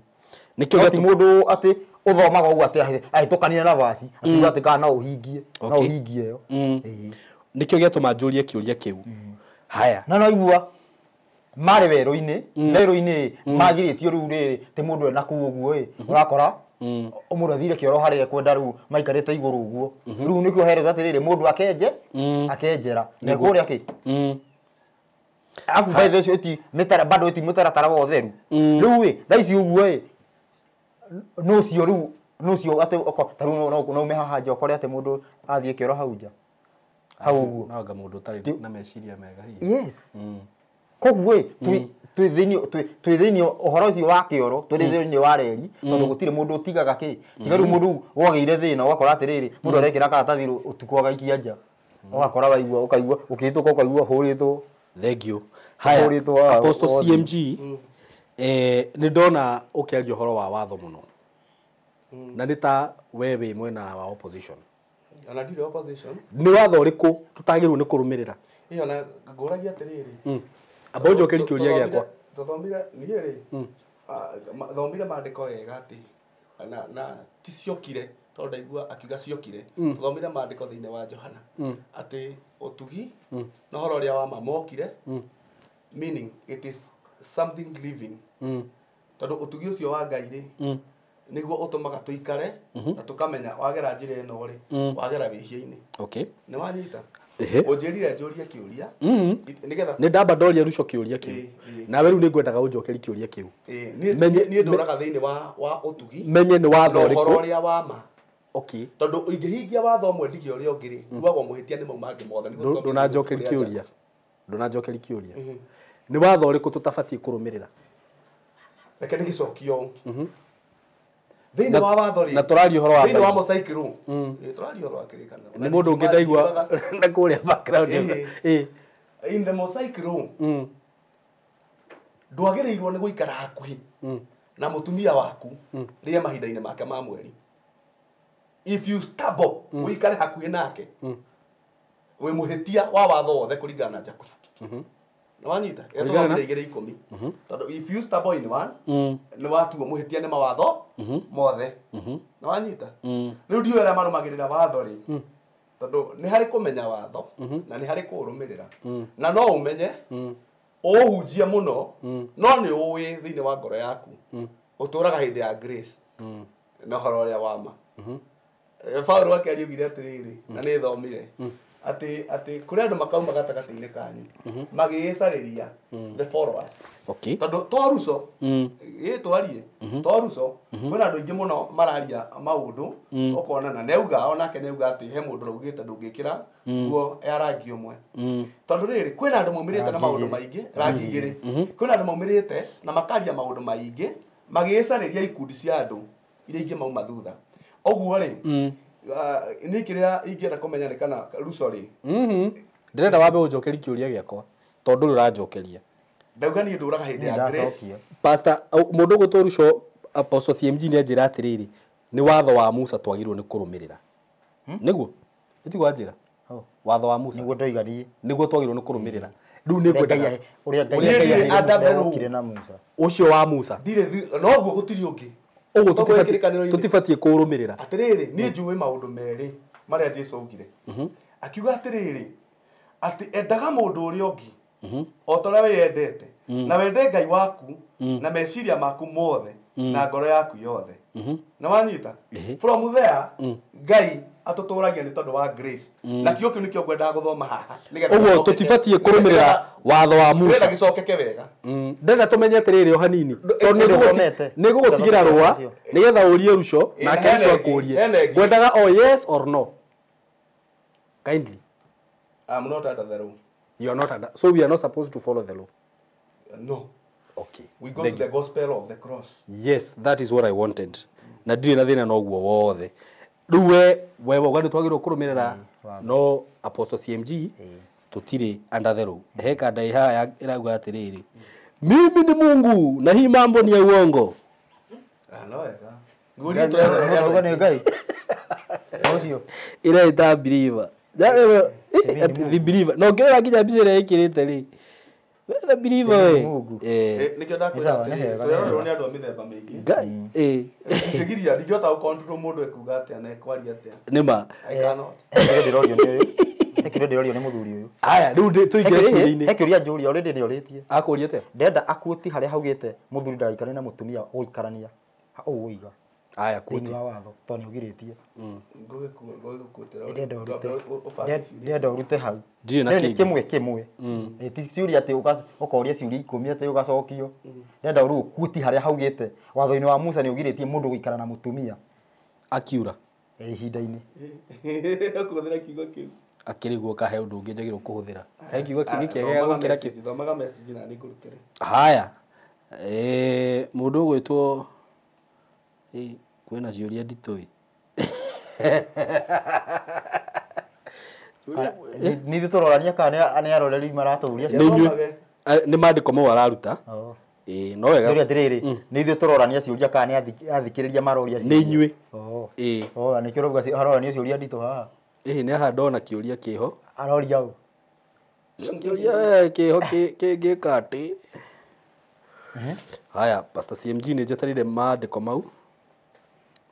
Nĩkĩo ti mũndũ atĩ ũthomaga ũguo atĩ ahĩtũkanire na vaci akiuga atĩ kana no ũhingie, no ũhingie ĩyo. Ĩĩ. Nĩkĩo gĩatũma njũrie kĩũria kĩu. Haya. Na no igua marĩ werũ-inĩ, werũ-inĩ magirĩtio rĩu rĩrĩ ti mũndũ ena kũu ũguo ĩ, ũrakora mũndũ athire kĩoro harĩa ekwenda rĩu maikarĩte igũrũ ũguo. Rĩu nĩkĩo heretwo atĩrĩrĩ mũndũ akenje, akenjera. Na kũrĩa kĩ? Alafu by the way iti mitara bado iti mũtaratara wa ũtheru. Rĩu ĩ, thaa ici ũguo ĩ, no ũcio rĩu, no ũcio atĩ ta rĩu no ume haha nja ũkore atĩ mũndũ athiĩ kĩoro hau nja. Hau ũguo. No anga mũndũ ũtarĩ na meciria mega hihi. Yes. Koguo ĩ, twĩ thĩinĩ ũhoro ũcio wa kĩoro, twĩ thĩinĩ wa reri, tondũ gũtirĩ mũndũ ũtigaga kĩ. Tiga rĩu mũndũ wagĩire thĩna ũgakora atĩrĩrĩ, mũndũ arekĩra karatathi ũtukũ agaikia nja. Ũgakora waigua, ũkaigua, ũkĩhĩtũka ũkaigua hũrĩtwo. Thank you. Haya, Apostle CMG, nĩ ndona ũkĩaria ũhoro wa watho mũno. Na nĩ ta we wĩ mwena wa opposition. Ona ndirĩ opposition. Nĩ watho ũrĩkũ tũtagĩrĩirwo nĩ kũrũmĩrĩra? Ĩyo na ngũragia atĩrĩrĩ. Amba ũnjokerie kĩũria gĩakwa. Tũthomire niĩ rĩ, thomire maandĩko wega atĩ na ti ciokire tondũ ndaigua akiuga ciokire. Tũthomire maandĩko thĩinĩ wa Johana atĩ ũtugi na ũhoro ũrĩa wa ma mokire, meaning it is something living. Tondũ ũtugi ũcio wa Ngai rĩ, nĩguo ũtũmaga tũikare na tũkamenya wagera njĩra ĩno rĩ, wagera wĩhia-inĩ. Okay. Nĩ wanyita? Ũnjĩrire njũrie kĩũria. Nĩgetha nĩ ndamba ndoria Ruco kĩũria kĩu. Nawe rĩu nĩngwendaga ũnjokerie kĩũria kĩu. Niĩ ndũraga thĩinĩ wa ũtugi. Menye nĩ watho ũrĩkũ. Ũhoro ũrĩa wa ma. Okay. Tondũ ingĩhingia watho ũmwe ndige ũrĩa ũngĩ rĩ, nduagwo mũhĩtia nĩ mau mangĩ mothe. Ndũnanjokeria kĩũria. Ndũnanjokeria kĩũria. Nĩ watho ũrĩkũ tũtabatiĩ kũrũmĩrĩra? Reke ndĩgĩcokie ũũ. Thĩinĩ wa watho rĩ, na tũraria ũhoro wa thĩinĩ wa Mosaic rũ, tũraria ũhoro wa kĩrĩkanĩro. Nĩ mũndũ ũngĩ ndaigua na kũrĩa background. In the Mosaic rũ, ndwagĩrĩirwo nĩ gũikara hakuhĩ na mũtumia waku rĩrĩa mahinda-inĩ make ma mweri. If you stumble, ũikare hakuhĩ nake, wĩ mũhĩtia wa watho wothe kũringana na Jakubu. Nĩ wanyita? Ĩtũthomire 2:10. Tondũ if you stumble in one, nĩ watuo mũhĩtia nĩ mawatho mothe. Nĩ wanyita? Rĩu ndiũĩ arĩa marũmagĩrĩra watho rĩ, tondũ nĩ harĩ kũmenya watho na nĩ harĩ kũũrũmĩrĩra. Na no ũmenye ũhunjie mũno, no nĩ ũĩ thĩinĩ wa ngoro yaku ũtũraga hĩndĩ ya grace na ũhoro ũrĩa wa ma. Paulo akĩaria oigire atĩrĩrĩ na nĩ thomire atĩ kũrĩ andũ makauma gatagatĩ-inĩ kanyu magĩĩcarĩria the followers. Okay. Tondũ to Ruco twarie to Ruco kwĩna andũ aingĩ mũno mararia maũndũ ũkona na neuga onake neuga atĩ he mũndũ ũraugĩte ndũngĩkĩra nguo ya rangi ũmwe tondũ rĩrĩ kwĩna andũ maumĩrĩte na maũndũ maingĩ rangi igĩrĩ kwĩna andũ maumĩrĩte na makaria maũndũ maingĩ magĩĩcarĩria ikundi cia andũ iria ingĩ mauma thutha ũguo rĩ niĩ kĩrĩa ingĩenda kũmenya nĩ kana Ruco rĩ ndĩrenda wambe ũnjokerie kĩũria gĩakwa tondũ ndũrĩ ũranjokeria ndauga niĩ ndũraga hĩndĩ ya Grace. Pastor mũndũ ũgwĩtwo Ruco Apostle CMG nĩ anjĩra atĩrĩrĩ nĩ watho wa Musa twagĩrĩirwo nĩ kũrũmĩrĩra nĩguo ĩtiguo anjĩra watho wa Musa nĩguo ndoiga niĩ nĩguo twagĩrĩirwo nĩ kũrũmĩrĩra rĩu nĩ ngwendaga ũrĩa Ngai okire na Musa ũcio wa Musa ndirĩ noguo gũtirĩ ũngĩ ũguo tũtibatiĩ kũrũmĩrĩra atĩrĩrĩ niĩ njũĩ maũndũ merĩ marĩa Jesũ augire akiuga atĩrĩrĩ atĩ endaga mũndũ ũrĩa ũngĩ o ta ũrĩa wĩyendete na wende Ngai waku na meciria maku mothe na ngoro yaku yothe na wanyita from there Ngai atũtũragia nĩ tondũ wa grace na kĩo kĩu nĩkĩo ngwendaga gũthoma haha ũguo tũtibatiĩ kũrũmĩrĩra watho wa Musa nĩgetha gĩcokeke wega ndĩrenda tũmenye atĩrĩrĩ o hanini tondũ nĩ ngũgũtigĩra rũa nĩgetha ũrie Ruco nake Ruco akũrie ngwendaga o yes or no kindly. I'm not under the law. You are not under, so we are not supposed to follow the law. No. Okay. We go to the gospel of the cross. Yes, that is what I wanted. Na ndirĩ na thĩna noguo wothe. Rĩu we wauga nĩ twagĩrĩirwo kũrũmĩrĩra no Apostle CMG tũtirĩ under the law. He kanda ĩ haha ĩrauga atĩrĩrĩ mimi ni Mungu na hii mambo ni ya uongo. No wega. Nguria nĩ Ngai. Ũcio. Ĩreita believer. The believer. No ngĩrora nginya mbica ĩrĩa ĩkĩrĩte rĩ. The believer we. Nĩkĩo ndakwĩra atĩrĩrĩ twĩrorerwo nĩ andũ a mĩthemba mĩingĩ. Ngai. Ngĩgiria ndingĩhota gũ-control mũndũ ekuga atĩa na ekwaria atĩa. Nĩ ma. I cannot. He kĩũria ndĩrorio nĩ mũthuri ũyũ. Aya rĩu tũingĩre ciũria-inĩ. He kĩũria njũria already nĩorĩtie. Akũria atĩa? Ndĩrenda akuoti harĩa haugĩte mũthuri ndagaikare na mũtumia gũikarania. Ũũ ũiga. Aya kuoti. Thĩinĩ wa watho tondũ nĩũgirĩtie. Ndĩrenda ũrute hau. Ndirĩ na kĩngĩ. Kĩmwe kĩmwe. Ti ciũria atĩ ũkoria ciũria 10 atĩ ũgacokio. Ndĩrenda rĩu ũkuoti harĩa haugĩte watho-inĩ wa Musa nĩũgirĩtie mũndũ gũikara na mũtumia. Akiura. Ihinda-inĩ. Kũhũthĩra kiugo kĩu. Akĩrigwo kahe ũndũ ũngĩ njagĩrĩirwo kũhũthĩra. He kiugo kĩngĩ kĩega gũkĩra kĩu. Thomaga message na nĩngũrutĩre. Haya. Mũndũ ũgwĩtwo kwĩna ciũria nditũ ĩ. Nĩ ithuĩ tũrorania kana nĩ aroreri maratũria ciũria? Nĩ maandĩko mau araruta. No wega. Nĩ atĩrĩrĩ, nĩ ithuĩ tũrorania ciũria kana nĩ athikĩrĩria maroria ciũria? Nĩ inyuĩ. Nĩkĩo ũrauga arorania ciũria nditũ haha. Nĩ haha ndona kĩũria kĩho. Aroria ũ? Kĩũria kĩho kĩngĩka atĩ. Haya, Pastor CMG nĩ njetereire maandĩko mau.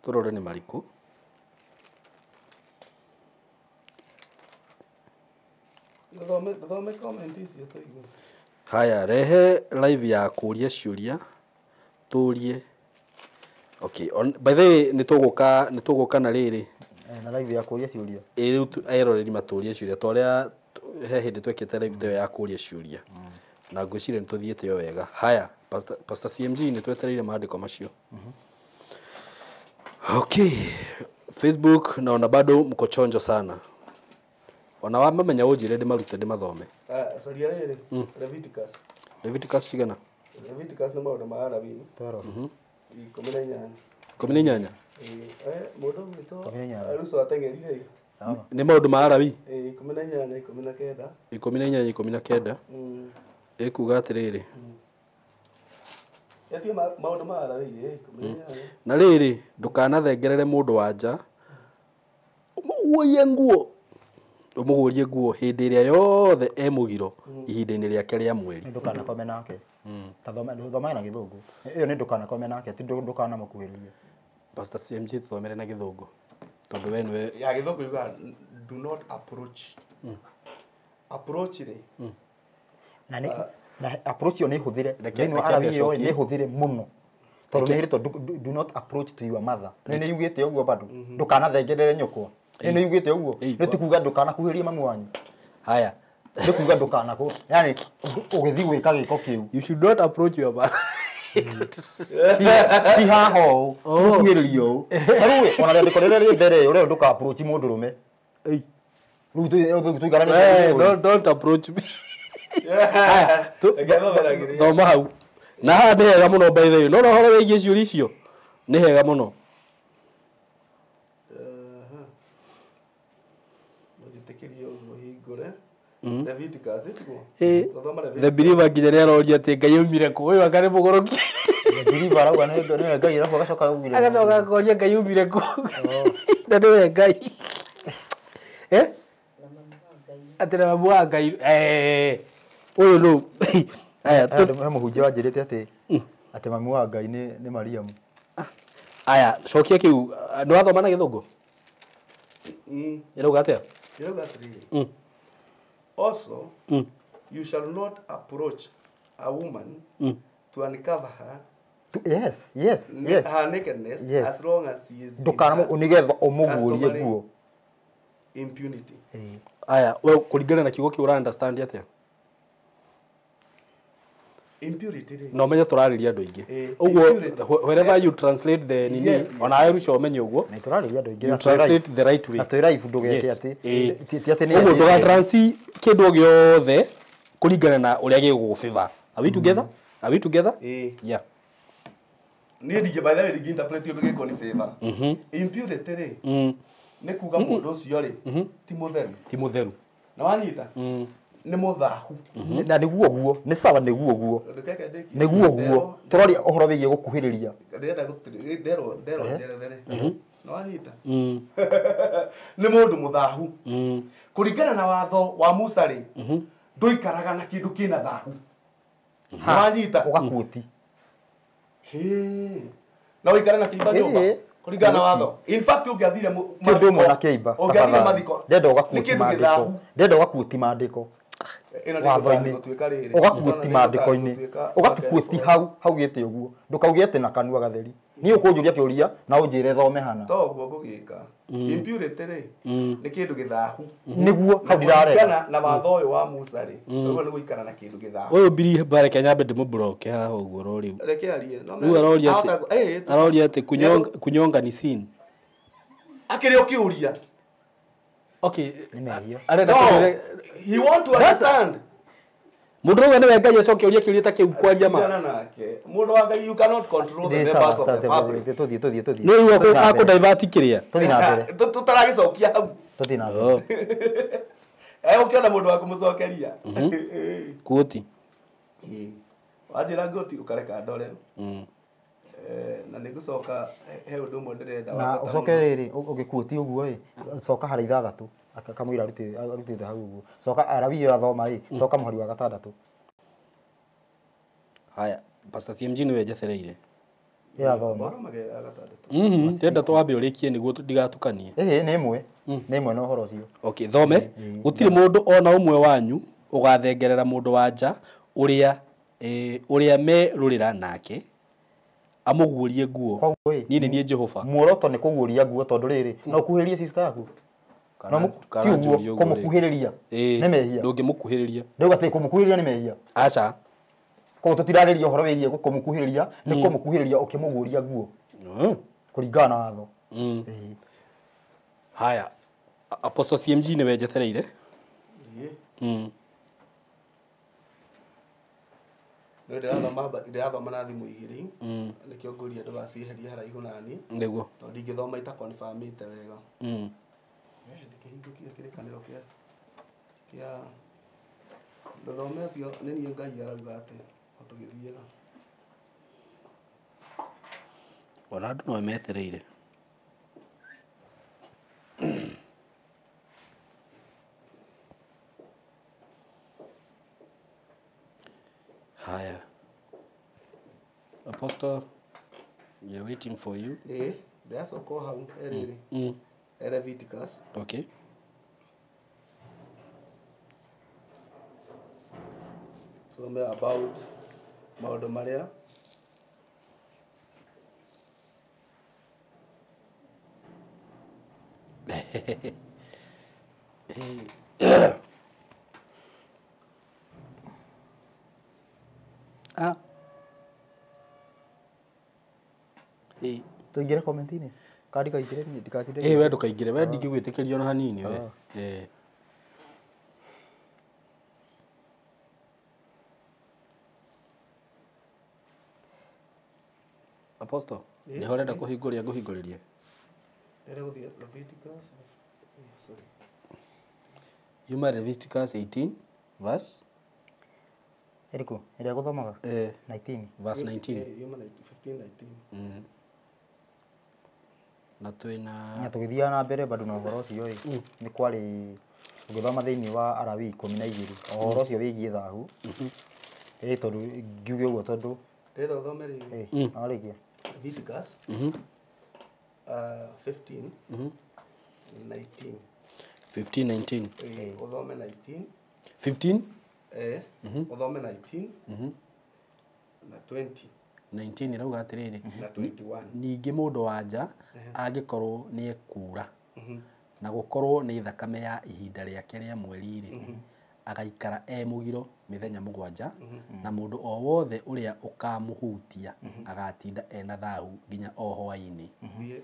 Tũrore nĩ marĩkũ. Thome comment icio tũigue. Haya, rehe live ya kũria ciũria tũrie. Okay, by the way nĩ tũgũka na rĩrĩ. Na live ya kũria ciũria. Ĩ rĩu eroreri matũrie ciũria ta ũrĩa he hĩndĩ twekĩte live ta ĩyo ya kũria ciũria. Na ngwĩciria nĩ tũthiĩte o wega. Haya, Pastor CMG nĩ twetereire maandĩko macio. Okay, Facebook naona bado mko chonjo sana. Ona wamamenya ũnjĩre ndĩmarute ndĩmathome. Caria rĩrĩ Leviticus. Leviticus cigana? Leviticus nĩ maũndũ ma Alawii. 12. 18. 18? Mũndũ ũgwĩtwo Ruco ateng'erire. Nĩ maũndũ ma Alawii? 18 19. 18 19. Ĩkuga atĩrĩrĩ. Yatie maũndũ ma Alawii 18. Na rĩrĩ ndũkanathengerere mũndũ wa nja ũmũguũrie nguo. Ũmũguũrie nguo hĩndĩ ĩrĩa yothe e mũgiro ihinda-inĩ rĩake rĩa mweri. Ndũkanakome nake. Ta thoma na gĩthũngũ. Ĩyo nĩ ndũkanakome nake, ti ndũkanamũkuhĩrĩrie. Pastor CMG tũthomere na gĩthũngũ. Tondũ we nĩwe ya gĩthũngũ yugaga do not approach. Approach rĩ. Na nĩ na approach ĩyo nĩ hũthĩre. Thĩinĩ wa Alawii ĩyo nĩ hũthĩre mũno. Tondũ nĩ ĩrĩtwo do not approach to your mother. Nĩ yugĩte ũguo bado. Ndũkanathengerere nyũkwa. Nĩ yugĩte ũguo. Nĩ ti kuga ndũkanakuhĩrĩrie mami wanyu. Haya. Nĩ kuga ndũkanakũ. Yaani ũgĩthiĩ gwĩka gĩko kĩu. You should not approach your mother. Ti haha ũũ. Ti gũkuhĩrĩria ũũ. Ta rĩu ona rĩandĩko rĩrĩa rĩ mbere ũrĩa ndũka approach mũndũrũme. Rĩu tũikaranie. Don't approach me. Thoma hau. Na haha nĩ hega mũno by the way. No ũhoro wĩgiĩ ciũria icio nĩ hega mũno. Mũnjĩtĩkĩrie ũguo hingũre. Leviticus tiguo? The believer nginya nĩ aroria atĩ Ngai aumire kũ. Ũyũ anga nĩ mũgũrũki. The believer arauga nĩwe Ngai arabu agacoka augire. Agacoka akoria Ngai aumire kũ. Na nĩwe Ngai. Atĩ na mamu wa Ngai. Ũyũ nũ? Aya, he mũhunjia wanjĩrĩte atĩ atĩ mami wa Ngai nĩ Mariamu. Aya, cokia kĩu. Nĩ wathoma na Gĩthũngũ? Ĩrauga atĩa? Ĩrauga atĩrĩrĩ. Also, you shall not approach a woman to uncover her. Yes, yes, yes. Her nakedness, yes. As long as she is nĩgetha ũmũguũrie nguo. Impunity. Aya, we kũringana na kiugo kĩu ũra understand atĩa? Impurity rĩ. No menye tũrarĩria andũ aingĩ. Ũguo wherever you translate the nini, ona weru cio ũmenye ũguo. Na tũrarĩria andũ aingĩ. You translate the right way. Na twĩ live ndũgeke atĩ. Ti atĩ nĩ. Ũguo ndũgatransi kĩndũ o gĩothe kũringana na ũrĩa gĩgũgũbĩba. Are we together? Are we together? Yeah. Niĩ ndingĩ by the way ndingĩ interpret ũndũ gĩko nĩ favor. Impurity rĩ. Nĩ kuga mũndũ ũcio rĩ ti mũtheru. Ti mũtheru. Na wanyita? Nĩ mũthahu. Na nĩguo guo, nĩ sawa nĩguo guo. Nĩguo guo. Tũroria ũhoro wĩgiĩ gũkuhĩrĩria. Ndĩrenda nderwo njerethere. Na wanyita? Nĩ mũndũ mũthahu. Kũringana na watho wa Musa rĩ, ndũikaraga na kĩndũ kĩna thahu. Na wanyita? Ũgakuoti. Na ũikare na kĩimba nyũmba. Kũringana na watho. In fact ũngĩathire ti ũndũ ũmwe na kĩimba. Ũngĩathire mathiko. Ndenda ũgakuoti maandĩko. Ndenda ũgakuoti maandĩko. Watho-inĩ ũgakuoti maandĩko-inĩ ũgatukuoti hau haugĩte ũguo ndũkauge atĩ na kanua gatheri. Niĩ ũkũnjũria kĩũria na ũnjĩre thome hana. To ũguo ngũgĩka. Impurity rĩ nĩ kĩndũ gĩthahu. Nĩguo hau ndirarega. Na watho ũyũ wa Musa rĩ ũguo nĩ gũikara na kĩndũ gĩthahu. Ũyũ Billy bareke nyambe ndĩmũblock haha ũguo rĩu. Reke arie. Rĩu aroria atĩ kunyonga ni sin. Akĩrĩ ũkĩũria. Okay. No, he want to understand. Mũndũ ũyũ nĩwe Ngai acoke ũrie kĩũria ta kĩu kwaria ma. Mũndũ wa Ngai, you cannot control the members of the public. Tũthiĩ. Nĩ rĩu akũ-divert kĩrĩa. Tũthiĩ na mbere. Tũtaragĩcokia hau. Tũthiĩ na mbere. Ũkĩona mũndũ wa kũmũcokeria. Kuoti. Wanjĩra ngũti ũkareka ndore. Na nĩngũcoka he ũndũ ũmwe ndĩrenda. Na ũcoke rĩrĩ ũgĩkuoti ũguo ĩ coka harĩ ithathatũ kamũira arutĩte hau ũguo. Coka Alawii ĩyo athoma ĩ coka mũhari wa gatandatũ. Haya, Pastor CMG nĩwe njetereire. Ĩ athoma. Ndĩrenda twambe ũrĩkie nĩguo ndigatukanie. Ĩhĩ nĩ ĩmwe. Nĩ ĩmwe na ũhoro ũcio. Okay, thome. Gũtirĩ mũndũ ona ũmwe wanyu ũgathengerera mũndũ wa nja ũrĩa ũrĩa merũrĩra nake amũguũrie nguo. Niĩ nĩ niĩ Jehova. Muoroto nĩ kũguũria nguo tondũ rĩrĩ no ũkuhĩrĩrie sister yaku. No ti ũguo kũmũkuhĩrĩria nĩ mehia. Ndũngĩmũkuhĩrĩria. Ndauga atĩ kũmũkuhĩrĩria nĩ mehia. Aca. Koguo tũtirarĩria ũhoro wĩgiĩ kũmũkuhĩrĩria, nĩ kũmũkuhĩrĩria ũkĩmũguũria nguo. Kũringana na watho. Haya, Apostle CMG nĩwe njetereire. Nĩ ndĩrathoma na thimũ igĩrĩ. Nĩkĩo ngũria ndũgacieherie haraihu naniĩ. Nĩguo. Tondũ ndingĩthoma itakonfirmĩte wega. Ndĩkĩhingũkie kĩrĩkanĩro kĩa ndũthome ũcio nĩ niĩ Ngai arauga atĩ o tũgĩthiaga. Ona andũ no metereire. Haya. Apostle, we are waiting for you. Ndĩracoka o hau rĩrĩ. Leviticus. Okay. Some about maũndũ marĩa Ah. Ĩĩ. Tũingĩre comment-inĩ. Kandi kaingĩre niĩ ndikatinde. Ĩĩ we ndũkaingĩre, we ndingĩgwĩtĩkĩria ona hanini we. Ĩĩ. Apostle, nĩho ũrenda kũhingũria ngũhingũrĩrie? Ndĩrenda gũthiĩ Leviticus. Sorry. Yuma Leviticus 18 verse Ĩrĩkũ? Ĩrĩa gũthomaga? 19. Verse 19. Yuma 15 19. Na twĩna Na tũgĩthiaga na mbere bado na ũhoro ũcio ĩ, nĩ kwarĩ ũgĩthoma thĩinĩ wa Alawii 12 ũhoro ũcio wĩgiĩ thahu. Ĩ tondũ ngiuge ũguo tondũ Ndĩrenda ũthome rĩngĩ. ĩ warĩkia. Leviticus 15 19. 15 19. Ĩĩ, ũthome 19. 15 Ũthome 19 na 20 19 ĩrauga atĩrĩrĩ, na 21. ningĩ mũndũ wa nja angĩkorwo nĩ ekura na gũkorwo nĩ thakame ya ihinda rĩake rĩa mweri-rĩ, agaikara e mũgiro mĩthenya 7, na mũndũ o wothe ũrĩa ũkamũhutia agatinda ena thahu nginya o hwaĩ-inĩ. Thiĩ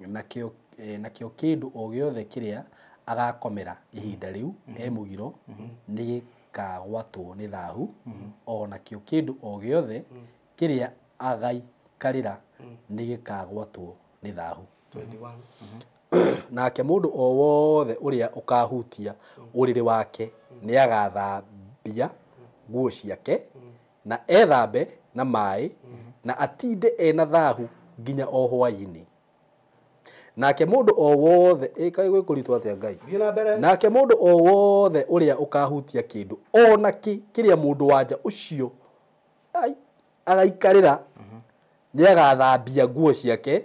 20. Nakĩo kĩndũ o gĩothe kĩrĩa agakomera ihinda rĩu e mũgiro nĩ gĩkagwatwo nĩ thahu, o nakĩo kĩndũ o gĩothe kĩrĩa agaikarĩra nĩ gĩkagwatwo nĩ thahu. 21. Nake mũndũ o wothe ũrĩa ũkahutia ũrĩrĩ wake nĩ agathambia nguo ciake na ethambe na maĩ na atinde ena thahu nginya o hwaĩ-inĩ. Nake mũndũ o wothe ĩ kaĩ gwĩ kũritũ atĩa Ngai. Thiĩ na mbere. Nake mũndũ o wothe ũrĩa ũkahutia kĩndũ o na kĩ kĩrĩa mũndũ wa nja ũcio agaikarĩra nĩ agathambia nguo ciake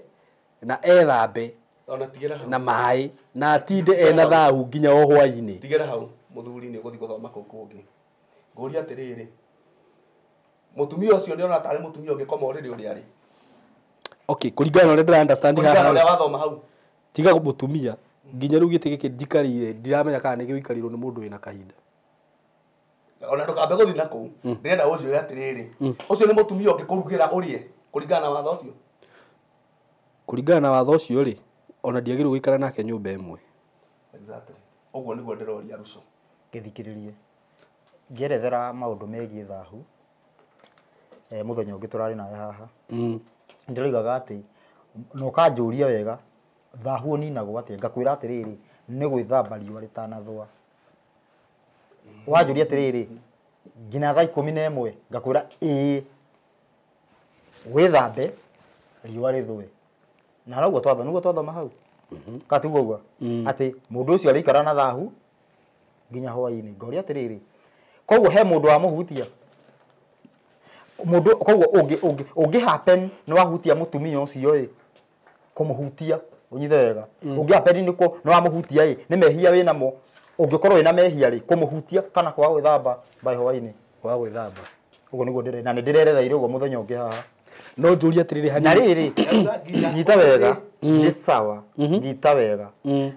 na ethambe Ona tigĩra hau. na maĩ na atinde ena thahu nginya o hwaĩ-inĩ. Tigĩra hau mũthuri nĩ ũgũthiĩ gũthoma kũu kũngĩ. Ngũria atĩrĩrĩ, mũtumia ũcio nĩ ona tarĩ mũtumia ũngĩkoma ũrĩrĩ ũrĩa arĩ. Okay, kũringana na ũrĩa ndĩra understand Kũringana na haha ũrĩa wathoma hau. tiga mũtumia nginya rĩu gĩtĩ gĩkĩ njikarĩire ndiramenya kana nĩ gĩikarĩirwo nĩ mũndũ wĩna kahinda. Ona ndũkambe gũthiĩ na kũu. Ndĩrenda ũnjĩre atĩrĩrĩ, ũcio nĩ mũtumia ũngĩkũrugĩra ũrĩe kũringana na watho ũcio. Kũringana na watho ũcio rĩ, ona ndiagĩrĩirwo gũikara nake nyũmba ĩmwe. Exactly. Ũguo nĩguo ndĩroria Ruco. Ngĩthikĩrĩrie ngĩerethera maũndũ megiĩ thahu mũthenya ũngĩ tũrarĩ nawe haha. Ndĩroigaga atĩ na ũkanjũria wega thahu ũninagwo atĩa, ngakwĩra atĩrĩrĩ nĩ gwĩthamba riũa rĩtanathũa. Wanjũria atĩrĩrĩ nginya thaa 11 ngakwĩra ĩĩ wĩthambe riũa rĩthũe. Na noguo twathoma, nĩguo twathoma hau. Ka tiguo ũguo? Atĩ mũndũ ũcio arĩikara na thahu nginya hwaĩ-inĩ. Ngoria atĩrĩrĩ, koguo he mũndũ wamũhutia mũndũ, koguo ũngĩ happen nĩ wahutia mũtumia ũcio ĩ, kũmũhutia ũnyite wega, ũngĩ happen nĩ wamũhutia ĩ, nĩ mehia wĩnamo. Ũngĩkorwo wĩna mehia rĩ, kũmũhutia kana kwaga gwĩthamba by hwaĩ-inĩ. Kwaga gwĩthamba. Ũguo nĩguo ndĩre na nĩ ndĩreretheire ũguo mũthenya ũngĩ haha. No njũrie atĩrĩrĩ Na hanini. rĩrĩ, nyita wega, nĩ sawa, nyita wega.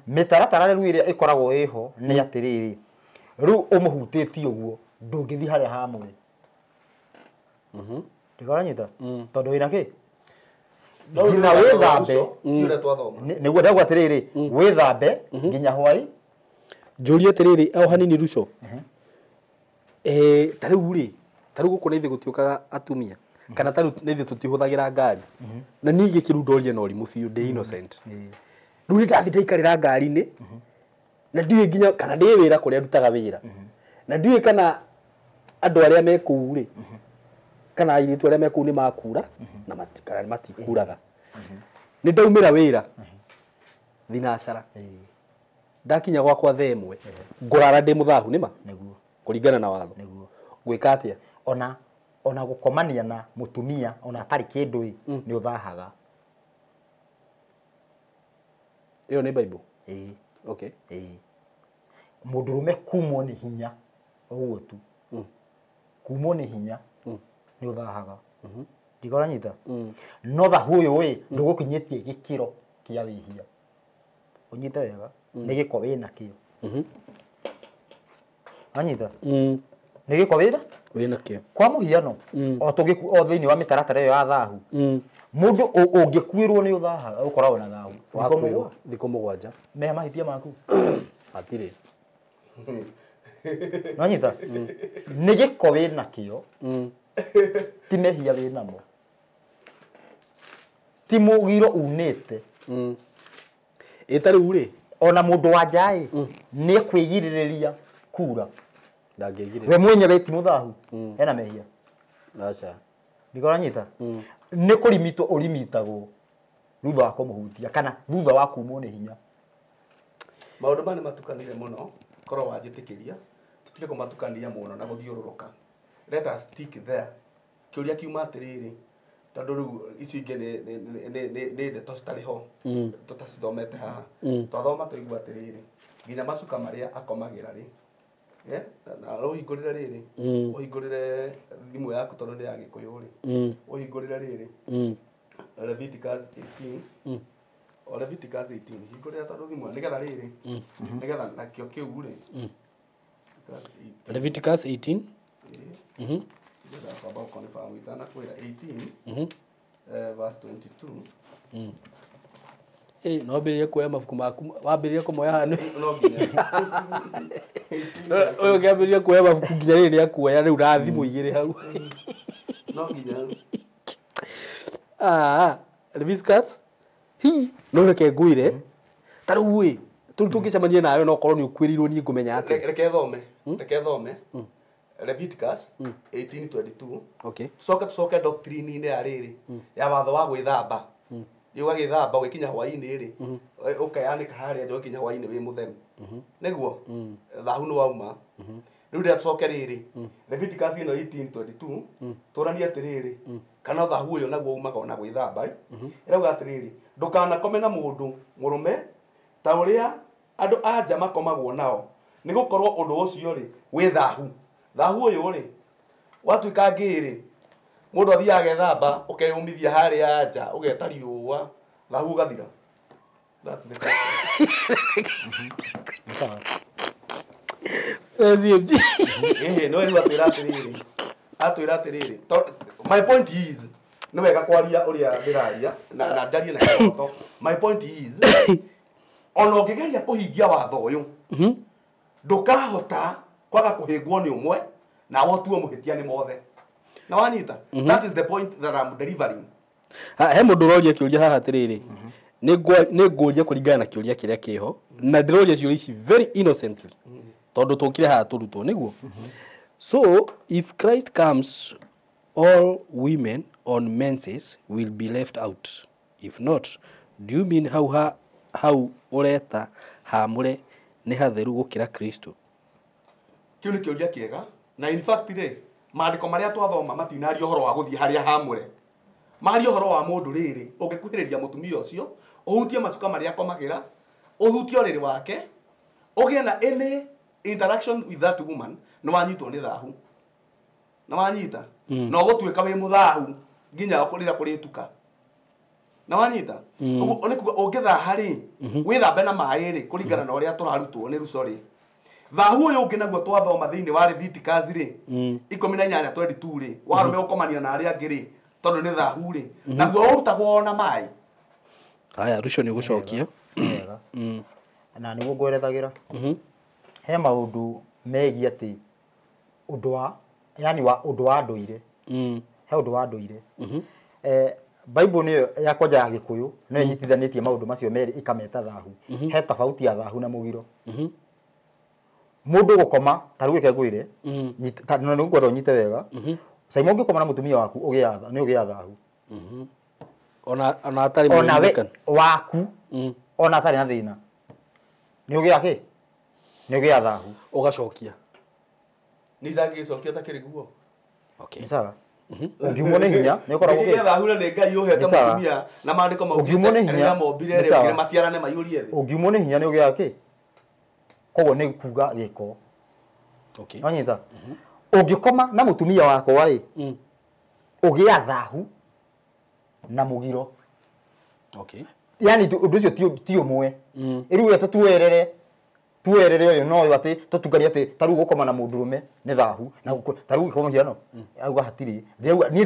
Mĩtaratara rĩu ĩrĩa ĩkoragwo ĩho nĩ atĩrĩrĩ, rĩu ũmũhutĩtie ũguo ndũngĩthiĩ harĩa hamwe. Ndĩkaranyita? Tondũ wĩna kĩ? Nginya wĩthambe. Ti ũrĩa twathoma. Nĩguo ndauga atĩrĩrĩ, wĩthambe nginya hwaĩ. Njũrie atĩrĩrĩ o hanini Ruco. Ta rĩu rĩ, ta rĩu gũkũ na ithuĩ gũtiũkaga atumia kana ta rĩu na ithuĩ tũtihũthagĩra ngari. Na niĩ gĩkĩ rĩu ndorie na ũrimũ biũ, ndĩ innocent. Rĩu nĩ ndathiĩ ndaikarĩra ngari-inĩ na ndiũĩ nginya kana ndĩ wĩra kũrĩa ndutaga wĩra. Na ndiũĩ kana andũ arĩa me kũu rĩ, kana airĩtu arĩa me kũu nĩ makura na kana matikuraga. Nĩ ndaumĩra wĩra thinacara, ndakinya gwakwa thaa 1 ngũrara ndĩ mũthahu nĩma Nĩguo. kũringana na watho. Nĩguo. Gwĩka atĩa? Ona gũkomania na mũtumia ona atarĩ kĩndũ ĩ, nĩ ũthahaga. Ĩyo nĩ Bible. Ĩĩ. Okay. Ĩĩ. Mũndũrũme kumwo nĩ hinya ũguo tu. Kumwo nĩ hinya nĩ ũthahaga. Ndikoranyita? No thahu ũyũ ĩ, ndũgũkinyĩtie gĩkĩro kĩa wĩhia. Ũnyite wega nĩ gĩko wĩna kĩo. Anyita nĩ gĩko wĩna kĩo. Kwa mũhiano o tũgĩku o thĩinĩ wa mĩtaratara ĩyo ya thahu mũndũ ũngĩkuĩrwo nĩ ũthaha ũkoragwo na thahu thikũ mũgwanja meha mahĩtia maku hatirĩ. Nanyita nĩ gĩko wĩna kĩo ti mehia wĩnamo ti mũgiro unĩte. Ĩ ta rĩu rĩ ona mũndũ wa nja ĩ nĩ ekwĩgirĩrĩria kura ndangĩgirĩrĩria we mwenyewe ti mũthahu hena mehia aca ndikora nyita nĩ kũrimitwo ũrimitagwo thutha wa kũmũhutia kana thutha wa kumwo nĩ hinya. Maũndũ maya nĩ matukanire mũno korwo wanjĩtĩkĩria tũtige kũmatukania mũno na gũthiũrũrũka. Let us stick there. Kĩũria kiuma atĩrĩrĩ tondũ rĩu ici ingĩ nĩ ndeto citarĩ ho tũtacithomete haha. Twathoma twaigua atĩrĩrĩ nginya macuka marĩa akomagĩra rĩ na ũhingũrĩre rĩrĩ ũhingũrĩre thimũ yaku tondũ nĩ ya Gĩkũyũ rĩ ũhingũrĩre rĩrĩ Leviticus 18 o Leviticus 18 hingũrĩra tondũ thimũ nĩgetha rĩrĩ nĩgetha nakĩo kĩu rĩ Leviticus 18 nĩgetha kwamba gũkonfirm itanakwĩra 18 verse 22. No wambĩrĩrie kuoya mabuku maku wambĩrĩrie kũmoya haha no nginya ũyũ ũngĩambĩrĩria kuoya mabuku nginya rĩrĩ nĩakuoya rĩu na thimũ igĩrĩ hau no nginya Leviticus hi no reke ngwĩre ta rĩu ĩ tũu tũngĩcemania nawe no korwo nĩ ũkuĩrĩirwo niĩ ngũmenya atĩa. Reke thome Leviticus 18:22. Okay. Coke tucoke doctrine-inĩ ya rĩrĩ ya watho wa gwĩthamba. Ũgagĩthamba ũgĩkinya hwaĩ-inĩ rĩ ũkeyanĩka harĩa nja ũgĩkinya hwaĩ-inĩ wĩ mũtheru nĩguo thahu nĩ wauma. Rĩu rĩrĩa tucoke rĩrĩ Leviticus ĩno 18:22 tũranie atĩrĩrĩ kana thahu ũyũ naguo umaga ona gwĩthamba ĩrauga atĩrĩrĩ ndũkanakome na mũndũ mũrũme ta ũrĩa andũ a nja makomagwo nao nĩ gũkorwo ũndũ ũcio rĩ wĩ thahu. Thahu ũyũ rĩ watuĩka ngĩrĩ mũndũ athiaga agethamba ũkeyũmithia harĩa nja ũgeta riũa thahu ũgathira. That's the CMG. No rĩu atwĩra atĩrĩrĩ my point is nĩ wega kwaria ũrĩa ndĩraria na njarie na kĩhooto. My point is ona ũngĩgeria kũhingia watho ũyũ ndũkahota kwaga kũhĩngwo nĩ ũmwe nawe ũtuo mũhĩtia nĩ mothe. Na wanyita that is the point that I'm delivering. He mũndũ ũroria kĩũria haha atĩrĩrĩ nĩ ngũria kũringana na kĩũria kĩrĩa kĩho na ndĩroria ciũria ici very innocently tondũ tũkire haha tũrutwo nĩguo. So if Christ comes all women on menses will be left out. If not, do you mean hau ũreta hamũre nĩ hatheru gũkĩra Kristo? Kĩu nĩ kĩũria kĩega na in fact rĩ maandĩko marĩa twathoma matinaria ũhoro wa gũthiĩ harĩa hamũre. Maria ũhoro wa mũndũ rĩrĩ ũngĩkuhĩrĩria mũtumia ũcio ũhutie macuka marĩa akomagĩra ũhutie ũrĩrĩ wake ũgĩe na any interaction with that woman nĩ wanyitwo nĩ thahu. Na wanyita na ũgũtuĩka wĩ mũthahu nginya rĩrĩa kũrĩtuka. Na wanyita ũguo nĩ kuga ũngĩthaha rĩ wĩthambe na maĩ rĩ kũringana na ũrĩa tũrarutwo nĩ ruco rĩ. Thahu ũyũ ũngĩ naguo twathoma thĩinĩ wa Leviticus rĩ 18:22 rĩ warũme gũkomania na arĩa angĩ rĩ tondũ nĩ thahu rĩ naguo ũrutagwo na maĩ. Haya ruco nĩ ũgũcokia wega na nĩguo ngwerethagĩra he maũndũ megiĩ atĩ ũndũ wa yani wa ũndũ wa ndũire he ũndũ wa ndũire Bible nĩyo ya kwanja ya Gĩkũyũ nĩyo ĩnyitithanĩtie maũndũ macio merĩ ĩkameta thahu. He tofauti ya thahu na mũgiro. Mũndũ gũkoma ta rĩu reke ngwĩre na nĩ ngwenda ũnyite wega Simon ũngĩkoma na mũtumia waku nĩ ũgĩa thahu ona atarĩ ona we waku ona atarĩ na thĩna nĩ ũgĩa kĩ nĩ ũgĩa thahu ũgacokia nĩ itangĩgĩcokia ũtakĩrĩ guo. Okay. Nĩ sawa. Ũngiumwo nĩ hinya nĩ ũkoragwo kĩ thahu nĩ Ngai ũhete mũtumia na maandĩko maugĩte nĩ hinya mombire rĩ maciarane maiyũrie thĩ. Ũngiumwo nĩ hinya nĩ ũgĩa kĩ koguo nĩ kuga gĩko. Okay. Wanyita ũngĩkoma na mũtumia wakwa rĩ ũgĩa thahu na mũgiro. Okay. Yani ũndũ ũcio ti ũmwe. Rĩu we tuerere ũyũ no ũyũ atĩ tũtungarie atĩ ta rĩu gũkoma na mũndũrũme nĩ thahu na ta rĩu kwa mũhiano auga hatirĩ. Niĩ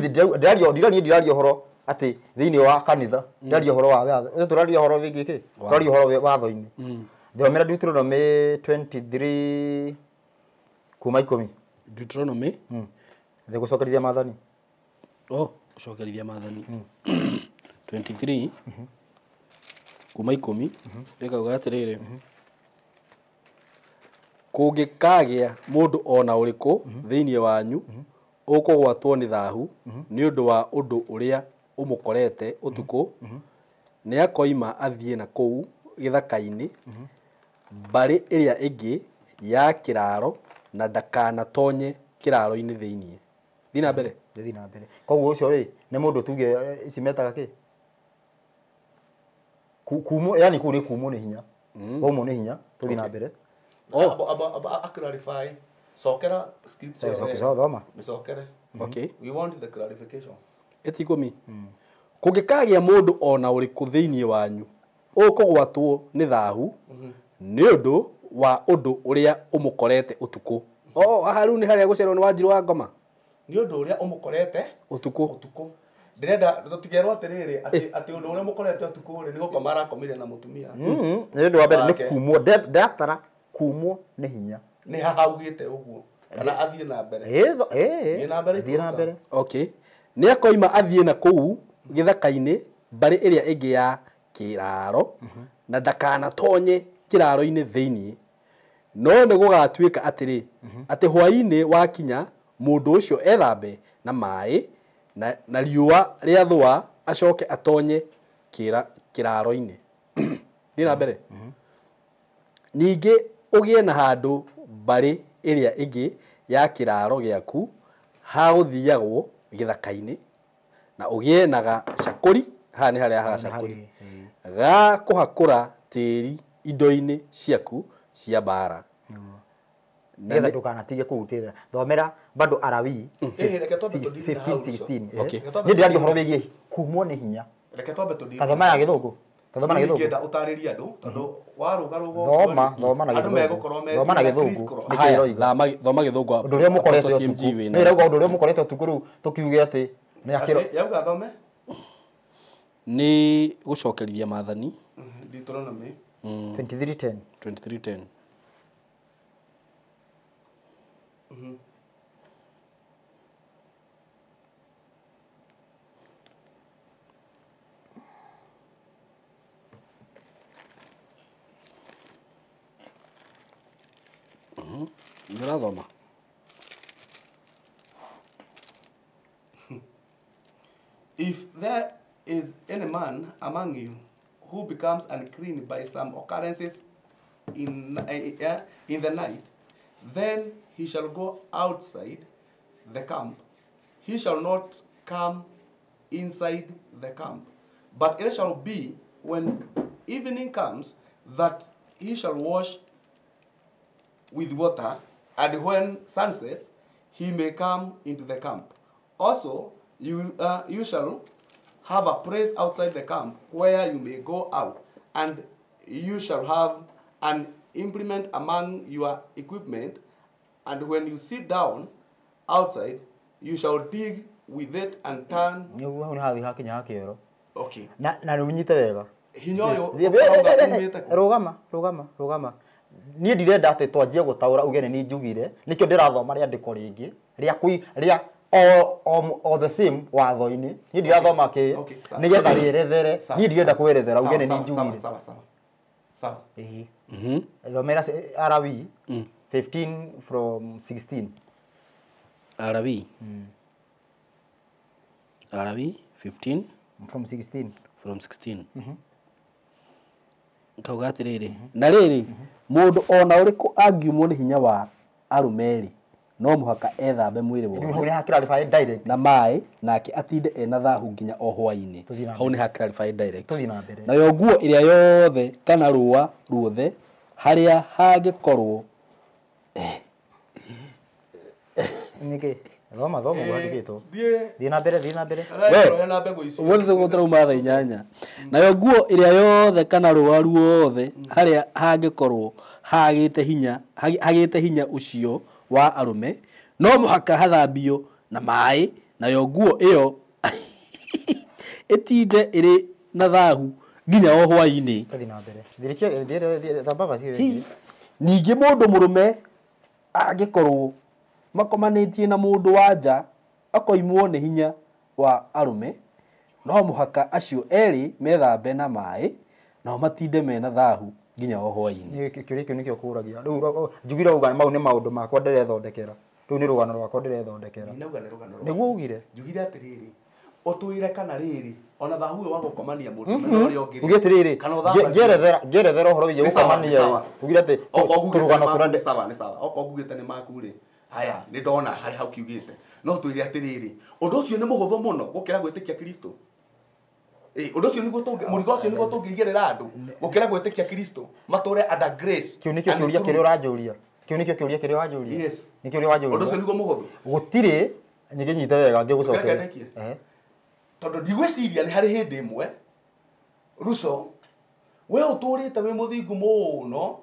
ndiraria ũhoro atĩ thĩinĩ wa kanitha ndiraria ũhoro wa watho, tũraria ũhoro wĩgiĩ kĩ? Tũraria ũhoro watho-inĩ. Thomera Deuteronomy 23 kuma 10. Deuteronomy Thĩ gũcokerithia maathani. Oh, gũcokerithia maathani. 23 kuma 10 ĩkauga atĩrĩrĩ, kũngĩkagĩa mũndũ ona ũrĩkũ thĩinĩ wanyu ũkũgwatwo nĩ thahu nĩ ũndũ wa ũndũ ũrĩa ũmũkorete ũtukũ, nĩakoima athiĩ na kũu gĩthaka-inĩ mbarĩ ĩrĩa ĩngĩ ya kĩraro na ndakanatonye kĩraro-inĩ thĩinĩ. Thiĩ na mbere. Thiĩ na mbere. Koguo ũcio rĩ nĩ mũndũ tuge ici metaga kĩ? Kuumwo, yani kũu nĩ kuumwo nĩ hinya. Waumwo nĩ hinya, tũthiĩ na mbere. Aba clarify. Sokera scripture. Thoma. Mĩcokere. Okay. We want the clarification. Ĩti 10. Kũngĩkagĩa mũndũ ona ũrĩkũ thĩinĩ wanyu ũkũgwatwo nĩ thahu nĩ ũndũ wa ũndũ ũrĩa ũmũkorete ũtukũ. Oh, haha rĩu nĩ harĩa gũcerwo nĩ Wanjirũ wa Ngoma. Nĩ ũndũ ũrĩa ũmũkorete ũtukũ. Ũtukũ. Ndĩrenda tũtikerwo atĩrĩrĩ atĩ ũndũ ũrĩa mũkorete ũtukũ rĩ nĩ gũkoma arakomire na mũtumia. Nĩ ũndũ wa mbere nĩ kumwo, ndatara kumwo nĩ hinya. Nĩ hahaugĩte ũguo kana athiĩ na mbere. Thiĩ na mbere. Okay. Nĩ akoima athiĩ na kũu gĩthaka-inĩ mbarĩ ĩrĩa ĩngĩ ya kĩraro na ndakanatonye kĩraro-inĩ thĩinĩ. No nĩ gũgatuĩka atĩrĩ, atĩ hwaĩ-inĩ wakinya mũndũ ũcio ethambe na maĩ na riũa rĩathũa acoke atonye kĩraro-inĩ. Thiĩ na mbere. Ningĩ ũgĩe na handũ mbarĩ ĩrĩa ĩngĩ ya kĩraro gĩaku ha gũthiagwo gĩthaka-inĩ na ũgĩe na gacakũri, haha nĩ harĩa ha gacakũri, ga kũhakũra tĩri indo-inĩ ciaku cia mbara. Nĩgetha ndũkanatige kũu tĩra. Thomera bado Arawi 15 16. Niĩ ndĩraria ũhoro wĩgiĩ kumwo nĩ hinya. Reke twambe tũthiĩ. Tathoma na Gĩthũngũ. Tathoma na Gĩthũngũ. Ningĩenda ũtarĩrie andũ tondũ warũga rũgo. Thoma na Andũ megũkorwo me Thoma na Gĩthũngũ. Thoma Gĩthũngũ. Ũndũ ũrĩa mũkorete ũtukũ. Nĩ ĩrauga ũndũ ũrĩa mũkorete ũtukũ rĩu tũkiuge atĩ nĩ akĩro. Yauga thome. Nĩ gũcokerithia maathani. Deuteronomy 23:10. 23:10. Nĩũrathoma? If there is any man among you who becomes unclean by some occurrences in the night, then he shall go outside the camp. He shall not come inside the camp. But it shall be when evening comes that he shall wash with water, and when sunset, he may come into the camp. Also, you shall have a place outside the camp where you may go out, and you shall have an implement among your equipment, and when you sit down outside, you shall dig with it and turn. Okay. Na nĩ wega. Rũgama, rũgama, rũgama. Niĩ ndirenda atĩ twanjie gũtaũra uge nĩ niĩ njugire, nĩkĩo ndĩrathoma rĩandĩko rĩngĩ rĩa o the same watho-inĩ. Niĩ ndirathoma kĩ nĩgetha rĩerethere, niĩ ndirenda kwĩerethera uge nĩ niĩ njugire. Sawa, sawa. Sawa. Ĩĩ. Thomera Arawi 15 from 16. Arawi. Arawi 15 from 16. From 16. Kauga atĩrĩrĩ, na rĩrĩ mũndũ ona ũrĩkũ angiumwo nĩ hinya wa arũme-rĩ, no mũhaka ethambe mwĩrĩ wothe na maĩ, nake atinde ena thahu nginya o hwaĩ-inĩ. Hau nĩ ha clarify direct. Nayo nguo ĩrĩa yothe kana rũa ruothe harĩa hangĩkorwo nĩkĩ Thoma thoma ũguo Thiĩ na mbere thiĩ na mbere. We wothe tũgũtarauma thaa inyanya. Nayo nguo ĩrĩa yothe kana rũa ruothe harĩa hangĩkorwo hagĩte hinya ũcio wa arũme no mũhaka hathambio na maĩ, nayo nguo ĩyo ĩtinde ĩrĩ na thahu nginya o hwaĩ-inĩ. Thiĩ na mbere. Thirĩkia thambaga cio. Ningĩ mũndũ mũrũme angĩkorwo makomanĩtie na mũndũ wa nja akoimwo nĩ hinya wa arũme, no mũhaka acio erĩ methambe na maĩ, nao matinde mena thahu nginya o hwaĩ-inĩ. Kĩũria kĩu nĩkĩo kũragia. Rĩu njugire uga mau nĩ maũndũ makwa ndĩrethondekera. Rĩu nĩ rũgano rwakwa ndĩrethondekera. Nĩguo ugire. Njugire atĩrĩrĩ, ũtwĩre kana rĩrĩ ona thahu ũyũ wa gũkomania mũndũ na ũrĩa ũngĩ. Ugire atĩrĩrĩ, ngĩerethera ũhoro wĩgiĩ gũkomania. Ugire atĩ tũrũgano tũrĩa sawa nĩ sawa. Okorwo ngugĩte nĩ maku rĩ, haya nĩ ndona harĩa hau kiugĩte. No twĩre atĩrĩrĩ, ũndũ ũcio nĩ mũhũthũ mũno gũkĩra gwĩtĩkia Kristo. Ũndũ ũcio nĩguo mũrigo ũcio nĩguo tũngĩigĩrĩra andũ gũkĩra gwĩtĩkia Kristo matũre under grace. Kĩu nĩkĩo kĩũria kĩrĩa ũranjũria. Kĩu nĩkĩo kĩũria kĩrĩa wanjũria. Yes. Nĩkĩo ũrĩa wanjũria. Ũndũ ũcio nĩguo mũhũthũ. Gũtirĩ nyingĩnyite wega ngĩgũcokeria. Tondũ ndigwĩciria nĩ harĩ hĩndĩ ĩmwe Ruso we ũtũrĩte wĩ mũthingu mũno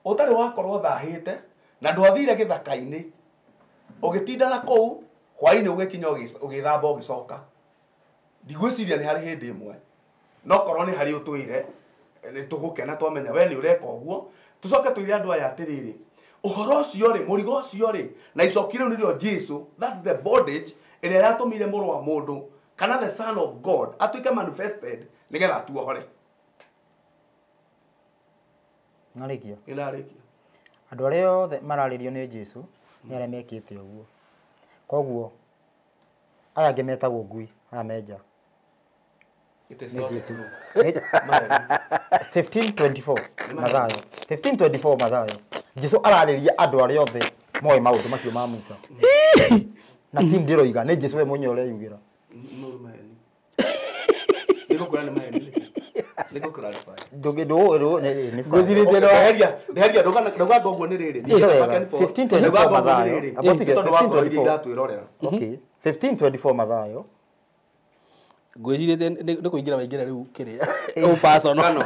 ũtarĩ wakorwo thahĩte na ndwathire gĩthaka-inĩ ũgĩtinda na kũu hwaĩ-inĩ ũgĩkinya ũgĩthamba ũgĩcoka. Ndigwĩciria nĩ harĩ hĩndĩ ĩmwe, no korwo nĩ harĩ ũtwĩre nĩ tũgũkena twamenya we nĩ ũreka ũguo. Tũcoke twĩre andũ aya atĩrĩrĩ, ũhoro ũcio rĩ, mũrigo ũcio rĩ, na icoki rĩu nĩrĩo Jesu, that's the bondage ĩrĩa yatũmire mũrũ wa mũndũ kana the son of God atuĩke manifested nĩgetha atuohore. Narĩkia. Nĩndarĩkia. Andũ arĩa othe mararĩrio nĩ Jesu nĩ arĩa mekĩte ũguo. Koguo aya angĩ metagwo ngui, aya menja. Nĩ Jesu. 1524 Mathayo. 1524 Mathayo. Jesu ararĩria andũ arĩa othe moĩ maũndũ macio ma Musa. Na ti ndĩroiga, nĩ Jesu we mwenyewe ũreyugĩra. Okay. 1524 Mathayo. Ngwĩcirĩtie nĩ kũingĩra waingĩra rĩu kĩrĩa ũ personal.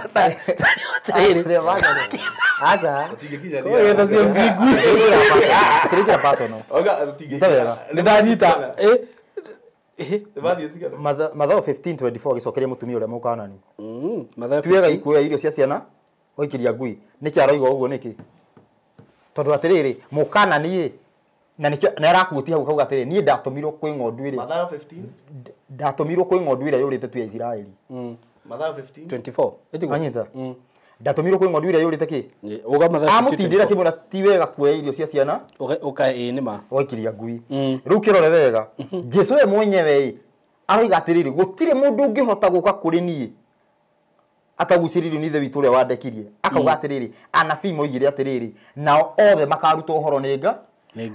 Aca. Kũgetha cio mjingu. Tũringĩra personal. Nĩ ndanyita. Mathayo 1524 agĩcokeria mũtumia ũrĩa mũkanani. Ti wega ikuoya irio cia ciana ũikĩria ngui. Nĩkĩ aroiga ũguo nĩkĩ? Tondũ atĩrĩrĩ, mũkanani ĩ, na nĩkĩo nĩ arakuotia hau kauga atĩrĩrĩ, niĩ ndatũmirwo kwĩ ng'ondu ĩrĩa. Mathayo 15 ndatũmirwo kwĩ ng'ondu ĩrĩa yũrĩte tu ya Isiraeli. Mathayo 15 24. Anyita. Ndatũmirwo kwĩ ng'ondu ĩrĩa yũrĩte kĩ? Uga Mathayo Amũtindĩra kĩmwĩra ti wega kuoya irio cia ciana ũka ĩ nĩ ma. Ũgaikiria ngui. Rĩu kĩrore wega. Jesu we mwenyewe ĩ aroiga atĩrĩrĩ, gũtirĩ mũndũ ũngĩhota gũka kũrĩ niĩ atagucĩrĩirio nĩ Ithe witũ ũrĩa wandekirie. Akauga atĩrĩrĩ, anabii moigire atĩrĩrĩ, nao othe makarutwo ũhoro nĩ Ngai.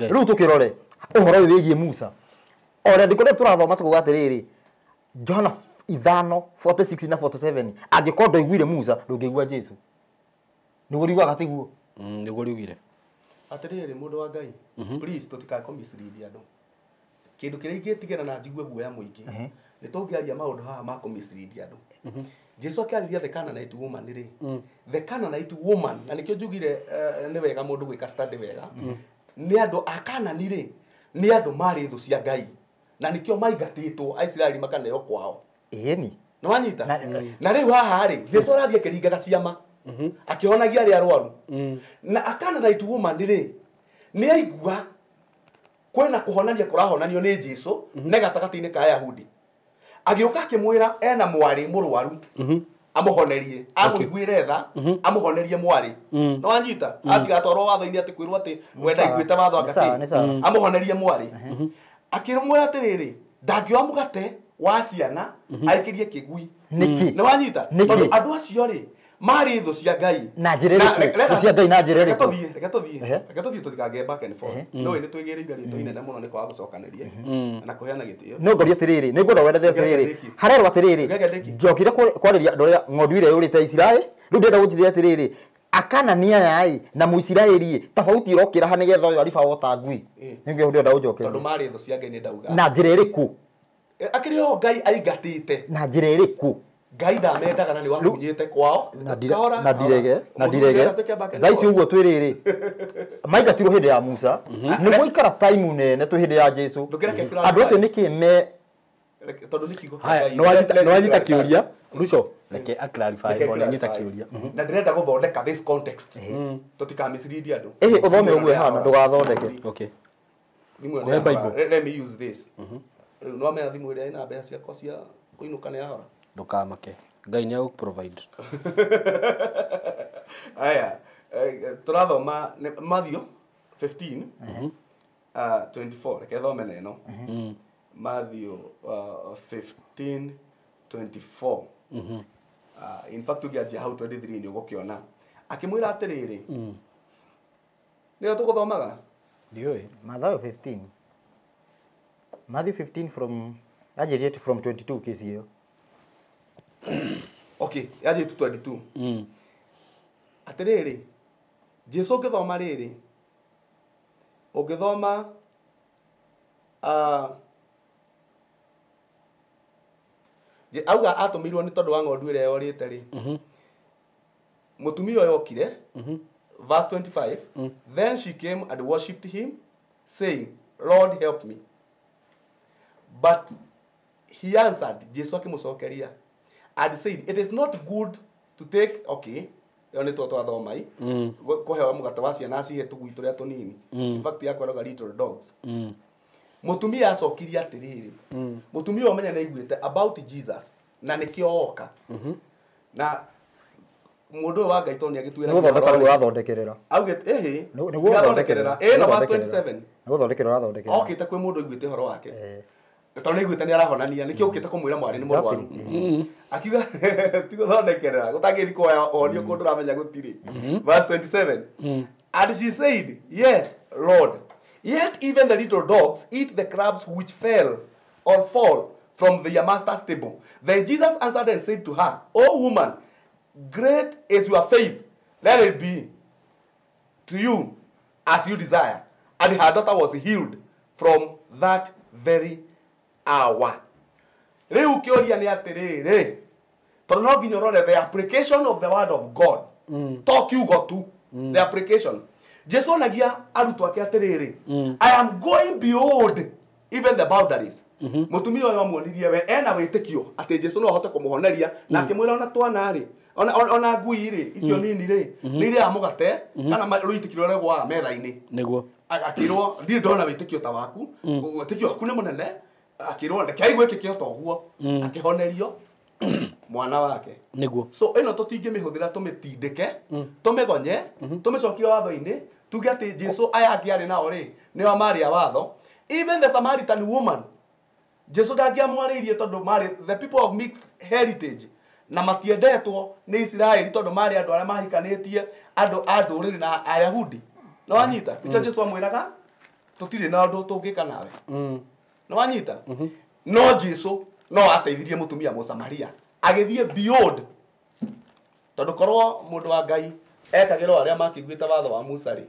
Rĩu tũkĩrore ũhoro ũyũ wĩgiĩ Musa. O rĩandĩko rĩrĩa tũrathoma tũkauga atĩrĩrĩ, Johana 5:46 na 47, angĩkorwo ndwaiguire Musa ndũngĩigua Jesu. Nĩguo riugaga tiguo? Nĩguo riugire. Atĩrĩrĩ mũndũ wa Ngai, please tũtikae mislead andũ. Kĩndũ kĩrĩa ingĩtigĩra na njigue guoya mũingĩ nĩ tũngĩaria maũndũ haha ma kũ-mislead andũ. Jesu akĩarĩria the Canaanite woman rĩ, the Canaanite woman, na nĩkĩo njugire nĩ wega mũndũ gwĩka study wega, nĩ andũ a Kanani rĩ, nĩ andũ marĩ thũ cia Ngai, na nĩkĩo maingatĩtwo Aisiraeli makaneo kwao. Ĩni. Nĩ wanyita? Na rĩu haha rĩ, Jesu arathiĩ akĩringaga ciama, akĩhonagia arĩa arwaru. Na a Canaanite woman rĩ, nĩ aigua kwĩna kũhonania kũrahonanio nĩ Jesu nĩ gatagatĩ-inĩ ka Ayahudi. Agĩũka akĩmwĩra ena mwarĩ mũrwaru amũhonerie, amũiguĩre tha, amũhonerie mwarĩ. Nĩ wanyita? Atigatwarwo watho-inĩ atĩ kwĩrwo atĩ we ndaiguĩte watho anga kĩ. Amũhonerie mwarĩ. Akĩmwĩra atĩrĩrĩ, ndangĩoya mũgate wa ciana aikĩrie kĩgui. Nĩkĩ? Nĩ wanyita? Tondũ andũ acio rĩ marĩ thũ cia Ngai. Na njĩra ĩrĩkũ? Thũ cia Ngai na njĩra ĩrĩkũ? Reke tũthiĩ. Reke tũthiĩ tũtikagĩe back and forth. No nĩ twĩgĩrĩire rĩtwa inene mũno nĩ kwaga gũcokanĩria na kũheana gĩtĩo. No ngoria atĩrĩrĩ, nĩ ngwenda wendete atĩrĩrĩ. Harerwo atĩrĩrĩ, njokire kwarĩria andũ arĩa ng'ondu ĩrĩa yũrĩte Isiraeli, rĩu ndĩrenda gũnjĩra atĩrĩrĩ, Akanani aya ĩ na Mũisiraeli ĩ tofauti ĩrokĩra ha nĩgetha ũyũ aribawo ta ngui. Nĩngĩ ũndũ ũnjokerie. Tondũ marĩ thũ cia Ngai nĩ ndauga. Na njĩra ĩrĩkũ? Akĩrĩ o Ngai aingatĩte. Na njĩra ĩrĩkũ? Ngai ndamendaga na nĩ wakunyĩte kwao. Na ndirege, na ndirege. Thaa ici ũguo twĩ rĩrĩ. Maingatirwo hĩndĩ ya Musa. Nĩ gũikara time nene twĩ hĩndĩ ya Jesu. Andũ acio nĩkĩ me tondũ nĩ kiugo kĩa Ngai. Nĩ wanyita kĩũria. Ruco, reke a clarify tondũ nĩ anyita kĩũria. Na ndĩrenda gũthondeka this context. Tũtikamĩcirindie andũ. Ĩhĩ ũthome ũguo ĩhana ndũgathondeke. Okay. Kũhe Bible. Let me use this. Rĩu no amenya thimũ ĩrĩa ĩna mbeca ciakwa cia kũinũka nĩ yahora. Ndũkamake. Ngai nĩ agũprovide. Aya, tũrathoma Matthew 15 24 reke thome na ĩno. Matthew 15 24. In fact ũngĩanjia hau 23 nĩ ũgũkĩona. Akĩmwĩra atĩrĩrĩ. Nĩyo tũgũthomaga? Ndiũĩ. Mathayo 15. Matthew 15 from yanjĩrĩrie from 22 kesi ĩyo. Okay, yanjĩrĩrie 22. Atĩrĩrĩ, Jesu ũngĩthoma rĩrĩ, ũngĩthoma auga atũmĩirwo nĩ tondũ wa ng'ondu ĩrĩa yorĩte rĩ. Mũtumia ũyũ okire, verse 25, then she came and worshipped him, saying, Lord help me. But he answered, Jesu akĩmũcokeria, and said, it is not good to take, okay, ĩyo nĩ twathoma i, kũhewa mũgate wa ciana cihe tũgui tũrĩa tũnini. In fact yakwĩraga little dogs. Mũtumia acokirie atĩrĩrĩ, mũtumia ũmenya nĩ aiguĩte about Jesus na nĩkĩo oka. Na mũndũ ũyũ wa Ngai tondũ nĩagĩtuĩra Nĩ gũthondeka rĩu ũrathondekerera. Augĩte ĩhĩ, Nĩ gũthondekerera. Ĩno verse 27. Nĩ gũthondekerera ũrathondekerera. Okĩte kwĩ mũndũ ũiguĩte ũhoro wake. Tondũ nĩ aiguĩte nĩ arahonania, nĩkĩo ũkĩte kũmwĩra mwarĩ nĩ mũrwaru. Akiuga ti gũthondekerera, gũtangĩthiĩ kuoya ũhonio kũndũ ũramenya gũtirĩ. Verse 27. And she said, yes, Lord. Yet even the little dogs eat the crumbs which fell or fall from their master's table. Then Jesus answered and said to her, O woman, great is your faith. Let it be to you as you desire. And her daughter was healed from that very hour. Rĩu kĩũria nĩ atĩrĩrĩ, tondũ no nginya ũrore the application of the word of God. To kiugo tu, the application. Jesu onagia arutwo ake atĩrĩrĩ, I am going beyond even the boundaries. Mũtumia ũyũ amuonirie we ena wĩtĩkio atĩ Jesu no ahote kũmũhoneria na akĩmwĩra ona twana rĩ, ona ngui rĩ, icio nini rĩ, nĩ irĩaga mũgate kana rũitĩkio rũrĩa rũgũaga metha-inĩ. Nĩguo. Akĩrwo ndirĩ ndona wĩtĩkio ta waku, wĩtĩkio waku nĩ mũnene. Akĩrwo reke aigue gĩkĩ ta ũguo, akĩhonerio mwana wake. Nĩguo. So ĩno tũtingĩmĩhũthĩra tũmĩtindĩke, tũmĩgonye, tũmĩcokie watho-inĩ, tuge atĩ Jesu aya angĩ arĩ nao rĩ, nĩo marĩ a watho. Even the Samaritan woman, Jesu ndangĩamwarĩirie tondũ marĩ the people of mixed heritage na matiendetwo nĩ Isiraeli tondũ marĩ andũ arĩa mahikanĩtie andũ a ndũrĩrĩ na Ayahudi. Nĩ wanyita? Nĩkĩo Jesu amwĩraga tũtirĩ na ũndũ tũngĩka nawe. Nĩ wanyita? No Jesu no ateithirie mũtumia Mũsamaria agĩthiĩ beyond tondũ korwo mũndũ wa Ngai ekagĩrwo arĩa makĩiguĩte watho wa Musa rĩ,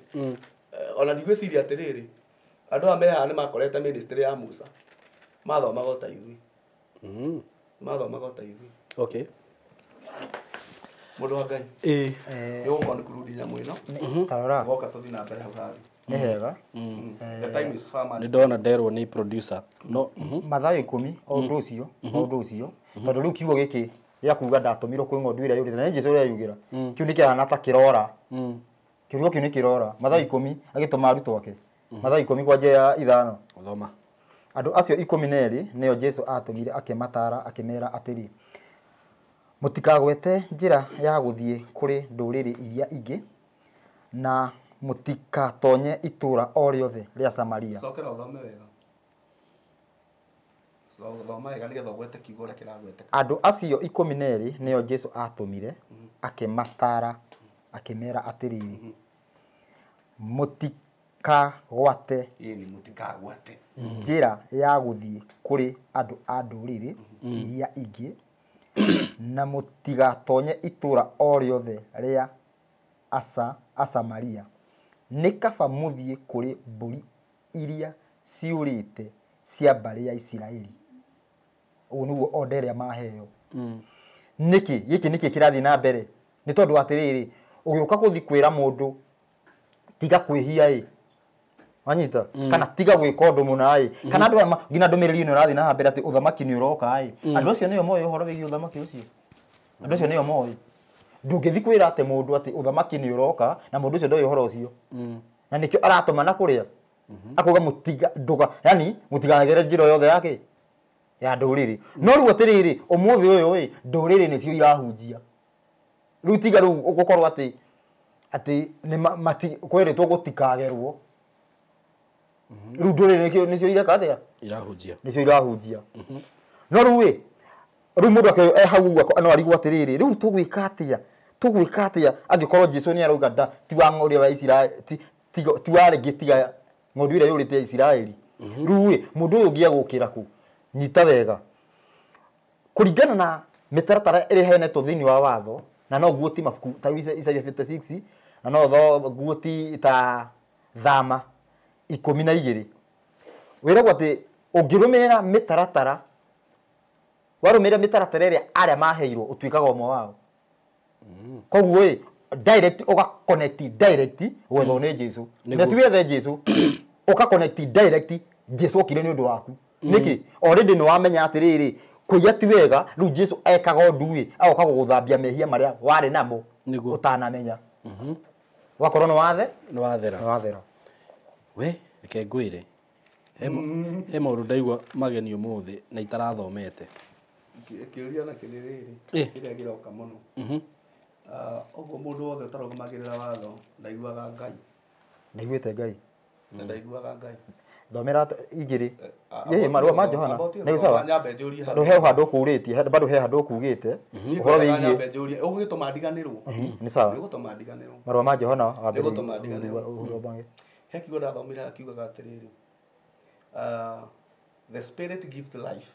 ona ndigwĩciria atĩrĩrĩ, andũ aya me haha nĩ makorete ministry ya Musa, mathomaga o ta ithuĩ. Mathomaga o ta ithuĩ. Okay. Mũndũ wa Ngai. Ĩĩ. Nĩ gũkorwo nĩ kũrudi nyamũ ĩno. Tarora. Goka tũthiĩ na mbere hau hathi. Nĩ hega. The time is far much. Nĩ ndona nderwo nĩ producer. No. Mathayo 10 o ũndũ ũcio, o ũndũ ũcio. Tondũ rĩu kiugo gĩkĩ gĩa kuga ndatũmirwo kwĩ ng'ondu ĩrĩa yũrĩte, na nĩ Jesu ũrĩa yugĩra. Kĩu nĩ kĩrahana ta kĩrora. Kiugo kĩu nĩ kĩrora. Mathayo 10 agĩtũma arutwo ake. Mathayo 10 kwanja ya 5. Thoma. Andũ acio 12 nĩo Jesu atũmire akĩmataara akĩmera atĩrĩ, mũtikagwete njĩra ya gũthiĩ kũrĩ ndũrĩrĩ iria ingĩ na mũtikatonye itũũra o rĩothe rĩa Samaria. Cokera ũthome wega. Thoma wega nĩgetha ũgwete kiugo ũrĩa kĩragweteka. Andũ acio 12 nĩo Jesu atũmire akĩmataara akĩmera atĩrĩrĩ, mũtikagwate Ĩni mũtikagwate njĩra ya gũthiĩ kũrĩ andũ a ndũrĩrĩ iria ingĩ na mũtigatonye itũũra o rĩothe rĩa Asamaria, nĩ kaba mũthiĩ kũrĩ mbũri iria ciũrĩte cia mbarĩ ya Isiraeli. Ũguo nĩguo order ĩrĩa maheo. Nĩkĩ gĩkĩ nĩkĩ kĩrathiĩ na mbere? Nĩ tondũ atĩrĩrĩ, ũgĩũka gũthiĩ kwĩra mũndũ tiga kwĩhia ĩ, wanyita, kana tiga gwĩka ũndũ mũna ĩ, kana andũ aya nginya ndũmĩrĩri ĩno ĩrathiĩ na mbere atĩ ũthamaki nĩ ũroka ĩ, andũ acio nĩo moĩ ũhoro wĩgiĩ ũthamaki ũcio, andũ acio nĩo moĩ. Ndũngĩthiĩ kwĩra atĩ mũndũ atĩ ũthamaki nĩ ũroka na mũndũ ũcio ndoĩ ũhoro ũcio, na nĩkĩo aratũmana kũrĩa akauga mũtiga ndũga, yani mũtikanagere njĩra yothe yake ya ndũrĩrĩ. No rĩu atĩrĩrĩ, ũmũthĩ ũyũ ĩ, ndũrĩrĩ nĩcio irahunjia. Rĩu tiga rĩu gũkorwo atĩ atĩ nĩ kwĩrĩtwo gũtikagerwo, rĩu ndũrĩrĩ nĩcio ireka atĩa? Irahunjia, nĩcio irahunjia. No rĩu ĩ, rĩu mũndũ akĩoyo e hau ũguo no arigwo atĩrĩrĩ, rĩu tũgwĩka atĩa? Tũgwĩka atĩa angĩkorwo Jesũ nĩ arauga nda ti wa ng'ondu wa Isiraeli, ti wa rĩngĩ tiga ng'ondu ĩrĩa yũrĩte ya Isiraeli. Rĩu ĩ, mũndũ ũyũ ũngĩ agũkĩra kũ? Nyita wega, kũringana na mĩtaratara ĩrĩa ĩheanĩtwo thĩinĩ wa watho, na no guoti mabuku ta Isaia 56, na no guoti ta Thama 12, wĩragwo atĩ ũngĩrũmĩrĩra mĩtaratara, warũmĩrĩra mĩtaratara ĩrĩa arĩa maheirwo, ũtuĩkaga ũmwe wao. Koguo ĩ, direct ũga connect direct gwethwo nĩ Jesũ, na ti wethe Jesũ, ũka connect direct Jesũ okire nĩ ũndũ waku. Nĩkĩ? Already nĩ wamenya atĩrĩrĩ, kũiya ti wega, rĩu Jesũ ekaga ũndũ ĩ, agoka gũgũthambia mehia marĩa warĩ namo ũtanamenya. Wakorwo nĩ wathe? Nĩ wathera. Nĩ wathera. We, reke ngwĩre, he maũndũ ndaigua mageni ũmũthĩ na itarathomete. Kĩũria nakĩo nĩ rĩrĩ, kĩrĩa kĩroka mũno. Ũguo mũndũ wothe ũtarũgamagĩrĩra watho ndaiguaga Ngai. Ndaiguĩte Ngai. Na ndaiguaga Ngai. Thomera igĩrĩ. Ĩ marũa ma Johana. Nĩ sawa. Tondũ he handũ ũkũrĩtie, bado he handũ ũkugĩte ũhoro wĩgiĩ. Ũgũgĩtũma ndiganĩrwo. Nĩ sawa. Ũgũtũma ndiganĩrwo. Marũa ma Johana wa mbere. Ũgũtũma ndiganĩrwo. He kiugo ndathomire akiugaga atĩrĩrĩ, the spirit gives life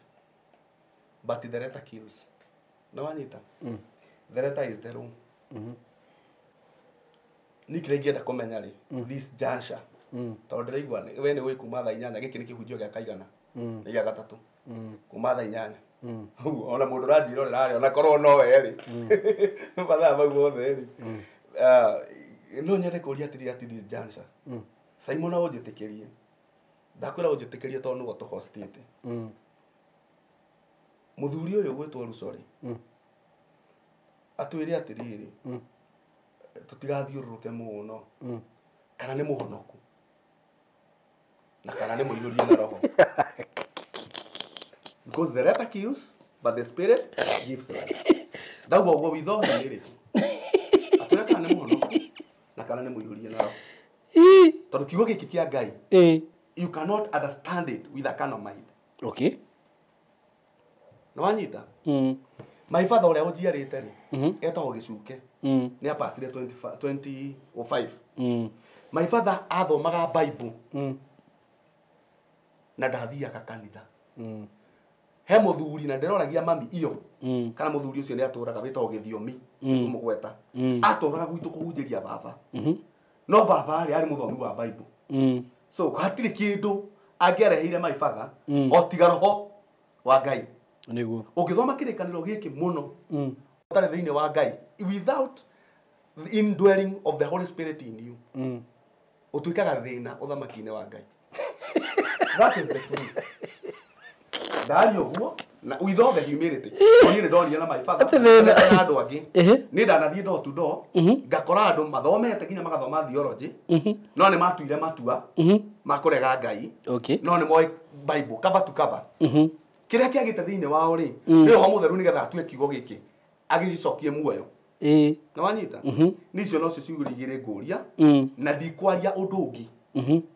but the letter kills. Na wanyita? The letter is the law. Niĩ kĩrĩa ingĩenda kũmenya rĩ, this juncture, tondũ ndĩraigua we nĩ ũĩ kuma thaa 8, gĩkĩ nĩ kĩhunjio gĩa kaigana, nĩ gĩa gatatũ, kuma thaa 8. Ona mũndũ ũranjĩrorera rĩ, ona korwo no we rĩ, mathaa mau mothe rĩ, no nyende kũũria atĩrĩrĩ, at this juncture, Simon ũnjĩtĩkĩrie, ndakwĩra ũnjĩtĩkĩrie tondũ nĩwe tũhostĩte. Mũthuri ũyũ gwĩtwo Ruco rĩ, atwĩre atĩrĩrĩ, tũtigathiũrũrũke mũno, kana nĩ mũhonoku na kana nĩ mũiyũrie na roho. Because the letter kills but the spirit gives life. Ndauga ũguo witho nĩ rĩ, atwĩre kana nĩ mũhonoku na kana nĩ mũiyũrie na roho. Tondũ kiugo gĩkĩ kĩa Ngai, you cannot understand it with a carnal mind. Okay. Na wanyita? My father ũrĩa ũnjiarĩte rĩ, etagwo Gĩcuke. Nĩ apacire 2005. My father athomaga Bible na ndathiaga kanitha. He mũthuri na ndĩroragia mami iyo, kana mũthuri ũcio nĩ atũraga wĩtagwo Gĩthiomi, kũmũgweta. Atũraga gwitũ kũhunjĩria baba. No baba rĩ arĩ mũthomi wa Bible. So hatirĩ kĩndũ angĩareheire my father o tiga roho wa Ngai. Nĩguo. Ũngĩthoma kĩrĩkanĩro gĩkĩ mũno, ũtarĩ thĩinĩ wa Ngai, without the indwelling of the Holy Spirit in you, ũtuĩkaga thĩna ũthamaki-inĩ wa Ngai. That is the truth. Ndaria ũguo na with all the humility. Niĩ nĩ ndonire na my father na andũ angĩ. Nĩ ndanathiĩ door to door, ngakora andũ mathomete nginya magathoma theology, no nĩ matuire matua ma kũrega Ngai, no nĩ moĩ Bible cover to cover. Kĩrĩa kĩagĩte thĩinĩ wao rĩ, nĩ roho mũtheru nĩgetha atue kiugo gĩkĩ agĩcokie muoyo. Na wanyita? Nĩ icio nocio ciugo igĩrĩ ngũria, na ndikwaria ũndũ ũngĩ.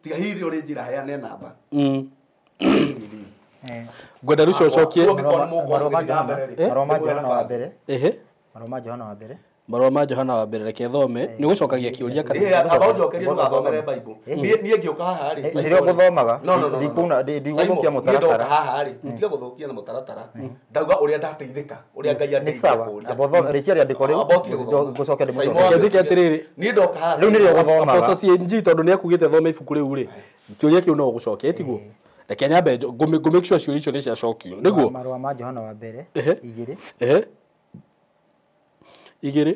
Tiga hihi ũrĩ njĩra heane namba. Ngwenda Ruco ũcokie Marũa ma Johana wa mbere. Marũa ma Johana wa mbere. Marũa ma Johana wa mbere reke thome nĩ gũcokagia kĩũria kana aba ũnjokerie ndũgathomere Bible. Niĩ ngĩũka haha rĩ nĩrĩo ngũthomaga. No, no, no, no. Ndikuuna ndigũthũkia mũtaratara. Niĩ ndoka haha rĩ tiga gũthũkia na mũtaratara. Ndauga ũrĩa ndateithĩka, ũrĩa Ngai Nĩ sawa. andeithia kũũria. Amba ũthome rĩkia rĩandĩko rĩu ngũcoke ndĩmũcokerie. Reke njĩke atĩrĩrĩ. Niĩ ndoka haha Rĩu nĩrĩo gũthomaga. Apostle CMG tondũ nĩ akugĩte thome ibuku rĩu rĩ kĩũria kĩu no ũgũcokia tiguo. Reke nyambe ngũ make sure ciũria icio nĩ ciacokio nĩguo. Marũa ma Johana wa mbere 2 2 3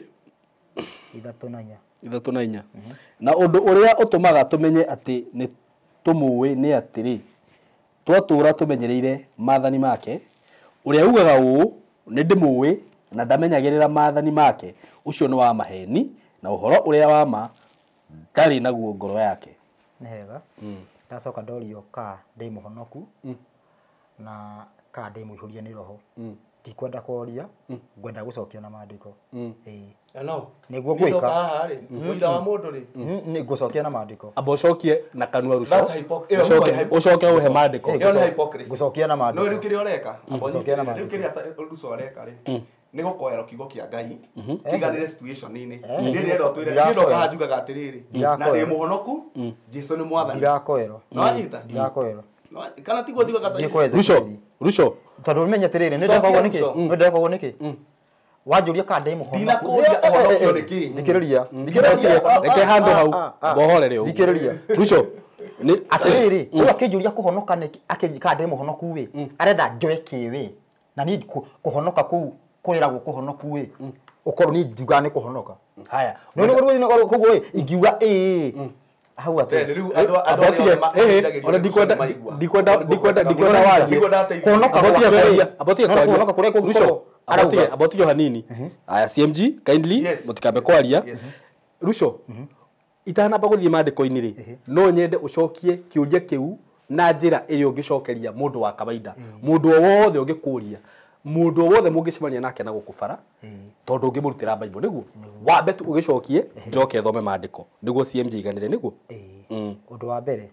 na 4 3 na 4. Na ũndũ ũrĩa ũtũmaga tũmenye atĩ nĩ tũmũĩ nĩ atĩrĩ twatũũra tũmenyereire maathani make. Ũrĩa ugaga ũũ nĩ ndĩmũĩ na ndamenyagĩrĩra maathani make ũcio nĩ wa maheni na ũhoro ũrĩa wa ma ndarĩ naguo ngoro yake. Nĩ hega. Ndacoka ndorio ka ndĩ mũhonoku na ka ndĩ mũihũrie nĩ roho. Ndikwenda kũoria ngwenda gũcokia na maandĩko. Ĩĩ. No. Nĩguo ngwĩka. Haha rĩ mũira wa mũndũ rĩ nĩ ngũcokia na maandĩko. Amba ũcokie na kanua ruco. Ũcoke ũhe maandĩko. Ĩyo nĩ hypocrisy. Ngũcokia na maandĩko. No rĩu kĩrĩa ũreka. Ngũcokia na maandĩko. Rĩu kĩrĩa ruco ũreka rĩ nĩ gũkoera kiugo kĩa Ngai kiganĩre situation-inĩ. Niĩ ndĩrenda ũtwĩre niĩ ndoka haha njugaga atĩrĩrĩ na ndĩ mũhonoku Jesũ nĩ mwathani. Ndirakoerwo. No wanyita? Ndirakoerwo. Kana tiguo njugaga Ruco. Ruco. Tondũ ũmenye atĩrĩrĩ nĩ ndekagwo nĩkĩ? Nĩ ndekagwo nĩkĩ? Wanjũria ka ndĩ mũhonoku. Ndinakũria ũhonokio nĩkĩ? Thikĩrĩria. Thikĩrĩria. Reke handũ hau mbohorere ũguo. Thikĩrĩria. Ruco. Nĩ atĩrĩrĩ ũyũ akĩnjũria kũhonoka nĩkĩ akĩnjika ndĩ mũhonoku wĩ arenda njoe kĩ wĩ na niĩ kũhonoka kũu kwĩragwo kũhonoku wĩ ũkorwo niĩ njugaga nĩ kũhonoka. Haya. No nĩ koguo ĩ ingiuga ĩĩ hau atĩ rĩu andũ arĩa ndikwenda warie kũhonoka abotige kũhonoka kũrĩa kũngĩkorwo arauga abotige hanini. Aya CMG kindly mũtikambe kwaria. Ruco itanamba gũthiĩ maandĩko-inĩ rĩ no nyende ũcokie kĩũria kĩu na njĩra ĩrĩa ũngĩcokeria mũndũ wa kawaida mũndũ o wothe ũngĩkũria mũndũ o wothe mũngĩcemania nake na gũkũ bara tondũ ũngĩmũrutĩra Bible nĩguo wambe tu ũgĩcokie njoke thome maandĩko nĩguo CMG iganĩre nĩguo. Ũndũ wa mbere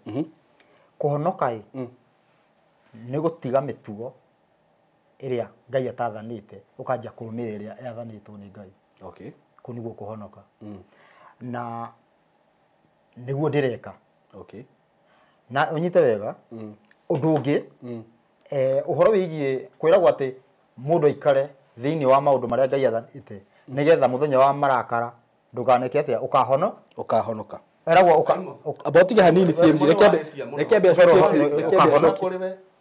kũhonoka ĩ nĩ gũtiga mĩtugo ĩrĩa Ngai atathanĩte ũkanjia kũrũmĩrĩra ĩrĩa yathanĩtwo nĩ Ngai. Okay. Kũu nĩguo kũhonoka. Na nĩguo ndĩreka. Okay. Na ũnyite wega ũndũ ũngĩ ũhoro wĩgiĩ kwĩragwo atĩ mũndũ aikare thĩinĩ wa maũndũ marĩa Ngai athanĩte nĩgetha mũthenya wa marakara ndũkaneke atĩa ũkahonoka. Eragwo abotige hanini CMG reke ambe acokie.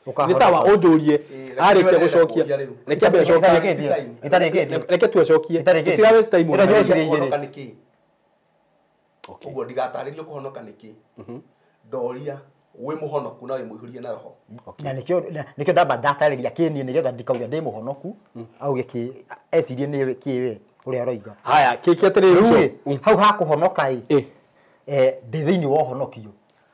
Nĩ sawa ũnjũrie arĩkia gũcokia reke ambe acokie reke tu acokie tiga waste time. Kũhonoka nĩkĩ? Ũguo ndigatarĩrio kũhonoka nĩkĩ. Ndoria wĩ mũhonoku na wĩ mũihũrie na roho. Na nĩkĩo ndamba ndatarĩria kĩniĩ nĩgetha ndikauge ndĩ mũhonoku auge kĩ ecirie nĩ kĩ we ũrĩa aroiga. Haya kĩki atĩrĩrĩ Ruco hau ha kũhonoka ĩ ndĩ thĩinĩ wa ũhonokio.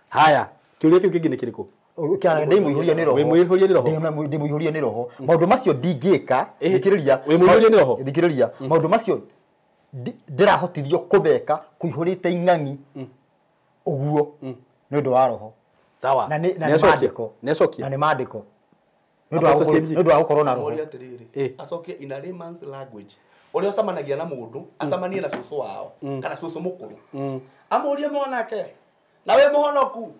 Haya kĩũria kĩu kĩngĩ nĩ kĩrĩkũ? Ndĩ mũihũrie nĩ roho. Wĩ mũihũrie nĩ roho. Ndĩ mũihũrie nĩ roho. Maũndũ macio ndingĩka thikĩrĩria. Wĩ mũihũrie nĩ roho. Thikĩrĩria. Maũndũ macio ndĩrahotithio kũmeka kũihũrĩte ing'ang'i ũguo nĩ ũndũ wa roho. Sawa. Na nĩ maandĩko. Nĩ acokia. Na nĩ maandĩko. Nĩ ũndũ wa gũkorwo na roho. Acokie in a layman's language. Ũrĩa ũcemanagia na mũndũ acemanie na cũcũ wao kana cũcũ mũkũrũ. Amũrie mwanake na wĩ mũhonoku.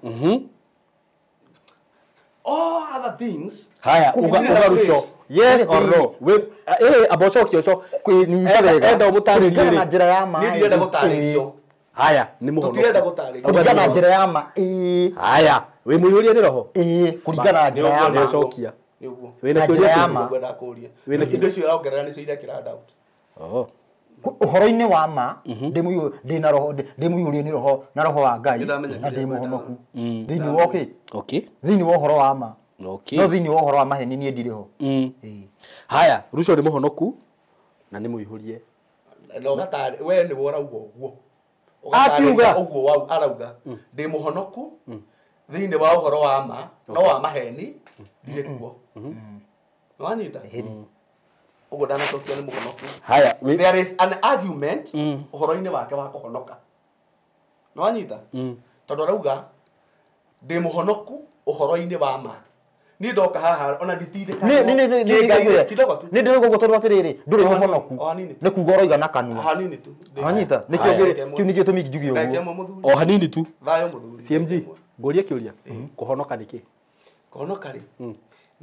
All other things. Haya, uga Ruco. Yes or no? Amba ũcokie ũco. Enda ũmũtarĩrie rĩ. Na njĩra ya ma. Niĩ ndirenda gũtarĩrio. Haya, nĩ mũhonoku. Tũtirenda gũtarĩrio. Kũringana na njĩra ya ma. Ĩĩ. Haya, wĩ mũihũrie nĩ roho? Ĩĩ, kũringana na njĩra ya ma. Nĩũcokia. Nĩguo. Wĩna kĩũria kĩũria ya kĩngĩ? ma. Ngwenda kũũria. Wĩna Indo icio ũrongerera nĩcio irekĩra doubt. Oh. Ũhoro-inĩ wa ma ndĩ na roho ndĩ mũihũrie nĩ roho na roho wa Ngai na ndĩ mũhonoku thĩinĩ wa kĩ? Okay. Thĩinĩ wa ũhoro wa ma. Okay. No thĩinĩ wa ũhoro wa maheni niĩ ndirĩ ho. Haya, Ruco nĩ mũhonoku na nĩ mũihũrie. Na ũgatarĩ we nĩwe ũrauga ũguo. Akiuga ũguo wau arauga ndĩ mũhonoku thĩinĩ wa ũhoro wa ma no wa maheni ndirĩ kuo. Nĩ wanyita? Ũguo ndanacokia nĩ mũhonoku. Haya, there is an argument ũhoro-inĩ wake wa kũhonoka. Nĩ wanyita? Tondũ arauga ndĩ mũhonoku ũhoro-inĩ wa ma. Niĩ ndoka haha ona nditindĩkagwo. Nĩ nĩ ndĩrauga ũguo tondũ atĩrĩrĩ ndũrĩ mũhonoku nĩ kuga ũroiga na kanua. Hanini tu. Wanyita? Nĩkĩo kĩu nĩkĩo gĩtũmi njuge ũguo. O hanini tu. Thayũ mũthuri. CMG ngũrie kĩũria. Kũhonoka nĩ kĩ? Kũhonoka rĩ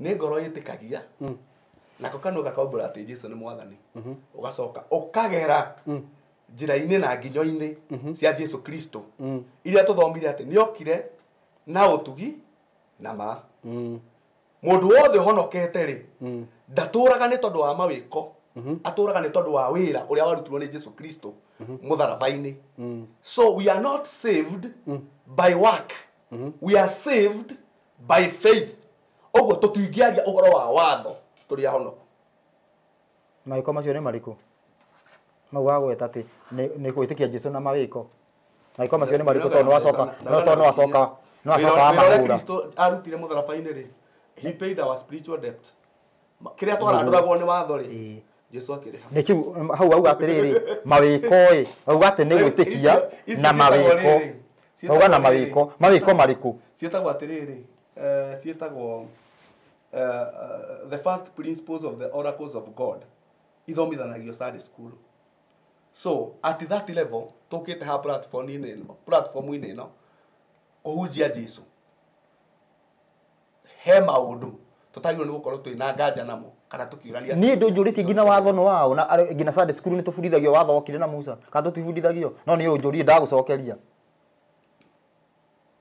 nĩ ngoro ĩtĩkagia nako kanua gakaumbũra atĩ Jesu nĩ mwathani, ũgacoka ũkagera njĩra-inĩ na nginyo-inĩ cia Jesu Kristo iria tũthomire atĩ nĩokire na ũtugi na ma. Mũndũ wothe ũhonokete rĩ ndatũraga nĩ tondũ wa mawĩko, atũraga nĩ tondũ wa wĩra ũrĩa warutirwo nĩ Jesu Kristo mũtharaba-inĩ. So we are not saved by work, we are saved by faith. Ũguo tũtingĩaria ũhoro wa watho tũrĩ ahonoku. Mawĩko macio nĩ marĩkũ? Mau wagweta atĩ nĩ gwĩtĩkia Jesu na mawĩko. Mawĩko macio nĩ marĩkũ tondũ nĩwacoka no tondũ nĩwacoka nĩwacoka wamahũra. Kristo arutire mũtharaba-inĩ rĩ, he paid our spiritual debt. Kĩrĩa twarandũragwo nĩ watho rĩ, Jesu akĩrĩha. Nĩ kĩu hau auga atĩrĩrĩ mawĩko ĩ, auga atĩ nĩ gwĩtĩkia na mawĩko. Auga na mawĩko, mawĩko marĩkũ? Ciĩtagwo atĩrĩrĩ, ciĩtagwo the first principles of the oracles of God ithomithanagio Sunday school. So at that level tũkĩte ha platform-inĩ ĩno kũhunjia Jesu, he maũndũ tũtagĩrĩirwo nĩ gũkorwo twĩna nganja namo kana tũkĩũrania. Niĩ ndũnjũrĩtie nginya watho nĩ waũ na nginya Sunday school nĩ tũbundithagio watho wokire na Musa kana tũtibundithagio? No nĩ ũnjũrie ndagũcokeria.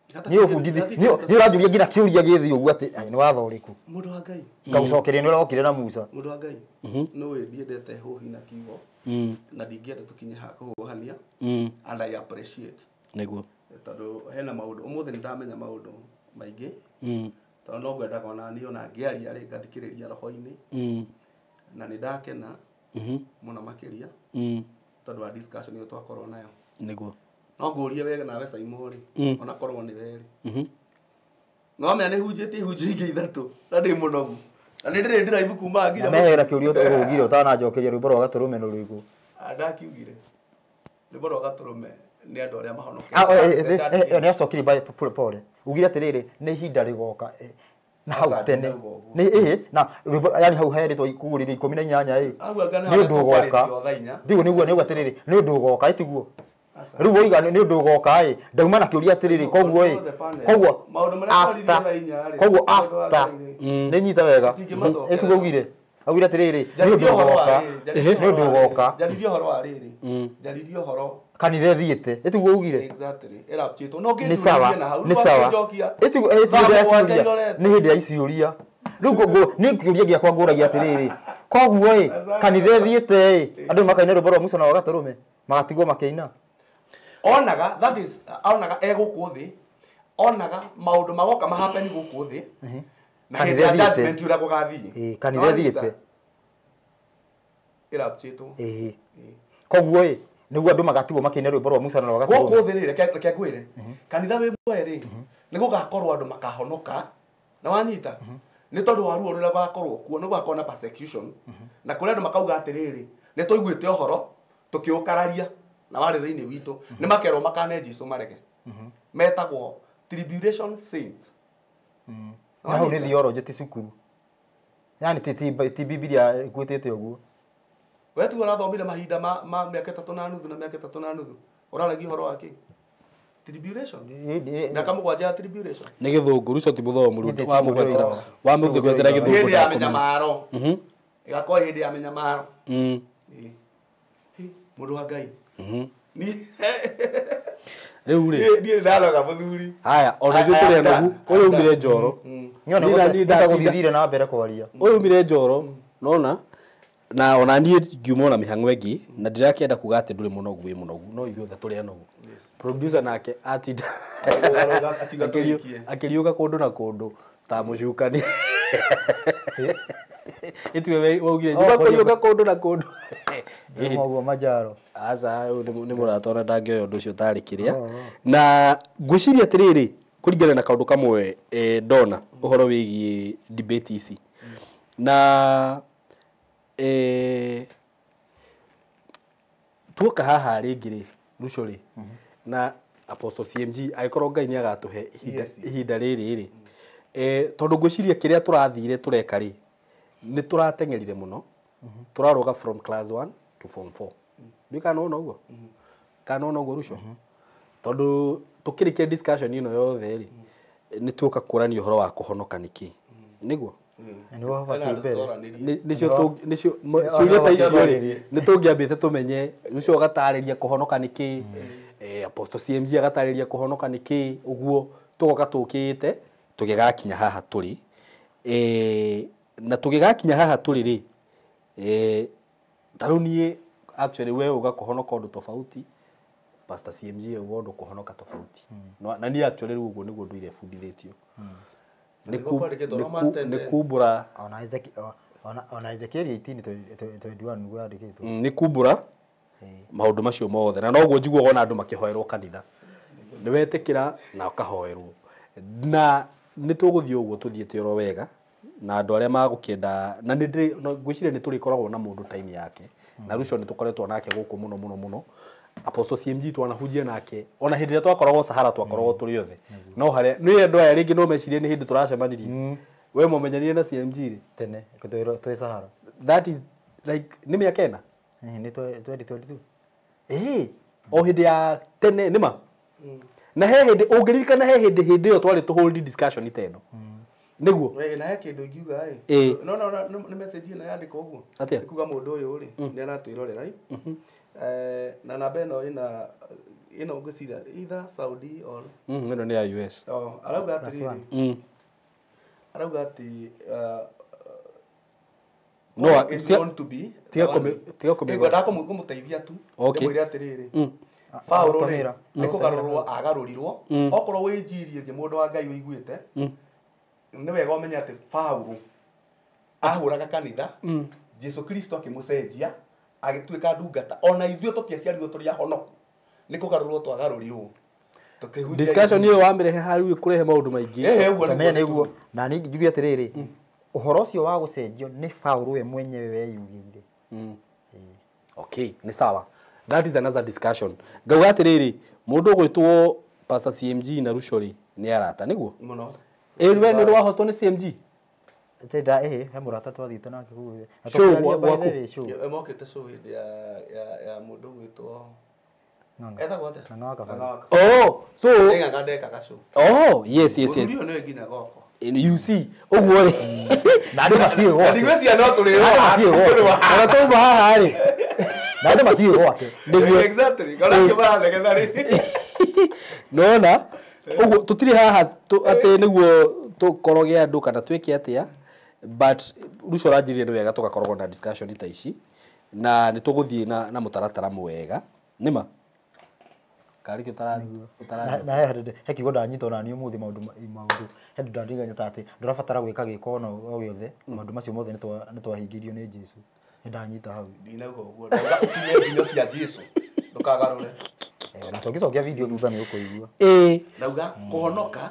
Nĩ ũbundithi nĩ ũranjũria nginya kĩũria gĩthĩ ũguo atĩ nĩ watho ũrĩkũ? Mũndũ wa Ngai. Ngagũcokeria nĩ ũrĩa wokire na Musa. Mũndũ wa Ngai. No wĩ ndiendete hũhi na kiugo na ndingĩenda tũkinye ha kũhũhania and I appreciate. Nĩguo. Tondũ hena maũndũ ũmũthĩ nĩ ndamenya maũndũ maingĩ tondũ no ngwendaga ona niĩ ona ngĩaria rĩ ngathikĩrĩria roho-inĩ na nĩ ndakena mũno makĩria tondũ wa discussion ĩyo twakorwo nayo. Nĩguo. No ngũrie wega nawe Saimo rĩ, ona korwo nĩ we rĩ. No menya nĩ hunjĩtie ihunjio ingĩ ithatũ na ndĩ mũnogu. Na nĩ ndĩrĩ drive kuma nginya. Na mehera kĩũria ũrũgire ũtananjokeria rwĩmbo rwa Gatũrũme nĩ rũrĩkũ? Ndakiugire. Rwĩmbo rwa Gatũrũme nĩ andũ arĩa mahonokete. Nĩ acokirie by pole. Ugire atĩrĩrĩ nĩ ihinda rĩgoka na hau tene. Nĩ ĩ na rwĩmbo yani hau herĩtwo kugũrĩrio 18 ĩ. Nĩ ũndũ ũgoka. Ndiguo nĩguo nĩguo atĩrĩrĩ nĩ ũndũ ũgoka ĩtiguo. Rĩu woiga nĩ ũndũ ũgoka ĩ ndauma na kĩũria atĩrĩrĩ koguo ĩ koguo after koguo after nĩ nyita wega ĩtiguo ugire augire atĩrĩrĩ nĩ ũndũ ũgoka nĩ ũndũ ũgoka. Njaririe ũhoro wa rĩrĩ, njaririe ũhoro kanitha ĩthiĩte ĩtiguo ugire. Exactly ĩrapchĩtwo no nĩ sawa nĩ sawa ĩtiguo nĩ hĩndĩ ya iciũria. Rĩu nĩ kĩũria gĩakwa ngũragia atĩrĩrĩ koguo ĩ kanitha ĩthiĩte ĩ andũ makaina rwĩmbo rwa Musa na wa Gatũrũme magatigwo makĩina. Onaga that is onaga e gũkũ thĩ, onaga maũndũ magoka mahappen gũkũ thĩ na hĩndĩ ya judgment ũrĩa gũgathiĩ. Kanitha ĩthiĩte ĩrapchĩtwo. Koguo ĩ nĩguo andũ magatigwo makĩina rwĩmbo rwa Musa na rwa Gatũrũme gũkũ thĩ rĩ. Reke ngwĩre kanitha wĩ muoyo rĩ nĩ gũgakorwo andũ makahonoka na wanyita nĩ tondũ wa ruo rũrĩa rũgakorwo kuo, nĩ gũgakorwo na persecution na kũrĩa andũ makauga atĩrĩrĩ nĩ tũiguĩte ũhoro tũkĩũkararia na warĩ thĩinĩ witũ nĩ makerwo makane Jesu marege. Metagwo tribulation saints. Na hau nĩ theology ti cukuru. Yani ti Biblia ĩkwĩtĩte ũguo. We tu ũrathomire mahinda ma mĩaka 3.5 na mĩaka 3.5 ũraragia ũhoro wa kĩ? Tribulation. Mĩaka 7 ya tribulation. Nĩ gĩthũngũ rũcio ti mũthomu rĩu wa mũgwetera wa mũgwetera gĩthũngũ. Hĩndĩ ya mĩnyamaro. Ĩgakorwo hĩndĩ ya mĩnyamaro. Mũndũ wa Ngai. Rĩu rĩ niĩ ndanoga mũthuri. Haya ona ithuĩ tũrĩ anogu ũyũ umire njoro. Nyone gũthiĩ na mbere kwaria. Ũyũ umire njoro nona na ona niĩ ngiuma na mĩhang'o ĩngĩ na ndirakĩenda kuga atĩ ndũrĩ mũnogu wĩ mũnogu no ithuothe tũrĩ anogu. Producer nake atinda akĩriũka kũndũ na kũndũ ta mũcukani. Ĩtiwe waugire nyuma kũriũka kũndũ na kũndũ. Ũguo majaro. Aca nĩ mũrata ona ndangĩoya ũndũ ũcio tarĩ kĩrĩa. Na ngwĩciria atĩrĩrĩ kũringana na kaũndũ kamwe ndona ũhoro wĩgiĩ debate ici. Na tuoka haha rĩngĩ rĩ Ruco rĩ na Apostle CMG angĩkorwo Ngai nĩ agatũhe ihinda rĩrĩ rĩ Tondu ngwiciria kiria turathire tureka ri ni turateng'erire muno turaruga from class 1 to form 4 ndi kana ona uguo kana ona uguo ruco tondu tukirikia discussion ino yothe ri ni tuoka kurania uhoro wa kuhonoka niki niguo nĩguo habatiĩ mbere nicio nicio ciũria ta icio rĩ nĩ tũngĩambĩte tũmenye ũcio ũgatarĩria kũhonoka nĩ kĩ Apostle CMG agatarĩria kũhonoka nĩ kĩ ũguo tũgoka tũkĩte tũgĩgakinya haha tũrĩ na tũgĩgakinya haha tũrĩ rĩ ta rĩu niĩ actually we uga kũhonoka ũndũ tofauti Pastor CMG auga ũndũ kũhonoka tofauti na niĩ actually rĩu ũguo nĩguo ndũire bundithĩtio nĩ kumbũra ona Ezekiel 18:21 nĩguo yandĩkĩtwo nĩ kumbũra maũndũ macio mothe na noguo njiguaga ona andũ makĩhoerwo kanitha nĩ wetĩkĩra na ũkahoerwo na nĩ tũgũthiĩ ũguo tũthiĩte oro wega na andũ arĩa magũkĩenda na nĩ ngwĩciria nĩ tũrĩkoragwo na mũndũ time yake na Ruco nĩ tũkoretwo nake gũkũ mũno mũno mũno Apostle CMG twanahunjia nake ona hĩndĩ ĩrĩa twakoragwo Sahara twakoragwo tũrĩ othe no harĩa nĩ andũ aya rĩngĩ no mecirie nĩ hĩndĩ tũracemanirie we mũmenyanire na CMG rĩ tene twĩ Sahara that is like nĩ mĩaka ĩna nĩ 2022 ĩĩ o hĩndĩ ya tene nĩ ma na he hĩndĩ ũngĩririkana he hĩndĩ hĩndĩ ĩyo twarĩ tũhold discussion ta ĩno nĩguo na he kĩndũ ingiuga ĩ no no nĩ message ĩno yandĩkwo ũguo atĩa ikuga mũndũ ũyũ rĩ nĩ aratwĩrorera na namba ĩno ĩna ĩno ngwĩciria either Saudi or ĩno nĩ ya US oh arauga atĩrĩrĩ arauga atĩ no is known to be tiga kũmĩ ngwendaga kũmũteithia tu ndĩmwĩre atĩrĩrĩ Paũlũ rĩ nĩ kũgarũrwo agarũrirwo okorwo wĩ njiri ĩngĩ mũndũ wa Ngai ũiguĩte nĩ wega ũmenye atĩ Paũlũ ahũraga kanitha Jesu Kristo akĩmũcenjia agĩtuĩka ndungata ona ithuĩ tũtiaciarirwo tũrĩ ahonoku nĩ kũgarũrwo twagarũrirwo discussion ĩyo wamĩrehe harĩ kũrehe maũndũ maingĩ ũguo nĩguo na niĩ njuge atĩrĩrĩ ũhoro ũcio wa gũcenjio nĩ Paũlũ we mwenyewe weyugĩire okay nĩ sawa that is another discussion ngauga atĩrĩrĩ mũndũ ũgwĩtwo Pastor CMG na Ruco rĩ nĩ arata nĩguo mũno ĩĩ we nĩ ũrĩ wahotwo nĩ CMG Tenda ĩhĩ he mũrata twathiĩte nake kũu Show gwaku mokĩte show hĩndĩ ya mũndũ ũgwĩtwo etagwo atĩa Ng'ang'a wa Kabari oh so Ng'ang'a ndekaga show oh yes yes yes ũyũ nĩwe nginya goko you see ũguo rĩ na andũ matiũĩ gwake ndigwĩciria no tũrĩrwo ona twauma haha rĩ na andũ matiũĩ gwake nĩguo exactly kana kĩo maranegetha rĩ nona ũguo tũtirĩ haha atĩ nĩguo tũkoroge andũ kana twĩke atĩa but Ruco ũranjĩrire nĩ wega tũgakoragwo na discussion ta ici na nĩ tũgũthiĩ na mũtaratara mwega nĩma karĩ kĩ ũtara na he kiugo ndanyita ona niĩ ũmũthĩ maũndũ he ndũ ndandiganya ta atĩ ndũrabatara gwĩka gĩko ona o gĩothe maũndũ macio mothe nĩ twahingĩirio nĩ Jesu nĩ ndanyita hau ndinauga ũguo ndauga ũkinye nginyo cia Jesu ndũkagarũre na tũngĩcokia video thutha nĩ ũkũigua ĩĩ ndauga kũhonoka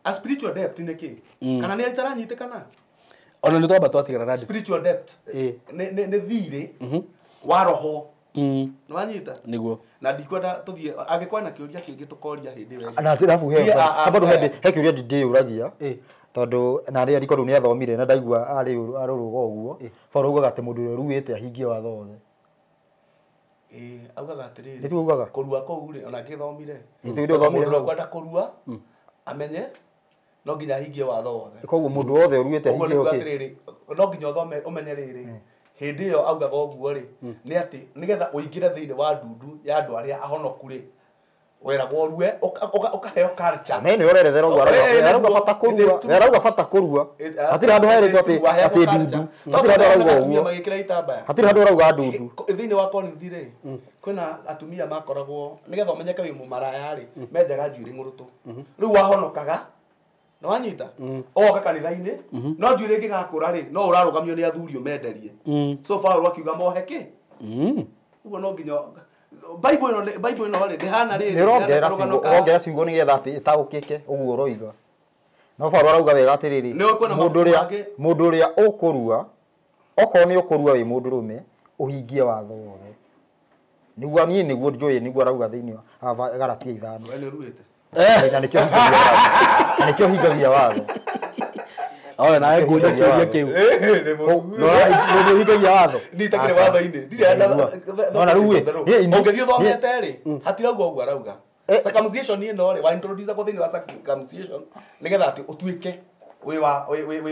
a spiritual depth nĩ kĩ kana nĩ itaranyitĩkana ona nĩ twamba twatigana na spiritual depth nĩ thirĩ wa roho nĩ wanyita nĩguo na ndikwenda tũthiĩ angĩkorwo na kĩũria kĩngĩ tũkoria hĩndĩ ĩyo na arabu he bado he kĩũria ndĩyũragia tondũ na rĩrĩa riko rĩu nĩ athomire na ndaigua arĩ arũrũga ũguo Paũlũ augaga atĩ mũndũ ũrĩa ũruĩte ahingie watho wothe ĩĩ augaga atĩrĩrĩ nĩtiguo augaga kũrua kũu rĩ ona ngĩthomire mũndũ ũrĩa ũkwenda kũrua amenye no nginya ahingie watho wothe koguo mũndũ wothe ũruĩte ũguo ahingie nĩkuga okay atĩrĩrĩ no nginya ũthome ũmenye rĩrĩ hĩndĩ ĩyo augaga ũguo rĩ nĩ atĩ nĩgetha ũingĩre thĩinĩ wa ndundu ya andũ arĩa ahonoku rĩ weragwo ũrue ũkaheo culture na nĩ ũrerethera ũguo arauga bata kũrua arauga bata kũrua hatirĩ handũ herĩtwo atĩ atĩ ndundu hatirĩ handũ arauga ũguo magĩkĩra itambaya hatirĩ handũ arauga ndundu thĩinĩ wa Korinthi rĩ kwĩna atumia makoragwo nĩgetha ũmenyeke wĩ mũmaraya rĩ menjaga njuĩrĩ ng'ũrũtũ rĩu wahonokaga nĩ wanyita ũgoka kanitha-inĩ no njuĩrĩ ĩngĩgakũra rĩ no ũrarũgamio nĩ athuri ũmenderie so Paũlũ akiuga mohe kĩ ũguo no nginya Bible ĩno rĩ ndĩhana rĩrĩ nĩ ũrongerera ciugo nĩgetha atĩ ĩtaũkĩke ũguo ũroiga no Paũlũ arauga wega atĩrĩrĩ mũndũ ũrĩa ũkũrua okorwo nĩ ũkũrua wĩ mũndũrũme ũhingie watho wothe nĩguo niĩ nĩguo njũĩ nĩguo arauga thĩinĩ wa Galatia 5 we nĩ ũruĩte Na nĩkĩo hingagia watho. Na nĩkĩo hingagia watho. Oe nawe ngũria kĩũria kĩu. No ũhingagia watho. Ni itakĩrĩ watho-inĩ. Ndirĩ Nona rĩu ĩ, ũngĩthiĩ ũthomete rĩ, hatirauga ũguo arauga. Circumcision ĩno rĩ, wa introduce kwa thĩinĩ wa circumcision nĩgetha atĩ ũtuĩke wĩ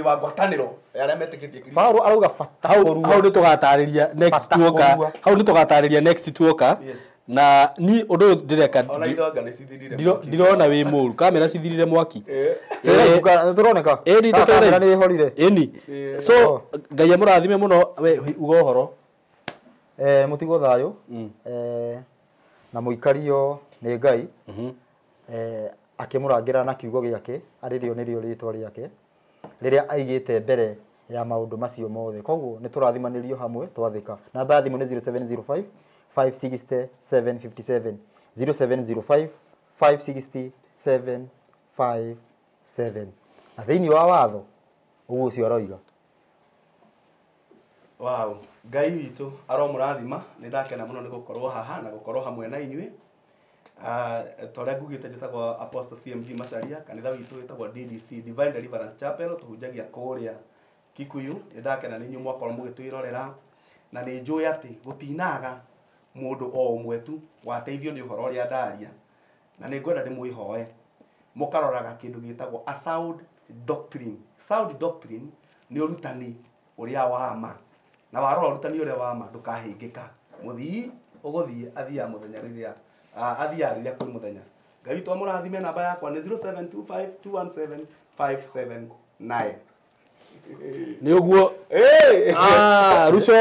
wa ngwatanĩro ya arĩa metĩkĩtie Kristo. Paulo arauga bata Hau kũrua. hau nĩ tũgatarĩria next Bata tuoka. kũrua. Hau nĩ tũgatarĩria next tuoka. Yes. Na ni ũndũ ũyũ ndĩreka Ona indo anga nĩ cithirire mwaki. ndirona wĩ mũru. Kamera cithirire mwaki. Tũroneka. Ĩni Kana kamera nĩ ĩhorire. Ĩni. So Ngai amũrathime mũno we uga ũhoro. Mũtigwo thayũ. Na mũikario nĩ Ngai. Akĩmũrangĩra na kiugo gĩake arĩrĩo nĩrĩo rĩtwa rĩake rĩrĩa aigĩte mbere ya maũndũ macio mothe. Koguo nĩ tũrathimanĩrio hamwe twathĩka. Namba ya thimũ nĩ 0705 560 757, 0705 560 757. Na thĩinĩ wa watho ũguo ũcio aroiga. Wow, Ngai witũ aromũrathima. Nĩ ndakena mũno nĩ gũkorwo haha na gũkorwo hamwe na inyuĩ. Ta ũrĩa ngugĩte njĩtagwo Apostle CMG Macharia, kanitha witũ wĩtagwo DDC, Divine Deliverance Chapel, tũhunjagia kũrĩa Kikuyu. Nĩ ndakena nĩ inyuĩ mwakorwo mũgĩtwĩrorera, na nĩ njũĩ atĩ gũtinaga mũndũ o ũmwe tu wateithio nĩ ũhoro ũrĩa ndaria, na nĩ ngwenda ndĩmwĩhoe mũkaroraga kĩndũ gĩtagwo a sound doctrine. Sound doctrine nĩ ũrutani ũrĩa wa ma, na warora ũrutani ũrĩa wa ma ndũkahĩngĩka. Mũthii ũgũthiĩ athiaga mũthenya rĩrĩa athiaga rĩrĩa kwĩ mũthenya. Ngai witũ amũrathime. Namba yakwa nĩ 0725 217 579. Nĩ ũguo. Ruco.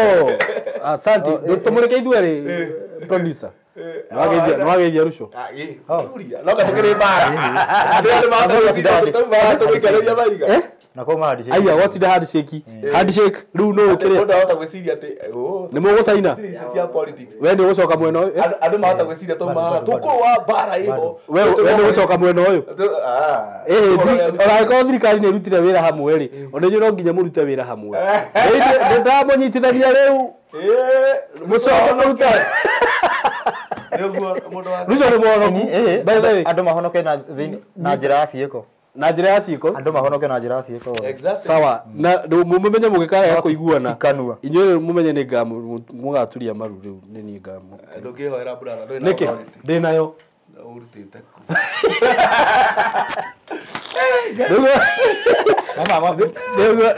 Asante. Tũmũreke ithuerĩ producer. Nĩwageithia Ruco. No gatũkĩrĩ mbara. Andũ arĩa nĩ tũgĩikarĩria maiga. Na kwa handshake. Aya watinda handshake. Handshake rĩu nũ ũkĩrĩ. Mũndũ ahota gwĩciria atĩ Nĩ mũgũcaina. ici cia politics. We nĩ ũgũcoka mwena ũyũ. Andũ mahota gwĩciria tũkũrũa mbara ĩho. We nĩ ũgũcoka mwena ũyũ. Ona angĩkorwo thirikari nĩ ĩrutire wĩra hamwe rĩ, ona inyuĩ no nginya mũrute wĩra hamwe. Nĩ ndamũnyitithania rĩu. Mũcoke mũrute. Ruco nĩ mũhonoku. By the way. Andũ mahonoke na na njĩra ya ciĩko. Na njĩra ya ciĩko. Andũ mahonoke na njĩra ya ciĩko. Sawa. Na mũmenye mũgĩkaga kũiguana. Kanua. Inyuĩ mũmenye nĩ ngamũgaturia maru rĩu nĩ niĩ ngamu. Ndũngĩhoera brother, ndũrĩ na Nĩkĩ? authority. Ndĩ nayo. Ũrutĩte kũ?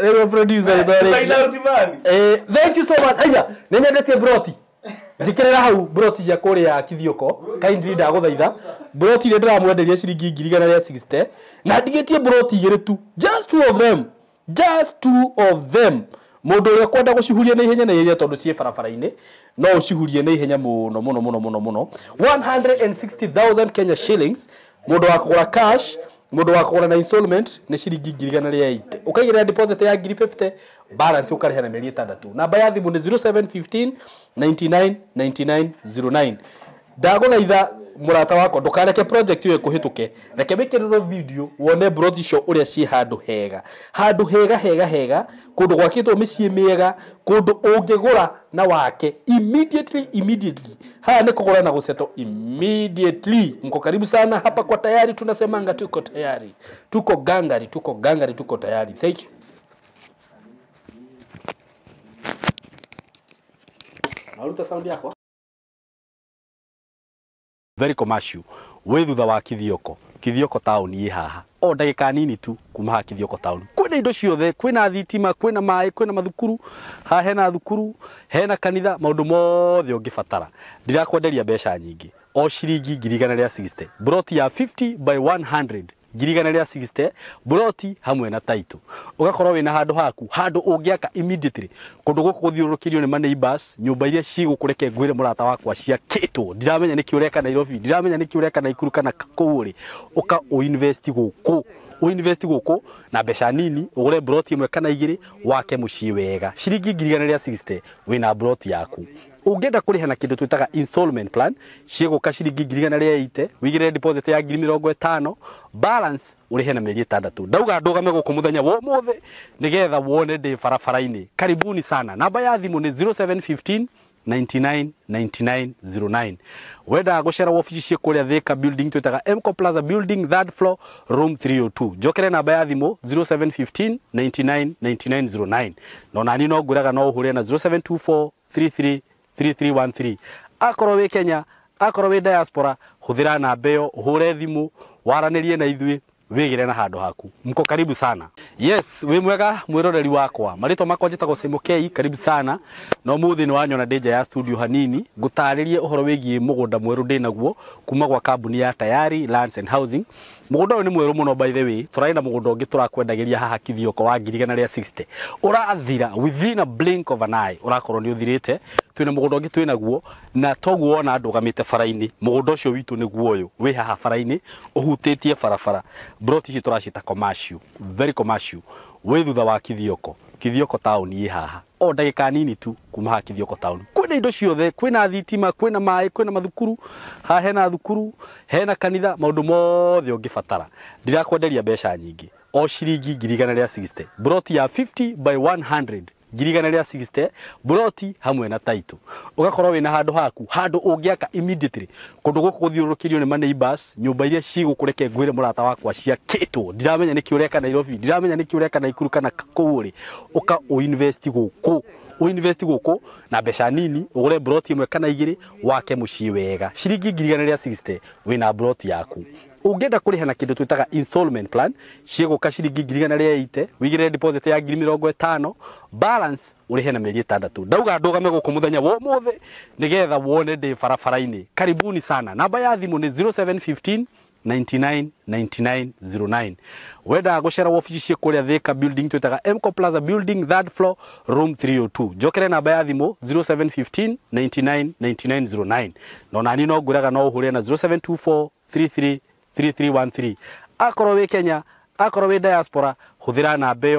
Nĩguo producer Sign out man. Thank you so much. Aya, nĩ nyendetie broti. Njĩkĩrĩra hau broti cia kũrĩa Kithioko. Kindly ndagũthaitha. Broti iria ndĩramwenderia ciringi 160,000 na ndigĩtie broti igĩrĩ tu. Just two of them. Just two of them. Mũndũ ũrĩa ũkwenda gũcihuria na ihenya na ihenya tondũ ciĩ barabara-inĩ no ũcihurie na ihenya mũno mũno mũno mũno mũno. 160,000 Kenya shillings. Mũndũ wa kũgũra cash, mũndũ wa kũgũra na installment nĩ ciringi 180,000. Ũkaigĩrĩra deposit ya 50,000, balance ũkarĩha na mĩeri 6. Namba ya thimũ nĩ 0715 99 99 09. Ndagũthaitha mũrata wakwa ndũkareke project ĩyo ĩkũhĩtũke. Reke wĩkĩrĩrwo video wone broti icio ũrĩa ciĩ handũ hega. Handũ hega hega hega, kũndũ gwakĩtwo mĩciĩ mĩega, kũndũ ũngĩgũra na wake immediately immediately. Haya nĩ kũgũra na gũsettle immediately. Mko karibu sana hapa kwa tayari, tunasemanga tuko tayari. Tuko gangari, tuko gangari, tuko tayari. Thank you. Naruta sound yakwa. Very commercial. Wĩ thutha wa Kithioko. Kithioko town ĩ haha. O ndagĩka nini tu kuma haha Kithioko town. Kwĩna indo ciothe, kwĩna thitima, kwĩna maĩ, kwĩna mathukuru. Haha hena thukuru, hena kanitha, maũndũ mothe ũngĩbatara. Ndirakwenderia mbeca nyingĩ. O ciringi 160,000. Broti ya 50 by 100. 160,000 broti hamwe na title. Ũgakorwo wĩna handũ haku, handũ ũngĩaka immediately. Kũndũ gũkũ gũthiũrũrũkĩirio nĩ ma neighbors, nyũmba iria cigũkũreke ngwĩre mũrata wakwa ciakĩtwo. Ndiramenya nĩkĩ ũreka Nairobi, ndiramenya nĩkĩ ũreka Naikuru kana kũu ũrĩ. Ũka ũinvest gũkũ. Ũinvest gũkũ na mbeca nini, ũgũre broti ĩmwe kana igĩrĩ, wake mũciĩ wega. Ciringi 160,000 wĩna broti yaku. Ũngĩenda kũrĩha na kĩndũ twĩtaga installment plan, ciĩgũka ciringi 180,000, wĩigĩrĩre deposit ya 50,000, balance ũrĩhe na mĩeri 6. Ndauga ndũgame gũkũ mũthenya wa ũmũthĩ nĩgetha wone ndĩ barabara-inĩ. Karibuni sana. Namba ya thimũ nĩ 0715 99 99 09. Wenda gucera wabici ciĩ kũrĩa Thika building twĩtaga Mco Plaza building, third floor, room 302. Njokere namba ya thimũ 0715 99 99 09, no nani no ngwĩraga no ũhũre na 0724 33 3313. Akorwo wĩ Kenya, akorwo wĩ diaspora, hũthĩra namba ĩyo ũhũre thimũ waranĩrie na ithuĩ, wĩgĩre na handũ haku. Mko karibu sana. Yes, wĩ mwega mwĩroreri wakwa, marĩtwa makwa njĩtagwo Simon K. Karibu sana. No mũthĩ nĩ wanyona ndĩ nja ya studio hanini ngũtarĩrie ũhoro wĩgiĩ mũgũnda mwerũ ndĩ naguo kuma gwa kambuni ya Tayari Lands and Housing. Mũgũnda ũyũ nĩ mwerũ mũno, by the way. Tũrarĩ na mũgũnda ũngĩ tũrakwendagĩria haha Kithioko wa 160,000, ũrathira within a blink of an eye, ũrakorwo nĩ ũthirĩte. Twĩna mũgũnda ũngĩ twĩnaguo, na toguo wona ndũgamĩte bara-inĩ, mũgũnda ũcio witũ nĩguo ũyũ wĩ haha bara-inĩ ũhutĩtie barabara. Broti ici tũracita commercial, very commercial, wĩ thutha wa Kithioko. Kithioko town ĩ haha o ndagĩka nini tu kuma haha Kithioko town. Kwĩna indo ciothe, kwĩna thitima, kwĩna maĩ, kwĩna mathukuru haha, hena thukuru, hena kanitha, maũndũ mothe ũngĩbatara. Ndirakwenderia mbeca nyingĩ, o ciringi 160,000, broti ya 50 by 100, 160,000, broti hamwe na title. Ũgakorwo wĩna handũ haku, handũ ũngĩaka immediately. Kũndũ gũkũ gũthiũrũrũkĩirio nĩ ma neighbors, nyũmba iria cigũkũreke ngwĩre mũrata wakwa ciakĩtwo. Ndiramenya nĩkĩ ũreka Nairobi, ndiramenya nĩkĩ ũreka Naikuru kana kũu ũrĩ. Ũka ũinvest gũkũ, ũinvest gũkũ na mbeca nini, ũgũre broti ĩmwe kana igĩrĩ, wake mũciĩ wega. Ciringi 160,000 wĩna broti yaku. Ũngĩenda kũrĩha na kĩndũ twĩtaga installment plan, ciĩgũka ciringi 180,000, wĩigĩrĩre deposit ya 50,000, balance ũrĩhe na mĩeri 6. Ndauga ndũgame gũkũ mũthenya wa ũmũthĩ nĩgetha wone ndĩ barabara-inĩ. Karibuni sana. Namba ya thimũ nĩ 0715 99 99 09. Wenda gucera wabici ciĩ kũrĩa Thika building twĩtaga Mco Plaza building, third floor, room 302. Njokere namba ya thimũ 0715 99 99 09, no nani no ngwĩraga no ũhũre na 0724 33 3313. Akorwo wĩ Kenya, akorwo wĩ diaspora, hũthĩra namba ĩyo.